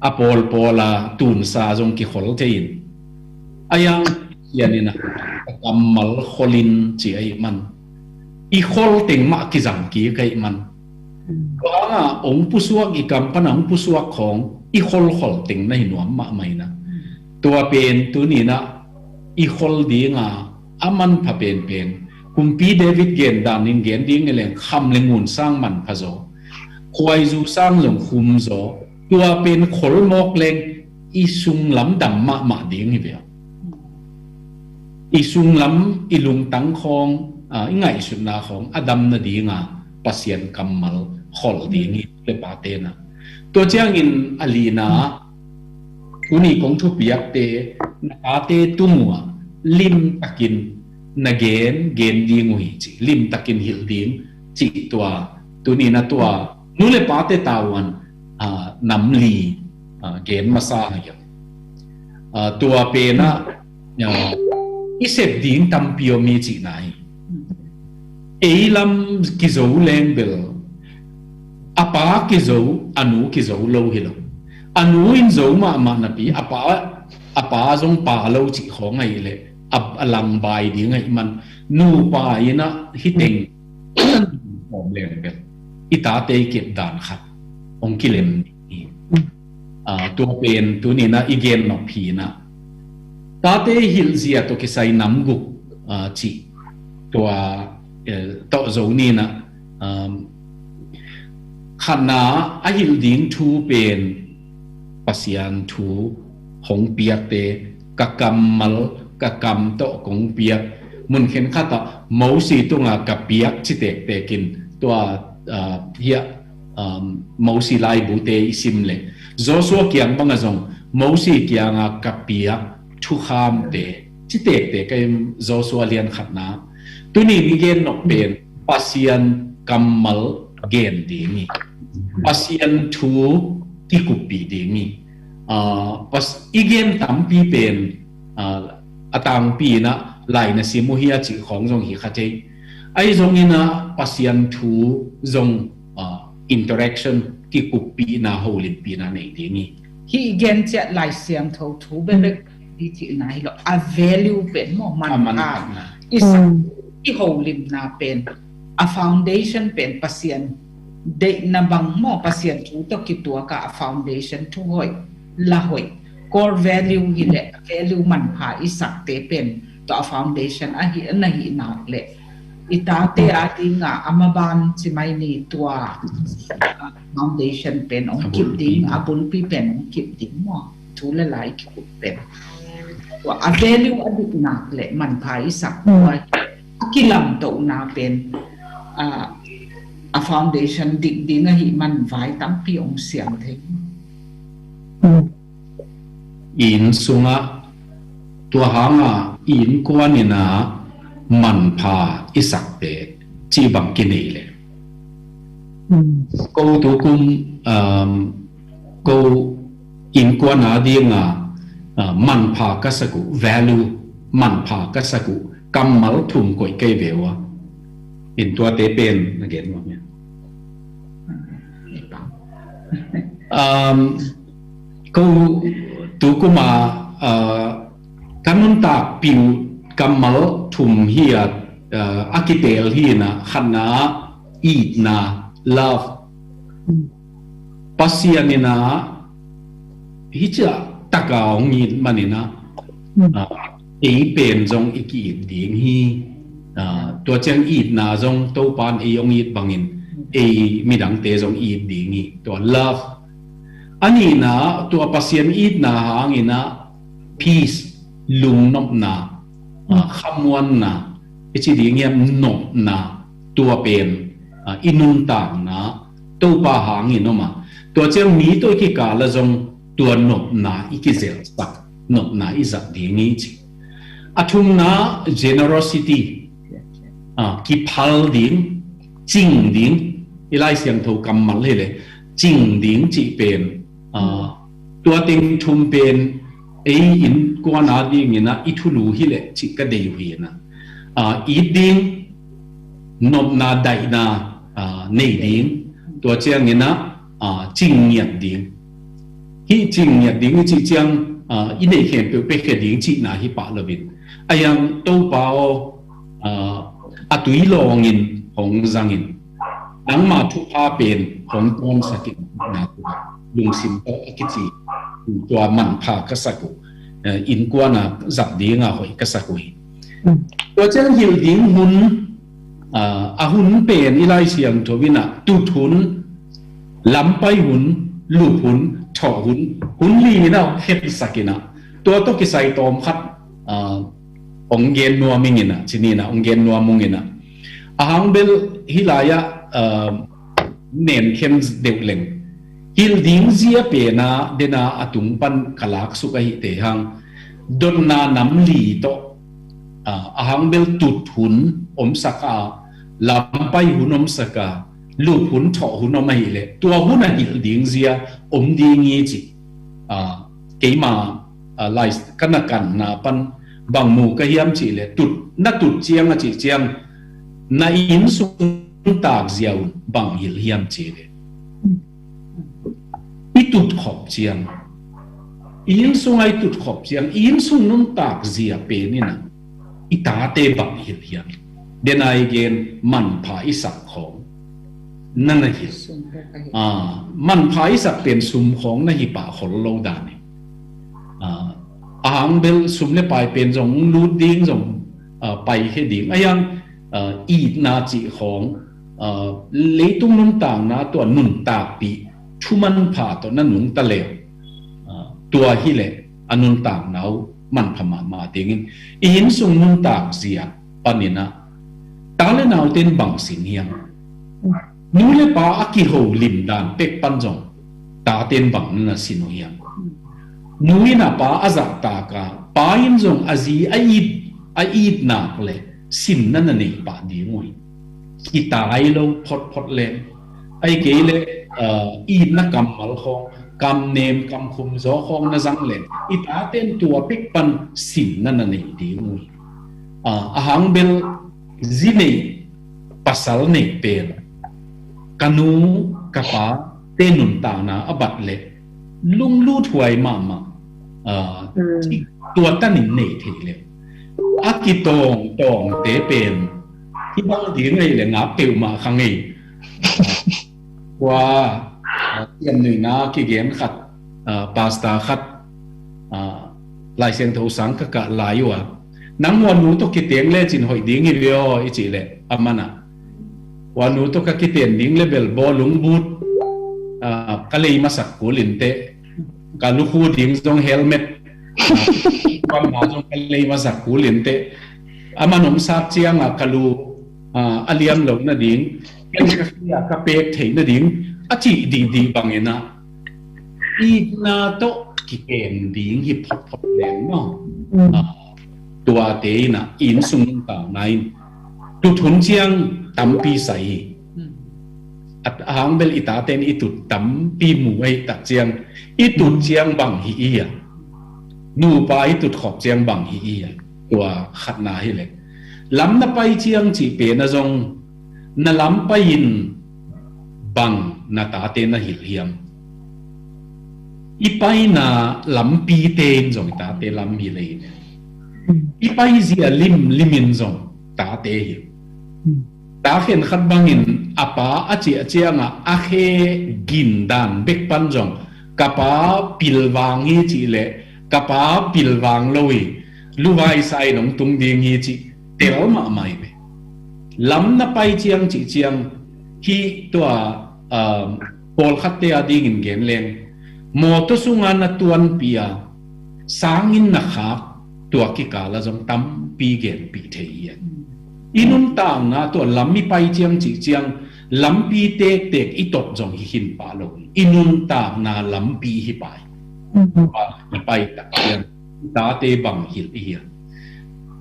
a pawlpawl a tunsa zong kikhol thei in. A hiang Pasian in ah ka kammal khol in ci ahih man, i khol teng mah kizang kik ahih man, tua hang a hong pusuak, i kam pan a hong pusuak khawng i kholkhol teng na hi nuam mahmah in ah. Tua pen tuni in ah i khol ding a a manpha penpen, Kumpi David gen danin gen ding hi leng, kham le ngun sang manpha zaw. khuaizu sang zong khum zaw, tua pen khol mawk leng i sunglam dam mahmah ding hi ve. I sunglam, i lungtang khawng, ah, i ngaihsutna khawng a dam nadinga Pasian kammal khol ding hi, le pate na. Tua ciangin a lina, tuni kong thupiakte, na tate tung uh ah limtakin na gen, gen ding uh hi ci, limtakin hilh ding ci tua, tuni na tua, nu le pate tauan, ah, nam li, ah, gen masa hi. Ah, tua pena, ah, i sep ding tampi om hi cihna hi. Ei lam kizo leng bel, a pa kizo, a nu kizo lo hi lo. A nu in zo mahmah napi, a pa, a pa zong pa lo cih khawng ahih leh, a, a langbai ding ahih man, nupa in ah hiteng, om leng bel, i tate i kep dan khat hong kilem ding hi. Ah, tua pen tuni na i gen nop hi na. Tate hilhzia tawh kisai nam guk, ah, cih tua, eh, tawh zo ni na, um, khatna a hilh ding thu pen Pasian thu hong piakte, ka kammal, ka kam tawh kong piak. Mun khenkhat ah Mosi tunga ka piak ci tektek in tua, ah, hiah, um, Mosi laibute i sim leh, Joshua kiang banga zong Mosi kianga ka piak thukhamte ci tektek a, Joshua lian khatna. Tuni i gen nop pen Pasian kammal gen ding hi. Pasian thu kikuppih ding hi. Ah, pas-, i gen tampi pen, ah, a tangpi in ah lai na sim uh hi a cih khawng zong hi kha thei. Ahi zongin ah Pasian thu zong, ah, interaction, kikuppihna, holimpihna nei ding hi. Hih i gen ciat Lai Siangtho thu bekbek hi cihna hi lo. A value pen maw, a manpha, manpha i sak, i holimna pen, a foundation pen Pasian deihna bang maw, Pasian thu tawh kituak a, a foundation thu hoih, la hoih, core value hi leh, value manpha i sakte pen tua a foundation ahi, na hi nak leh, i tate a dinga a maban ci mai ni, tua, ah, foundation pen hong kip ding, a bulpi pen hong kip ding maw, thu le la i kikup pen. Tua a value a dik nak leh manpha i sak, tua a kilamtohna pen, ah, a foundation dik ding ahih man vai tampi hong siam thei. Inn sungah, tua hanga innkuan in ah manpha i sakte cih bang kinei leh, ko tukum, um, ko innkuan a dinga, ah, manpha ka sak uh, value, manpha ka sak uh kammal thum koih kei ve ua. In tuate pen na gen nuam hia? Um, ko tukuma, ah, ka nuntakpih uh kammal thum hi a, ah, a kiteel hi na, khatna itna, love. Pasian in ah hih ciah taka hong it man in ah, ah, ei pen zong i ki-it ding hi. Ah, tua ciang itna zong Topan ei hong it bangin ei midangte zong i it ding hi. Tua love. A nihna, tua Pasian itna hangin ah peace, lungnopna, ah, khamuanna, i ci ding hiam, nopna, tua pen, ah, i nuntakna, Topa hangin om a. Tua ciang mi tawh i kikal ah zong tua nopna i kizelsak, nopna i zat ding hi ci. A thumna, generosity, ah, kiphal ding, cing ding, i Lai Siangtho kammal hi leh, cing ding cih pen, ah, tua teng thum pen ei innkuan a dingin ah i thulu hi leh cih ka deih uh hi na. Ah, it ding, nopna daihna, ah, nei ding, tua ciangin ah, ah, cing ngiat ding. Hih cing ngiat ding i cih ciang, ah, i neih khempeuh piakhia ding cihna hi pah loin, a hiang Topa aw, ah, a tui lawngin hong zangin, nangma thupha pen hong tawmsak in, na tua lungsim tawh a kici, tua manpha ka sak uh, eh, innkuan a zat dinga hoih ka sak uh hi. Tua ciang hilh ding hun, ah, a hun pen i Lai Siangtho in ah tuthun, Lampai hun, lup hun, thawh hun, hun li in a hong khensak in a, tua tawh kisai tawm khat, ah, hong gen nuam ing in a, ci ni in a, hong gen nuam ung in a. A hang bel hih lai-ah, ah, nen khen deuh leng. Hilh ding zia pen a, den a a tung pan ka laksuk ahih teh hang. Dotna nam li tawh, ah, a hang bel tut hun omsak a, lampai hun omsak a, lup hun, thawh hun om ahih leh, tua hun a hilh ding zia om ding hi ci. Ah, keima, ah, lai ka na kanna pan bang mu ka hiam cih leh, tut, na tut ciang a cih ciang, na inn sung nuntak zia un bang hilh hiam cih leh, i tut khop ciang, i inn sung a i tut khop ciang, i inn sung nuntak zia pen in a, i tate bang hilh hiam. Den a i gen manpha i sak khawng na na hilh. Ah, manpha i sak pen sum khawng na hi pah khol lo dan hi. Ah, a hang bel sum le pai pen zong lut ding zong, ah, pai khe ding. A hiang, ah, itna cih khawng, ah, leitung nuntakna tua nuntakpih thu manpha tawh na nungta leh, ah, tua hi leh a nuntakna uh manpha mahmah ding in. I inn sung nuntak zia pan in a, ta le nau ten bang sin hiam. Nu le pa a kiholim dan pek pan zong, ta ten bang na na sin uh hiam. Nu in a pa a zahtak a, pa in zong a zi a it, a it nak leh sin na na nei pah ding uh hi. Kitai lo photphot leh, ahih kei leh, ah, itna kammal khawng, kam nem, kam khum zaw khawng na zang leh, i ta ten tua pek pan sin na na nei ding uh hi. Ah, a hang bel zi neih, pasal neih pen, ka nu, ka pa te nuntakna a bat leh, lunglut huai mahmah, ah, mm, tua tanin nei thei leh. A kitawngtawngte pen, hih bang ding ei leh ngak peuhmah kha ngei. Tua, ah, Siam Nuihna kigen khat, ah, pastor khat, ah, Lai Siangtho sang ka kah lai uh a, nang huanu tawh kiteng lecin hoih ding hi ve aw, i cih leh, a man a, huanu tawh ka kiten ding leh bel bawlung but, ah, ka lei masak kul inteh, ka lukhu ding zong helmet, ah, pamna zong ka lei masak kul inteh, a man hong sat ciang a ka lu, ah, a liam loh nading, ken ka khia ka pek theih nading, a cih dihdih bang in a, itna tawh kiken ding hi photphot leng maw. Mm. Ah, tuate in a, inn sung nuntakna in, tut hun ciang tampi sai hi. Mm. A hang bel i taten i tut tampi mu ahih tak ciang, i tut ciang bang hi i hia. Nupa i tut khop ciang bang hi i hia. Tua khatna hi leh, lam na pai ciang cih pen a zong, na lampai in bang na tate na hilh hiam. I paina lampite in zong i tate lam hilh hi. I pai zia limlim in zong tate hilh. Ta khen khat bangin a pa a ciah ciangah a khe gin dan bek pan zong, ka pa pilvang hi cih leh, ka pa pilvang lo hi, luvaisa in hong tung ding hi cih tel mahmah hi ve. Lam na pai ciang cih ciang, hih tua, um, pawlkhatte a dingin gen leng, mawtaw sunga na tuanpih a, sangin na khak, tua kikal ah zong tampi genpih thei hi. I nuntakna tua lam i pai ciang cih ciang, lampi tektek i tot zong hi khin pah lo hi. I nuntakna lampi hi pah hi. Na pai tak ciang, i tate bang hilh i hia.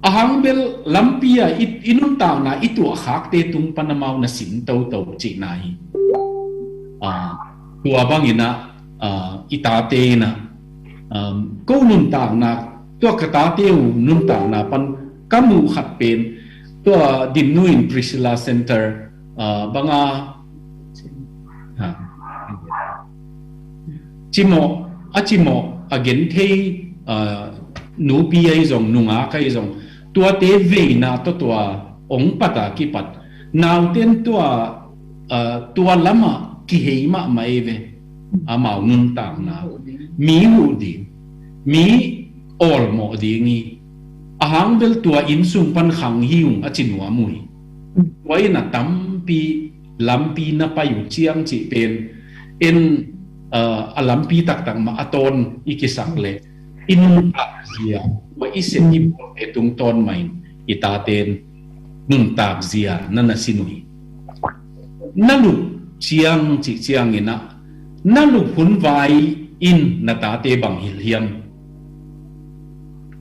A hang bel lampi ah i, i nuntakna i tuahkhakte tung pan amau na sin toto cihna hi. Ah, tua bangin ah, ah, i tate in ah, um, ko nuntakna, tua ka tate uh nuntakna pan ka muh khat pen, tua Dinnu in Priscilla Center, ah, banga, ha, cimawh, a cimawh, a genthei, ah, nupi ahi zong, nungak ahi zong, tuate veina tawh tua ong pat a kipat, nauten tua, ah, tua lamah kihei mahmah ei ve. Amau nuntakna, mi huh ding, mi awlmawh ding hi. A hang bel tua inn sung pan khang hi ung a ci nuam uh hi. Tua in a tampi lampi na pai uh ciang cih pen, en, ah, a lampi taktak mah a tawn i kisak leh i nuntak zia, tua i sep i bawlte tungtawn mah in i tate nuntak zia na na sin uh hi. Na lup ciang cih ciangin ah, na lup hun vai in na tate bang hilh hiam?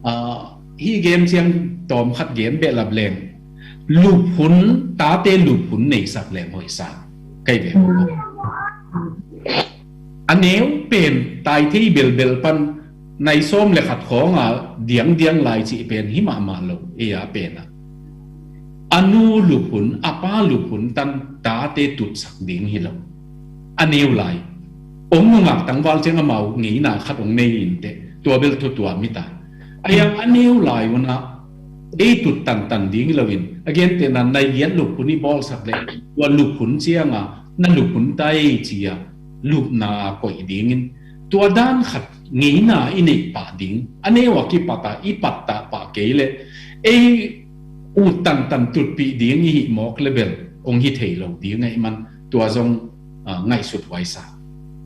Ah, hih gen ciang tawm khat gen behlap leng, lup hun, tate lup hun neisak leng hoihsa kai ve. A neu pen tai thei belbel pan nai sawm le khat khawng a diangdiang lai cih pen hi mahmah lo, ei a pen ah, a nu lup hun, a pa lup hun tan tate tutsak ding hi lo. A neu lai, ong nungak tangval ciang amau ngeina khat ong nei inteh, tua bel thutuam hi ta. A hiang a neu lai un ah ei tut tantan ding hi loin, a gentehna nai giat lup hun i bawlsak leh, tua lup hun ciang a na lup hun tai ci a lupna a koih dingin, tua dan khat ngeina i neih pah ding. A neu a kipat a i pattah pah kei leh ei ut tantan tutpih ding i hih mawk leh bel ong hi thei lo ding ahih man, tua zong, ah, ngaihsut huaisa.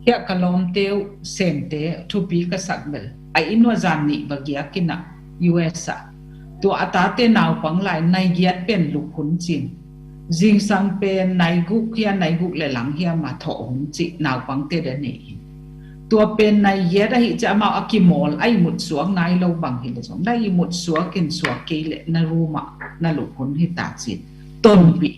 Hiah ka lawmte uh Semte thupi ka sak bel, a inn uah zan nih va giak in ah, U S ah, tua a tate naupang lai nai giat pen lup hun cin, zingsang pen nai guk hia, nai guk le lang hia mah thawh hun cih naupangte da nei hi. Tua pen nai giat ahih ciang amau a kimawl, a ihmut suak nai lo bang hi leh zong, na ihmut suak in suak kei leh na room ah na lup hun hi ta cin, tonpih.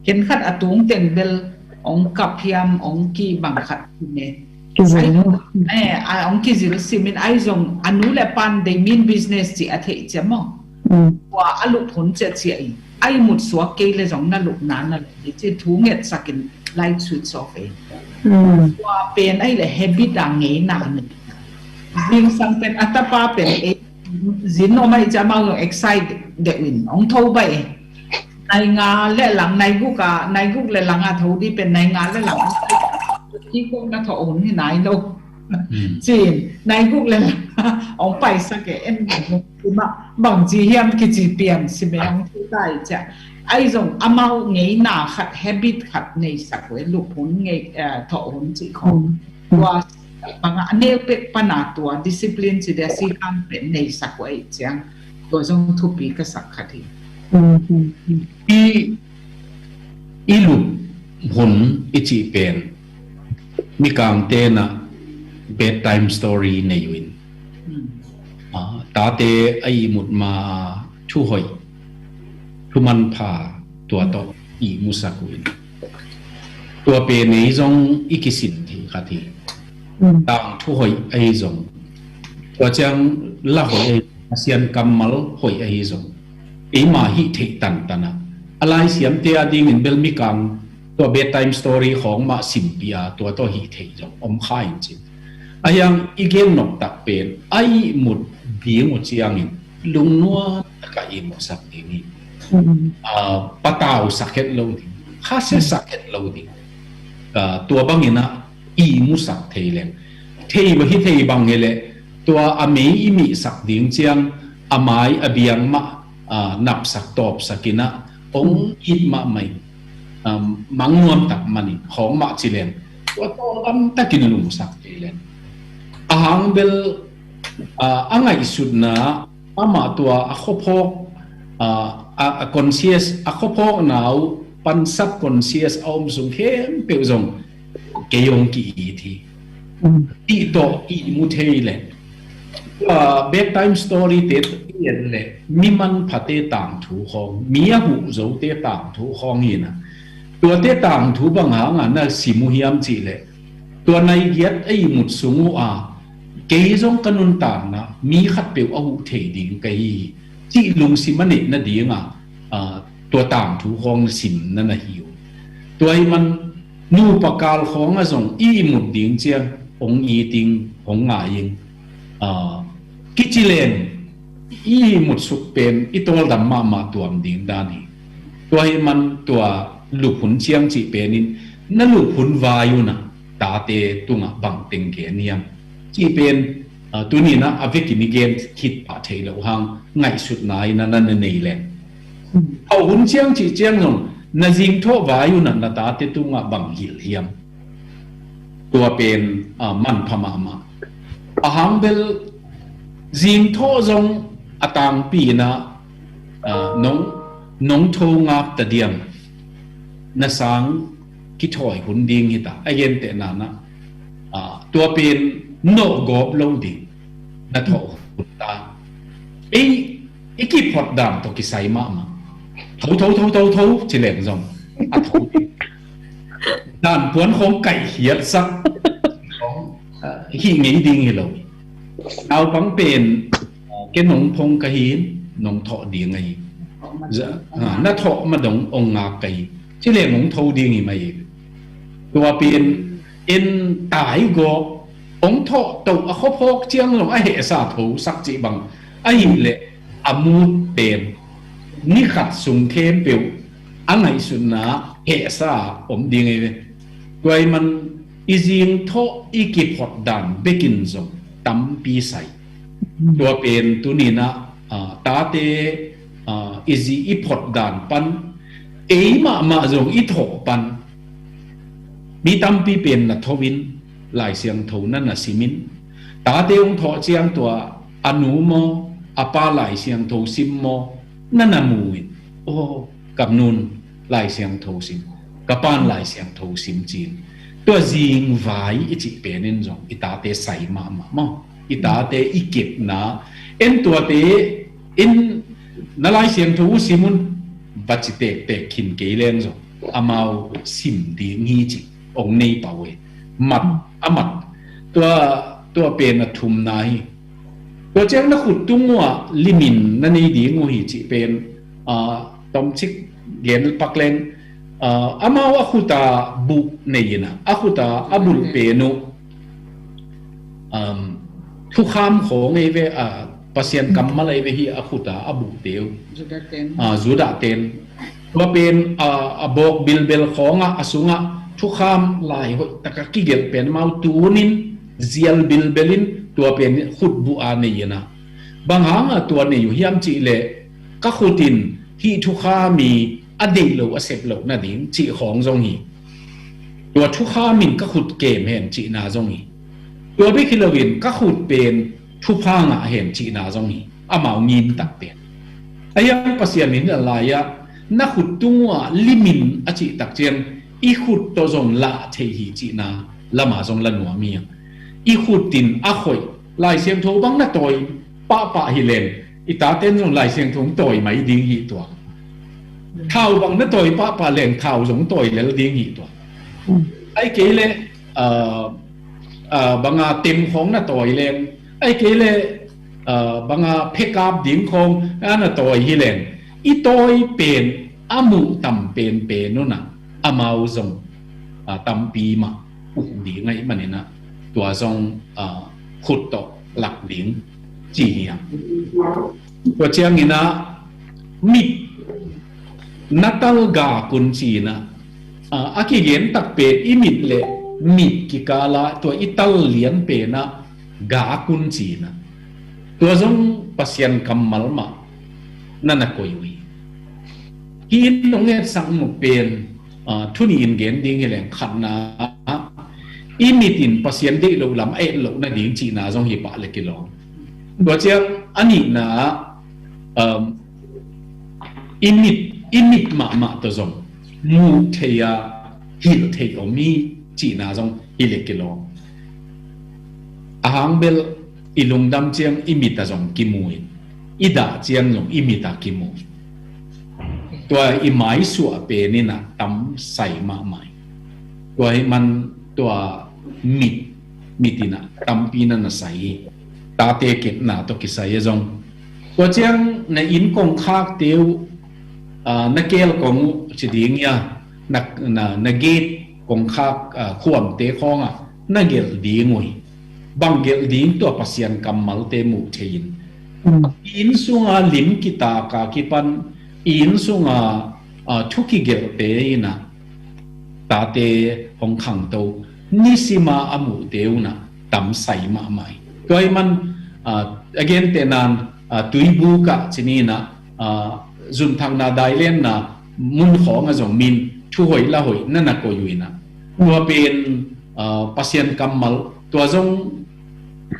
Khenkhat a tung teng bel ong kap hiam, ong ki bang khat hi ne. Kizil. Ai, eh, a ong kizil simin, ahi zong a nu le pan they mean business cih a theih ciang maw. Mm. Tua a lup hun ciah ciah in, a ihmut suak kei leh zong na lupna na lo hi ci thu ngetsak in light switch off ei. Mm. Tua pen ahih leh habit a ngeina nei. Zingsang pen a tapa pen ei zin om ahih ciang amau zong excite deuh in ong tho baih. Nai nga le lang, nai guk a, nai guk le lang a tho ding pen nai nga le lang. Kikawkna thawh hun hi nai lo. Mm. Cin, nai guk le lang ong paisak e, en bang ci hiam kici pian si me ong thu tai cia. Ahi zong amau ngeina khat, habit khat neisak uh e, lup hun ngei, eh, thawh hun cih khawng. Mm. Tua bang a neu pek pan a tua discipline ci dia si kan pen neisak uh ahih ciang, tua zong thupi ka sak khat hi. Mm, mm, mm. I, i lup hun i cih pen, Mikangte na bedtime story nei uh in. Mm. Ah, tate a ihmut ma thu hoih, thu manpha, tua tawh ihmusak uh in. Tua pen ei zong i kisin thei khat hi. Mm. Tangthu hoih ahi zong, tua ciang la hoih ahi, Pasian kammal hoih ahi zong, eima hih theih tantan a, a Lai Siamte a dingin bel Mikang tua bedtime story khawng mah simpih a, tua tawh hih theih zong om kha in cin. A hiang i gen noptak pen, a ihmut ding uh ciangin lungnuam taka ihmutsak ding hi. Mm. Ah, patausak het lo ding, khasiasak het lo ding. Ah, tua bangin ah ihmusak thei leng, thei bang hi thei bang hi leh, tua a mei i mihsak ding ciang, a mai a biang mah, ah, napsak tawpsak in ah, ong it mahmah in, um, mang nuam tak manin, khawng mah ci leng, tua tawldam takin lungsak thei leng. A hang bel, ah, a ngaihsutna, amah tua a khuaphawk, ah, a, a conscious, a khuaphawkna uh pan subconscious a om sung khempeuh zong kei hong ki-it hi. Mm. Ih tawh ihmu thei leh, ah, bedtime story te i et leh, mi manphate tangthu khawng, mi a huh zote tangthu khawng hi na. Tuate tangthu bang hanga na sim uh hiam cih leh, tua nai giat a ihmut sung uh a, kei zong ka nuntakna mi khatpeuh a huh thei ding ka hi hi, cih lungsim a neih nadinga, ah, tua tangthu khawng na sim na na hi uh. Tua ahih man nupa kal khawngah zong i ihmut ding ciang hong it ing, hong ngai ing. Ah, kici leng i ihmut suk pen i tawldam mahmah tuam ding dan hi. Tua ahih man tua lup hun ciang cih penin, na lup hun vai un ah tate tungah bang teng gen hiam cih pen, ah, tuni-in ah a vekin i gen khit pah theih loh hang ngaihsutna in ah na na nei leng. Thawh hun ciang cih ciang zong na zingthawh vai un ah na tate tungah bang hilh hiam? Tua pen, ah, manpha mahmah. A hang bel zingthawh zong a tangpi in ah, ah, nong, nong tho ngap ta diam, na sang kithawi hun ding hi ta, a gentehna in ah, ah, tua pen nawh gawp lo ding, na thawh hun ta. Ei, i kiphot dan tawh kisai mahmah. Tho, tho, tho, tho, tho, ci leng zong a tho ding. Dan puan khawng kaihkhiatsak khawng, ah, hih ngei ding hi lo. Naupang pen, ah, ke nong phong ka hi, nong thawh ding ahi. Za-, ah, na thawh ma dong ong ngak ka hi, ci leng ong tho ding hi mah hi. Tua pen en tai gawp, ong thawh toh a khuaphawk ciang zong a hehsa thosak cih bang ahih leh a mut pen ni khat sung khempeuh a ngaihsutna hehsa om ding ei ve. Tua ahih man i zingthawh i kiphot dan bekin zong tampi sai. Tua pen tuni in ah, ah, tate, ah, i zi i phot dan pan, ei mahmah zong i thawh pan, mi tampi pen na tho in, Lai Siangtho na na sim in, tate ong thawh ciang tua a nu maw, a pa Lai Siangtho sim maw, na na mu in, aw, ka nun Lai Siangtho sim, ka pan Lai Siangtho sim ci-in. Tua zingvai i cih pen in zong i tate sai mahmah maw, i tate i kepna, en tuate in na Lai Siangtho uh sim un, va ci tektek khin kei leng zong amau sim ding hi cih ong nei pah uh hi. Mat, a mat, tua, tua pen a thumna hi. Tua ciang na khut tung uh ah limin na nei ding uh hi cih pen, ah, tomcik gen pak leng, ah, amau a khut a buh nei in ah, a khut a a bulh pen uh, um, thukham khawng ei ve, ah, Pasian kammal ei ve hi a khut a a buhte uh. Judah ten. Ah, Judah ten. Tua pen, ah, a bawk bilbel khawng ah, a sung ah thukham lai hoih tak a kigelh pen amau tun in zial bilbel in tua pen khut buh a nei in ah. Bang hang a tua nei uh hiam cih leh, ka khut in hih thukham i a deih lo a sep loh nading cih khawng zong hi. Tua thukham in ka khut kem hen cihna zong hi. Tua bek hi lo in ka khut pen thupha ngah hen cihna zong hi. Amau ngim tak pen. A hiang Pasian in a lai ah na khut tung uh ah limin a cih tak ciang i khut tawh zong lah thei hi cihna lam ah zong la nuam hi. I khut in a khoih, Lai Siangtho bang na tawi pahpah hi leng, i taten zong Lai Siangtho tawi mai ding hi tua. Thau bang na tawi pahpah leng thau zong tawi lel ding hi tua. Ai kei leh, ah, ah, bang a tem khawng na tawi leng, ai kei leh, ah, bang a phekap ding khawng a na tawi hi leng, i tawi pen a muh tam penpen un ah amau zong, ah, tampi mah uk ding ahih manin ah, tua zong, ah, khut tawh lak ding ci hi hang. Tua ciangin ah mit na tal gak un ci-in ah, ah, a kigen tak pen i mit le mit kikal ah tua i tal lian pen ah gak un ci-in ah, tua zong Pasian kammal mah na na koih uh hi. Hih in hong etsak nop pen, ah, thu nih in gen ding hi leng, khatna, i mit in Pasian deih loh lam a et loh nading cihna zong hi pah le kilawm. Tua ciang a nihna ah, um, i mit, i mit mahmah tawh zong muh thei a, hilh thei om hi cihna zong hi le kilawm. A hang bel i lungdam ciang i mit ah zong kimu in, i dah ciang zong i mit ah kimu. Tua i maisuah pen in ah tam sai mahmah hi. Tua ahih man tua mit, mit in ah tampi na na sai hi. Tate kepna tawh kisai a zong. Tua ciang na inn kongkhakte uh, ah, na keel kong uh ci ding hi a, na, na, na gate kongkhak, ah, khuamte khawng ah na gelh ding uh hi. Bang gelh ding, tua Pasian kammalte muh thei in. Mm. I inn sung a lim kitak a kipan, i inn sung a, ah, thu kigelhte in ah tate hong khangto, nisim a a muhte un ah tam sai mahmah hi. Tua ahih man, ah, a gentehna in, ah, Tuibuk ah ci ni in ah, ah, zunthakna dailenna mun khawng ah zong min thu hoih la hoih na na koih uh in ah, tua pen, Pasian kammal tua zong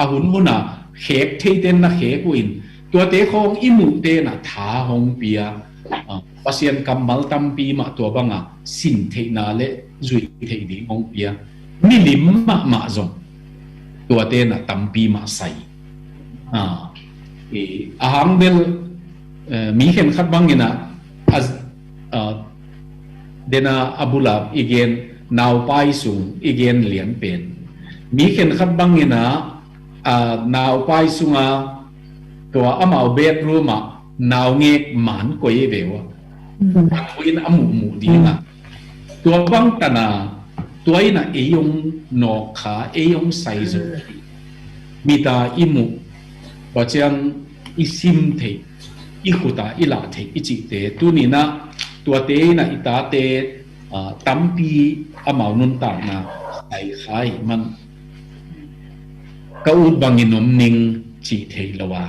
a hunhun a khek theite na khek uh in, tuate khawng i muhte na tha hong pia, Pasian kammal tampi mah tua banga sin theihna le zuih theih ding hong pia. Milim mahmah zong tuate na tampi mah sai. A hang bel mi khenkhat bangin a, dena a bula i gen naupai sung i gen lian pen, mi khenkhat bangin a naupai sunga tua amau bedroom ah naungek man koi ve uh a, a koi in a muhmuh ding a, tua bang tana tua in a ei hong nawk kha, ei hong sai zo. Mita i muh, tua ciang i sim theih, i khuta i lah theih i cihte tuninah tuate inah i tate tampi amau nuntakna sai kha ih man. Ka ut bangin om ning cih theih lo a,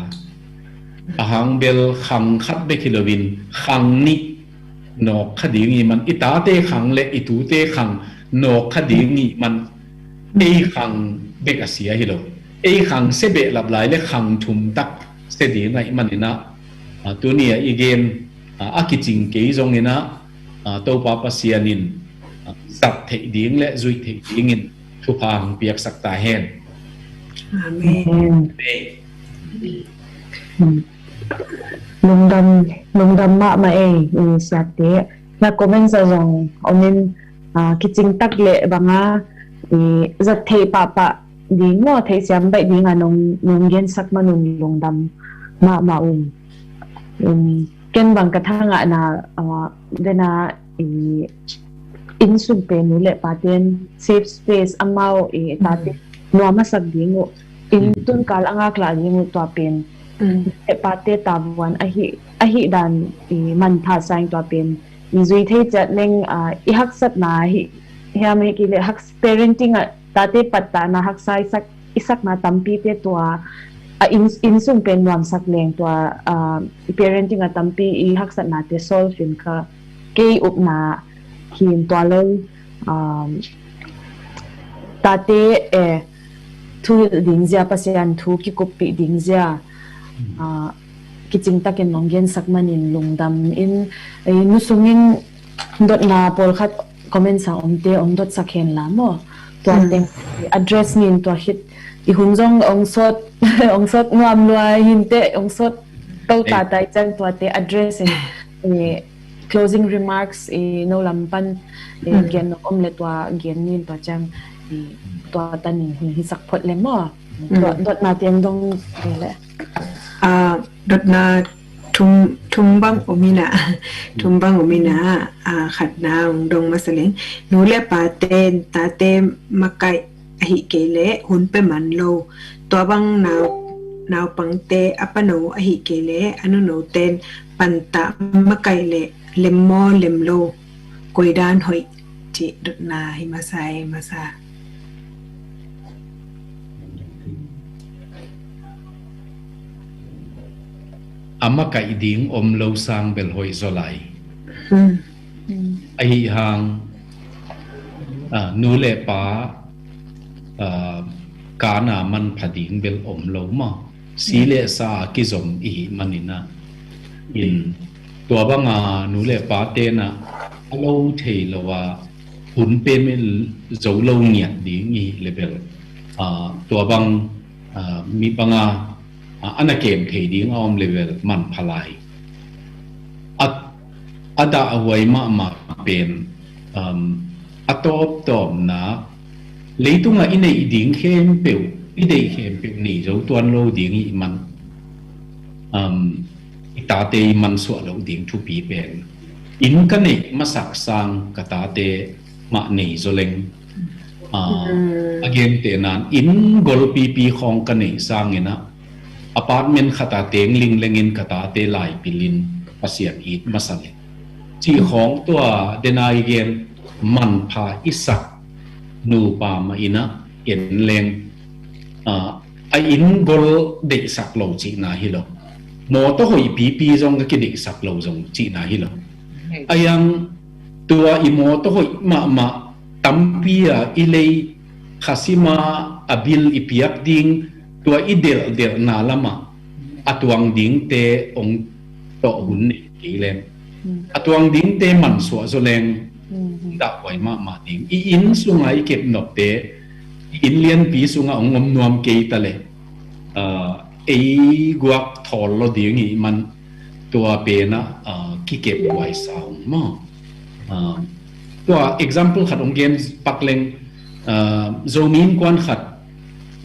a hang bel khang khat bek hi loin khang nih nawk kha ding ih man, i tate khang le i tute khang nawk kha ding ih man. Ei khang bek a sia hi lo, ei khang se behlap lai le khang thum tak se ding ahih maninah tuni a i gen a kicing kei zonginah Topa Pasian in zat theih ding le zuih theih dingin thupha hong piaksak ta hen. Amen. Lungdam, lungdam mahmah ei, i siate. Na comments ah zong omin kicing tak le banga i zat theih pahpah ding maw, theihsiam baih dinga nong gensak manun lungdam mahmah um. Ken bang ka thangahna dena i inn sung pen nu le paten safe space amau i tate nuam a sak ding uh, inn tunkal a ngaklah ding uh tua pen nu le pate tavuan ahi, ahi dan i manpha saing tua pen i zui thei ciat leng i haksatna hi hiam hi kile hak parenting ah tate pattahna haksa i sak, i sakna tampite tua a inn, inn sung pen nuamsak leng tua parenting a tampi i haksatnate solve in ka kei upna hin tua lo. Tate e thuhilh ding zia, Pasian thu kikuppih ding zia kicing takin nong gensak manin lungdam in, nu sungin dotna pawlkhat comments a omte ong dotsak hen la maw. Tua teng address nin tua khit i hun zong ong sawt, ong sawt nuam lua hinte ong sawt to tatai ciang tuate address in closing remarks i no lam pan gen nong om le tua gen nin tua ciang tua tanin hun hisak phot le maw. Dotna tiang dong le dotna thum, thum bang om ina, thum bang om ina. Khatna ong dong masa leng, nu le pate tate makaih ahi kei le hun pe man lo, tua bang nau, naupangte a pano ahi kei le a nuno ten panta makaih le lem maw lem lo, koidan hoih cih dotna hi masa, hi masa. A makaih ding om lo sang bel hoih zaw lai. Ahi hang nu le pa kana manpha ding bel om lo maw. Si le sa a kizom ihi maninah in tua banga nu le pa tenah a lo thei lo a hun pemil zo lo ngiat ding ihi le bel tua bang mi banga a na kem thei ding a om le bel manpha lai. A dahhuai mahmah pen a tawptawpna leitungah i neih ding khempeuh, i deih khempeuh nei zo tuan lo ding ih man. I tate i mansuah loh ding thupi pen inn ka neih masak sang ka tate mah nei zaw leng. A gente nan inn golpipi khawng ka neih sanginah apartment khata teng linglengin ka tate laipilin Pasian it masa le cih khawng tua denai gen manpha i sak nupa mah inah en leng a inn gol deihsak lo cihna hi lo. Mawtaw hoih pipi zong ka kideihsak lo zong cihna hi lo. A yang tua i mawtaw hoih mahmah tampi a i lei khasima a bil i piak ding, tua i delhdelhna lamah a tuang dingte ong tawh hun nei kei leng, a tuang dingte mansuah zaw leng, dahhuai mahmah ding. I inn sunga i kepnopte, i inn lianpi sunga ong om nuam kei ta leh, ah, ei guak thawl lo ding i man tua pena, ah, kikep guai sa ong maw. Ah, tua example khat ong gen pak leng, ah, Zomi innkuan khat,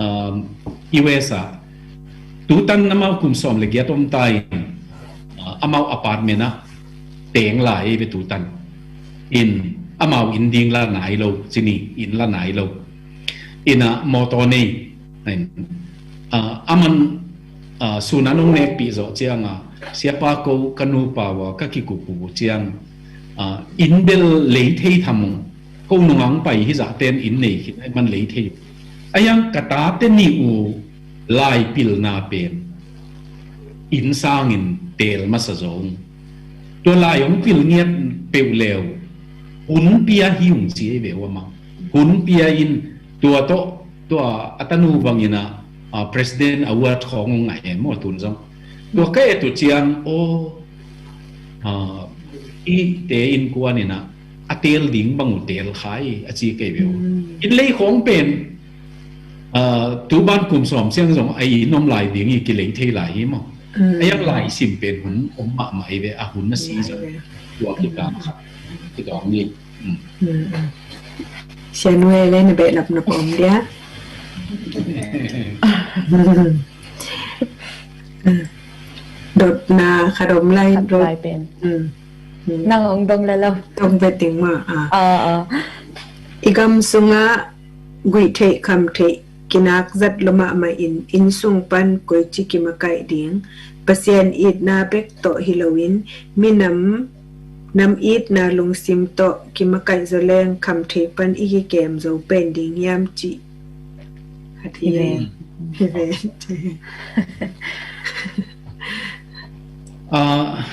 ah, U S a, tutan amau kum sawm le giat om ta in, ah, amau apartment ah teng lai ei ve tutan. In amau inn ding la nai lo, cini inn la nai lo. Ina mawtaw nei. Aman, ah, sunan ong nekpih zawh cianga, siapa ko ka nupa ua ka kikupu ciang, ah, inn bel lei thei tham ung. Ko nungang pai hizah ten inn nei khin ai man lei thei. Aiang ka tate nih u lai pilna pen inn sangin teel masa zaw ung. Tua lai ong pil ngiat peuh leu, hun pia hi ung ci ei ve ua mang. Hun pia in tua tawh, tua a tanu bangin a, ah, President Award khawng ong ngah e maw tun zong. Tua ka et uh ciang, aw, ah, i te innkuan in a, a teel ding bang uh teel kha i a ci kei ve uh. Inn lei khawng pen, ah, tu ban kum sawm ciang zong a inn om lai ding i kilei thei lai hi maw. Aiang lai sim pen hun om mahmah i ve, a hun a si zong. Tua kikang khat kidawng ni. Sia Nuai le na behlap na pawm dia. Dotna khat om lai. Khat dot lai pen. Nang ong dong la lo. Dong ve ting ma. I gam sunga guih theih kham theih kinak zat lo mahmah in, inn sung pan koici kimakaih ding, Pasian itna bek tawh hi loin, minam nam itna lungsim tawh kimakaih zaw leng kham theih pan i kikem zo pen ding hiam cih. Hi ve. Hi ve. Ah,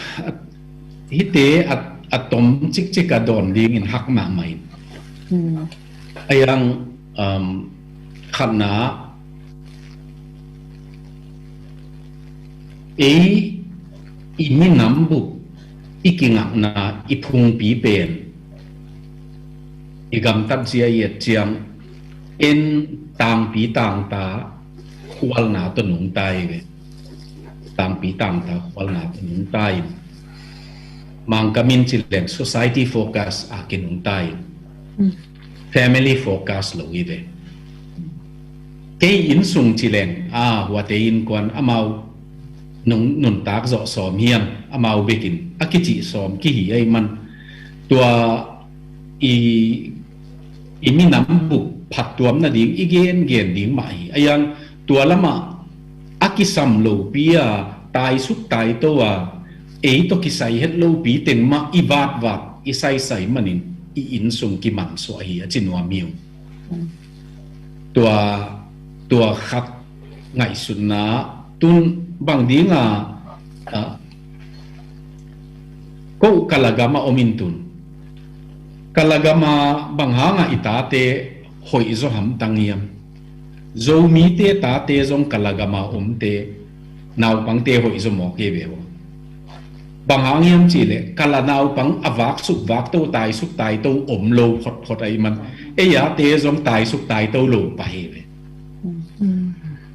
hite a, a tom cikcik a dawn dingin hak mahmah in. Aiang, um, khatna, ei i minam bup i kingakna i phungpi pen i gamtat zia i et ciang en tangpi tangta khualna tawh nungta i ve. Tangpi tangta khualna tawh nungta in. Mangkam in ci leng society focus a kinungta in. Family focus lo i ve. Kei inn sung ci leng, a, huate innkuan amau nung, nuntak zawh sawm hiam, amau bekin a kicih sawm kihi ei man. Tua i, i minam bup phattuam nading i gengen ding mah hi. Aiang tua lamah a kisam lopi a, taisuk taito a, ei tawh kisai het lopi teng mah i vatvat i saisai manin i inn sung kimansuah hi a ci nuam hi ung. Tua, tua khat ngaihsutna tun bang dinga, ah, ko kalagama om in tun. Kalagama bang hanga i tate hoih zaw hamtang hiam. Zomite tate zong kalagama omte naupangte hoih zaw mawk e ve uh. Bang hang hiam cihleh kala naupang a vaksuk vakto taisuk taito om lo photphot ahi man. Ei ate zong taisuk taito lo pah hi ve.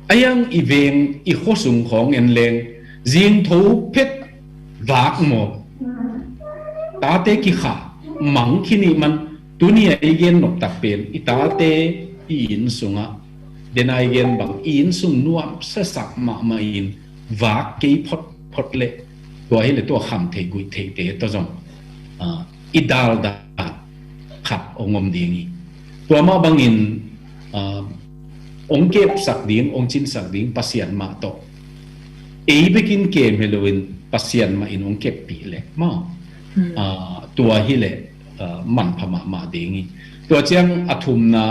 Aiang i veng i khuasung khawng en leng zingtho phet vak mawk. Tate kikha mang khin i man. Tuni a i gen noptak pen i tate i inn sungah dena i gen bang i inn sung nuam sasak mahmah in vak kei photphot leh tua hileh tua kham thei guih theite tawh zong, ah, i daldal khat ong om ding hi. Tua mah bangin, ah, ong kepsak ding, ong cinsak ding Pasian mah tawh. Ei bekin kem hi loin Pasian mah in ong keppih leh maw. Ah, tua hileh, ah, manpha mahmah ding hi. Tua ciang a thumna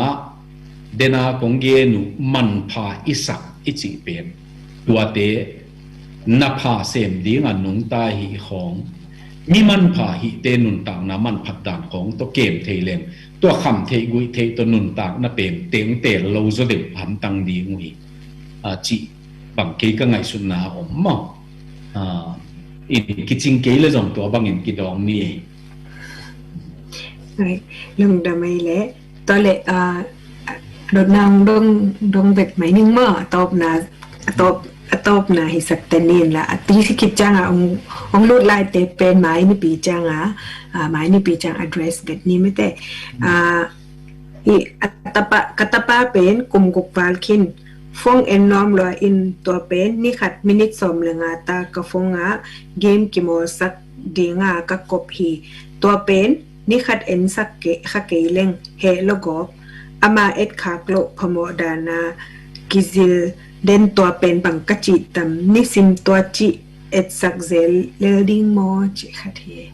dena kong gen uh manpha i sak i cih pen. Tuate na pha sem dinga nungta hi khawng. mi manpha hihte nuntakna manphat dan khawng tawh kem thei leng, tua kham theih guih theih tawh nuntakna pen tengtel lo zaw deuh hamtang ding uh hi. A, cih bang kei ka ngaihsutna a om maw. A, in kicing kei le zong tua bangin kidawng ni. Ai, lungdam ei le. Tua le, a, dotna hong dong, dong bek mai ning maw, a tawpna, a tawp, a tawpna hi sak ten in la, a ti si khit cianga hong, hong lut lai te pen mai nipi cianga, a, mai nipi ciang address bek ni mete. A, i, a tapa, ka tapa pen kum guk val khin, phone en nuam lua in tua pen, ni khat minute sawm le nga ta ka phone ah game kimawl sak dinga ka kop hi. Tua pen, ni khat ensak kha kei leng heh lo gawp, ama etkhak loh phamawh dana kizil den tua pen bang ka cih tam, nisim tua cih etsak zel lel ding maw cih khat hi.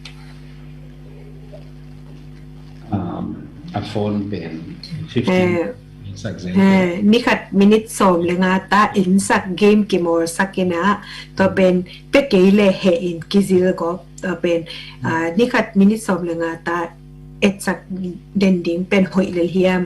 Um, a phone pen fifteen. Eh, ensak zel. Eh, ni khat minute sawm le nga ta ensak game kimawl sak ina, tua pen pe kei le heh in kizil gawp. Tua pen, ah, ni khat minute sawm le nga ta etsak den ding pen hoih lel hiam?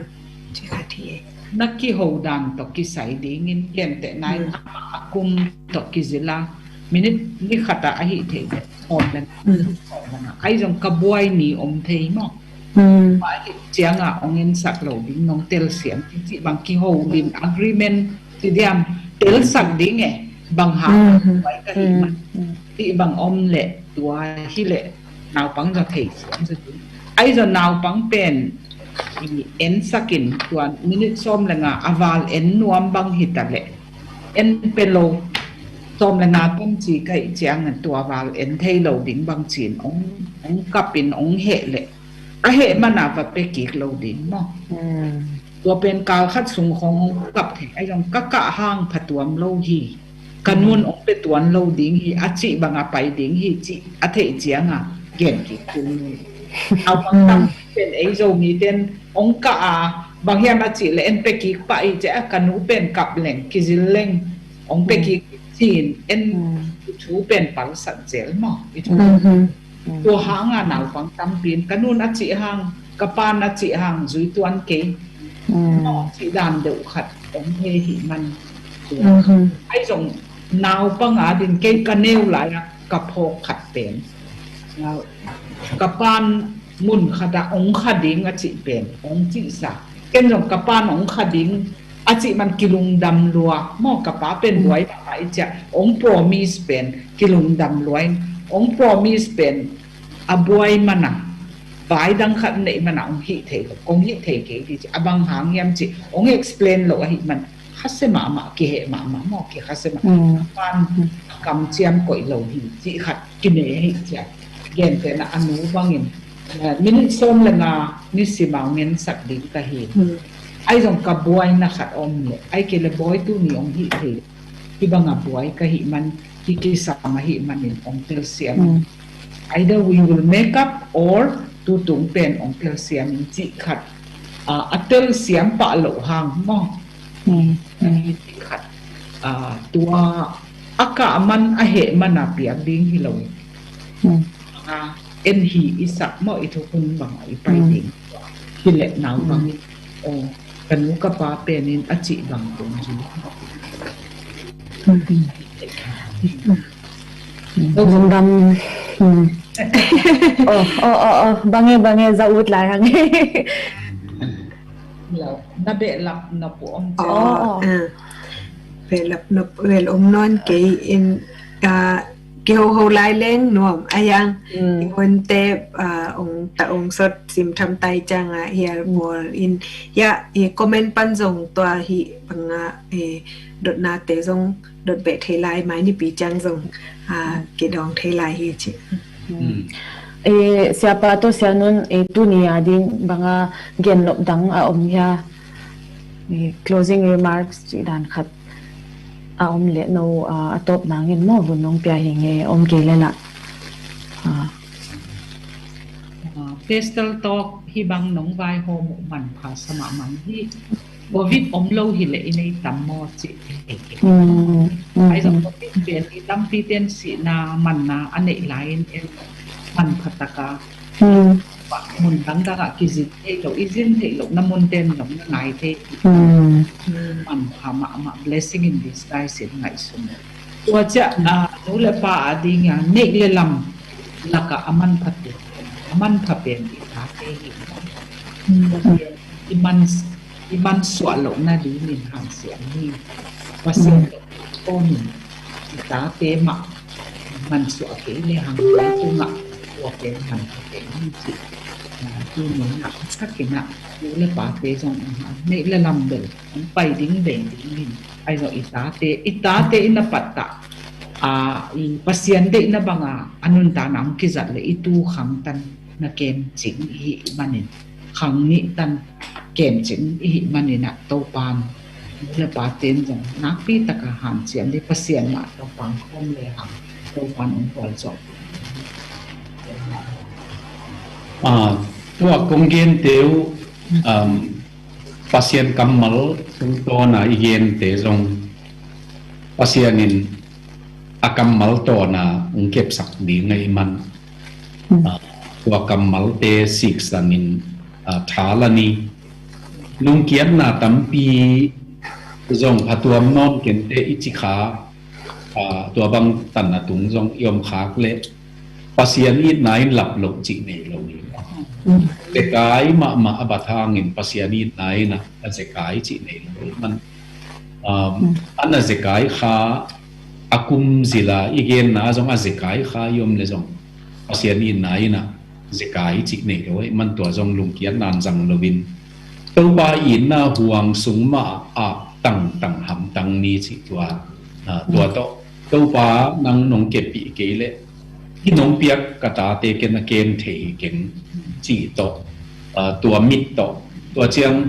Ci khat hi. Na kiho dan tawh kisai dingin genteh nai, a kum tawh kizila minute ni khat a ahi thei sawm le nga. Ai zong ka buai ni om thei maw? Ahi cianga ong ensak lo ding nong telsiam, cih bang kiho lim agreement ci diam, telsak ding e, bang hang buai ka hi man. Cih bang om leh tua hi leh naupang zong thei siam zong ding. Ai zong naupang pen i ensakin tua minute sawm le nga a val en nuam bang hi ta leh en pe lo, sawm le nga tam ci ka hi ciangin tua val en thei lo ding bang cin ong, ong kapin ong heh leh a heh mana va pe kik lo ding maw? Tua pen kal khat sung khong kap thei. Ai zong ka kah hang phatuam lo hi. Ka nun ong pe tuan lo ding hi. A cih banga pai ding hi cih a theih cianga gen kik kul lo. Naupang tam pen ei Zomi ten ong kah a bang hiam a cih le en pe kik pah hi ciah a ka nu pen kap leng kizil leng ong pe kik cin en thu pen palsat zel maw? I thu Tua hanga naupang tampi in ka nun a cih hang, ka pan a cih hang zui tuan kei. Maw, cih dan deuh khat om he hi man. Ai zong naupang a din kei ka neu lai a ka phawk khat pen, ka pan mun khat a ong kha ding a cih pen ong cihsa. Ken zong ka pan ong kha ding a cih man kilungdam lua. Maw, ka pa pen buai mahmah i ciah ong promise pen kilungdam lua in, ong promise pen a buai mana, vai dang khat neih mana ong hih thei lo, kong hih thei kei dih cih a bang hang hiam cih ong explain lo ahih man khase mahmah, kiheh mahmah maw, kikhase mahmah. Pan kamciam koih lo hi cih khat kine hi ciah. Gentehna a nu bangin, eh, minute sawm le nga nisim a ong ensak ding ka hi. Ai zong ka buaina khat om le, ai kei le buai tuni ong hih thei. Hih banga buai ka hih man, hih kisam ahih manin ong telsiam. Either we will make up or tutung pen ong telsiam in cih khat, ah, a telsiam pah loh hang maw? Cih khat, ah, tua a kah man a heh mana piak ding hi lo. A, en hi i sak maw, i thukhun banga i pai ding. Hi leh naupang in, oh, ka nu ka pa penin a cih bang kong zui. Lungdam. Oh, oh, oh, oh. Bange, bange, za ut lai hang. Lo, na behlap nop uh om cia. Oh, oh. Behlap nop, bel om nawn kei in, ah, kihoho lai leng nuam a yang. Hunte, ah, ong ta ong sot sim tham tai cianga hial mual in, ya, i comment pan zong tua hi banga, eh, dotnate zong dot beh thei lai, mai nipi ciang zong, ah, kidawng thei lai hi ci. Eh, Siapa tawh Sianun, eh, tuni a ding banga gen nop dang a om hia? Eh, closing remarks cih dan khat a om leh no, ah, a tawp nangin maw hun nong pia hi nge om kei le lah. Ah. Ah, Pastor Talk hi bang nong vaihawm uh manpha sa mahmah hi. Covid om lo hi leh i nei tam maw cih. Ai zong Covid pen i tampi ten sihna manna a neih lai in en. manpha taka, hmm, mun dangdang ah kizin theih loh, i zin theih loh na munten zong na nai thei. Hmm. Manpha mahmah, blessing in disguise in ngaihsun. Tua ciah, ah, nu le pa a ding a neih le lam lakah a manpha pen, a manpha pen i tate hi. Hmm. I man, i mansuah lohna dingin hanciam hi. Pasian, hmm, tawh kawmin i tate mah mansuah kei le hang, tungah tua pen manpha kei hi ci. Ah, tuni-in ah, a thakin ah, nu le pate zong, ah, neih le lam bel hong pai ding veng dingin, ahi zong i tate, i tate in a pattah, ah, i Pasian deihna banga a nuntakna hong kizat le i tu khang tan na kemcing i hih manin, khang nih tan kemcing i hih manin ah, Topan nu le paten zong nakpi taka hanciam dih, Pasian mah tawh pangkhawm le hang, Topan hong gualzawh. Ah, tua kong gente uh, um, Pasian kammal tungtawna i gente zong Pasian in a kammal tawna hong kepsak ding ahih man, ah, tua kammalte siksanin, ah, tha la ni. Lungkiatna tampi zong phatuam nawn kente i ci kha, ah, tua bang tanna tung zong i om khak leh Pasian itna in lap loh cih nei lo hi. Zekai mahmah a bat hangin Pasian itna in a zekai cih nei lo hi. Man, um, a na zekai kha a kum zila i genna zong a zekai kha i om le zong Pasian itna in a zekai cih nei lo hi. Man tua zong lungkiatna in zang loin Topa itna huang sung mah ah tangtang hamtang ni cih tua, ah, tua tawh Topa nang nong keppih kei leh hih nong piak ka tate ken a ken thei hi keng cih tawh, ah, tua mit tawh, tua ciang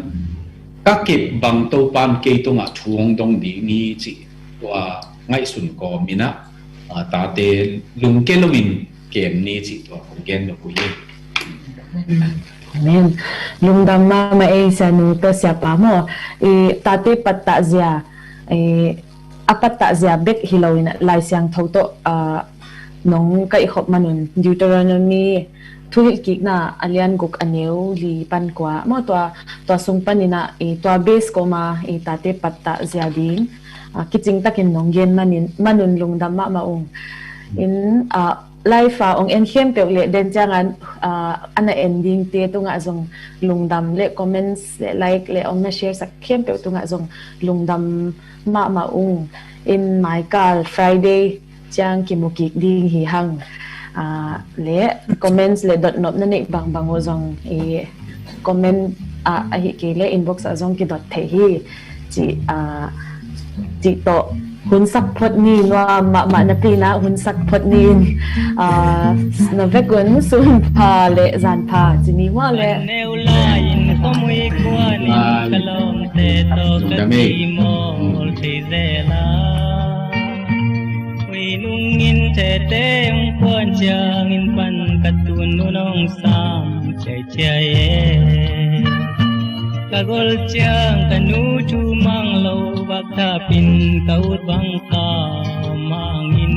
ka kep bang Topan kei tungah thu hong dong ding hi cih tua ngaihsun kawmin ah, ah, tate lungke loin kem ni cih tua kong gen nop uh hi. Amen. Lungdam mahmah ei, sianu tawh siapa maw. I tate pattah zia, i a pattah zia bek hi loin Lai Siangtho tawh, ah, nong kaihkhop manun Deuteronomy, Thuhilhkikna a lian guk a neu li pan kua maw, tua, tua sung panin ah, i tua base kawma i tate pattah zia ding, ah, kicing takin nong gen manin, manun lungdam mahmah ung. In, ah, live a hong en khempeuh le den ciangin, ah, a na en dingte tungah zong lungdam le comments le like le hong na share sak khempeuh tungah zong lungdam mahmah ung. In maikal Friday ciang kimu kik ding hi hang. Ah, le comments le dotnop na neih bangbang uh zong i comment ah, ahih kei le inbox ah zong kidot theih hi. Cih, ah, cih tawh hun sak phot ni, nuam mahmah napi-in ah hun sak phot ni. Ah, na vekun sun pha le zan pha ci ni maw le. Neu lai-in khuamui kuanin ka lawmte tawh ka kimawl thei zel a. Ui nungin thete hong kuan ciangin pan ka tun nun hong sam ciai ciai e. Ka gol ciang ka nu thu mang lo, vak thapin ka ut bang ka mangin.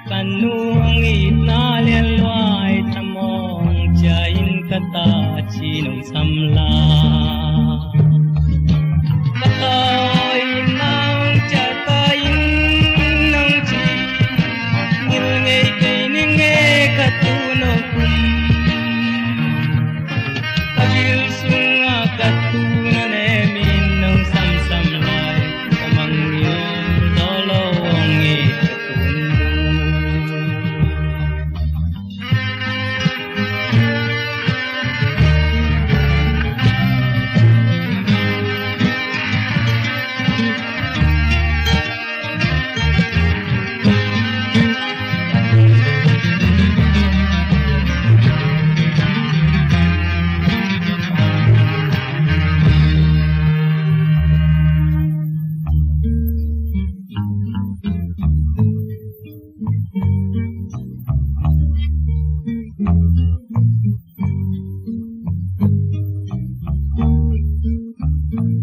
Ka nu hong itna lian luai thamawng ciain ka ta ci nong sam la. Ka ta itna hong ciah ka in nong ci ngil ngei te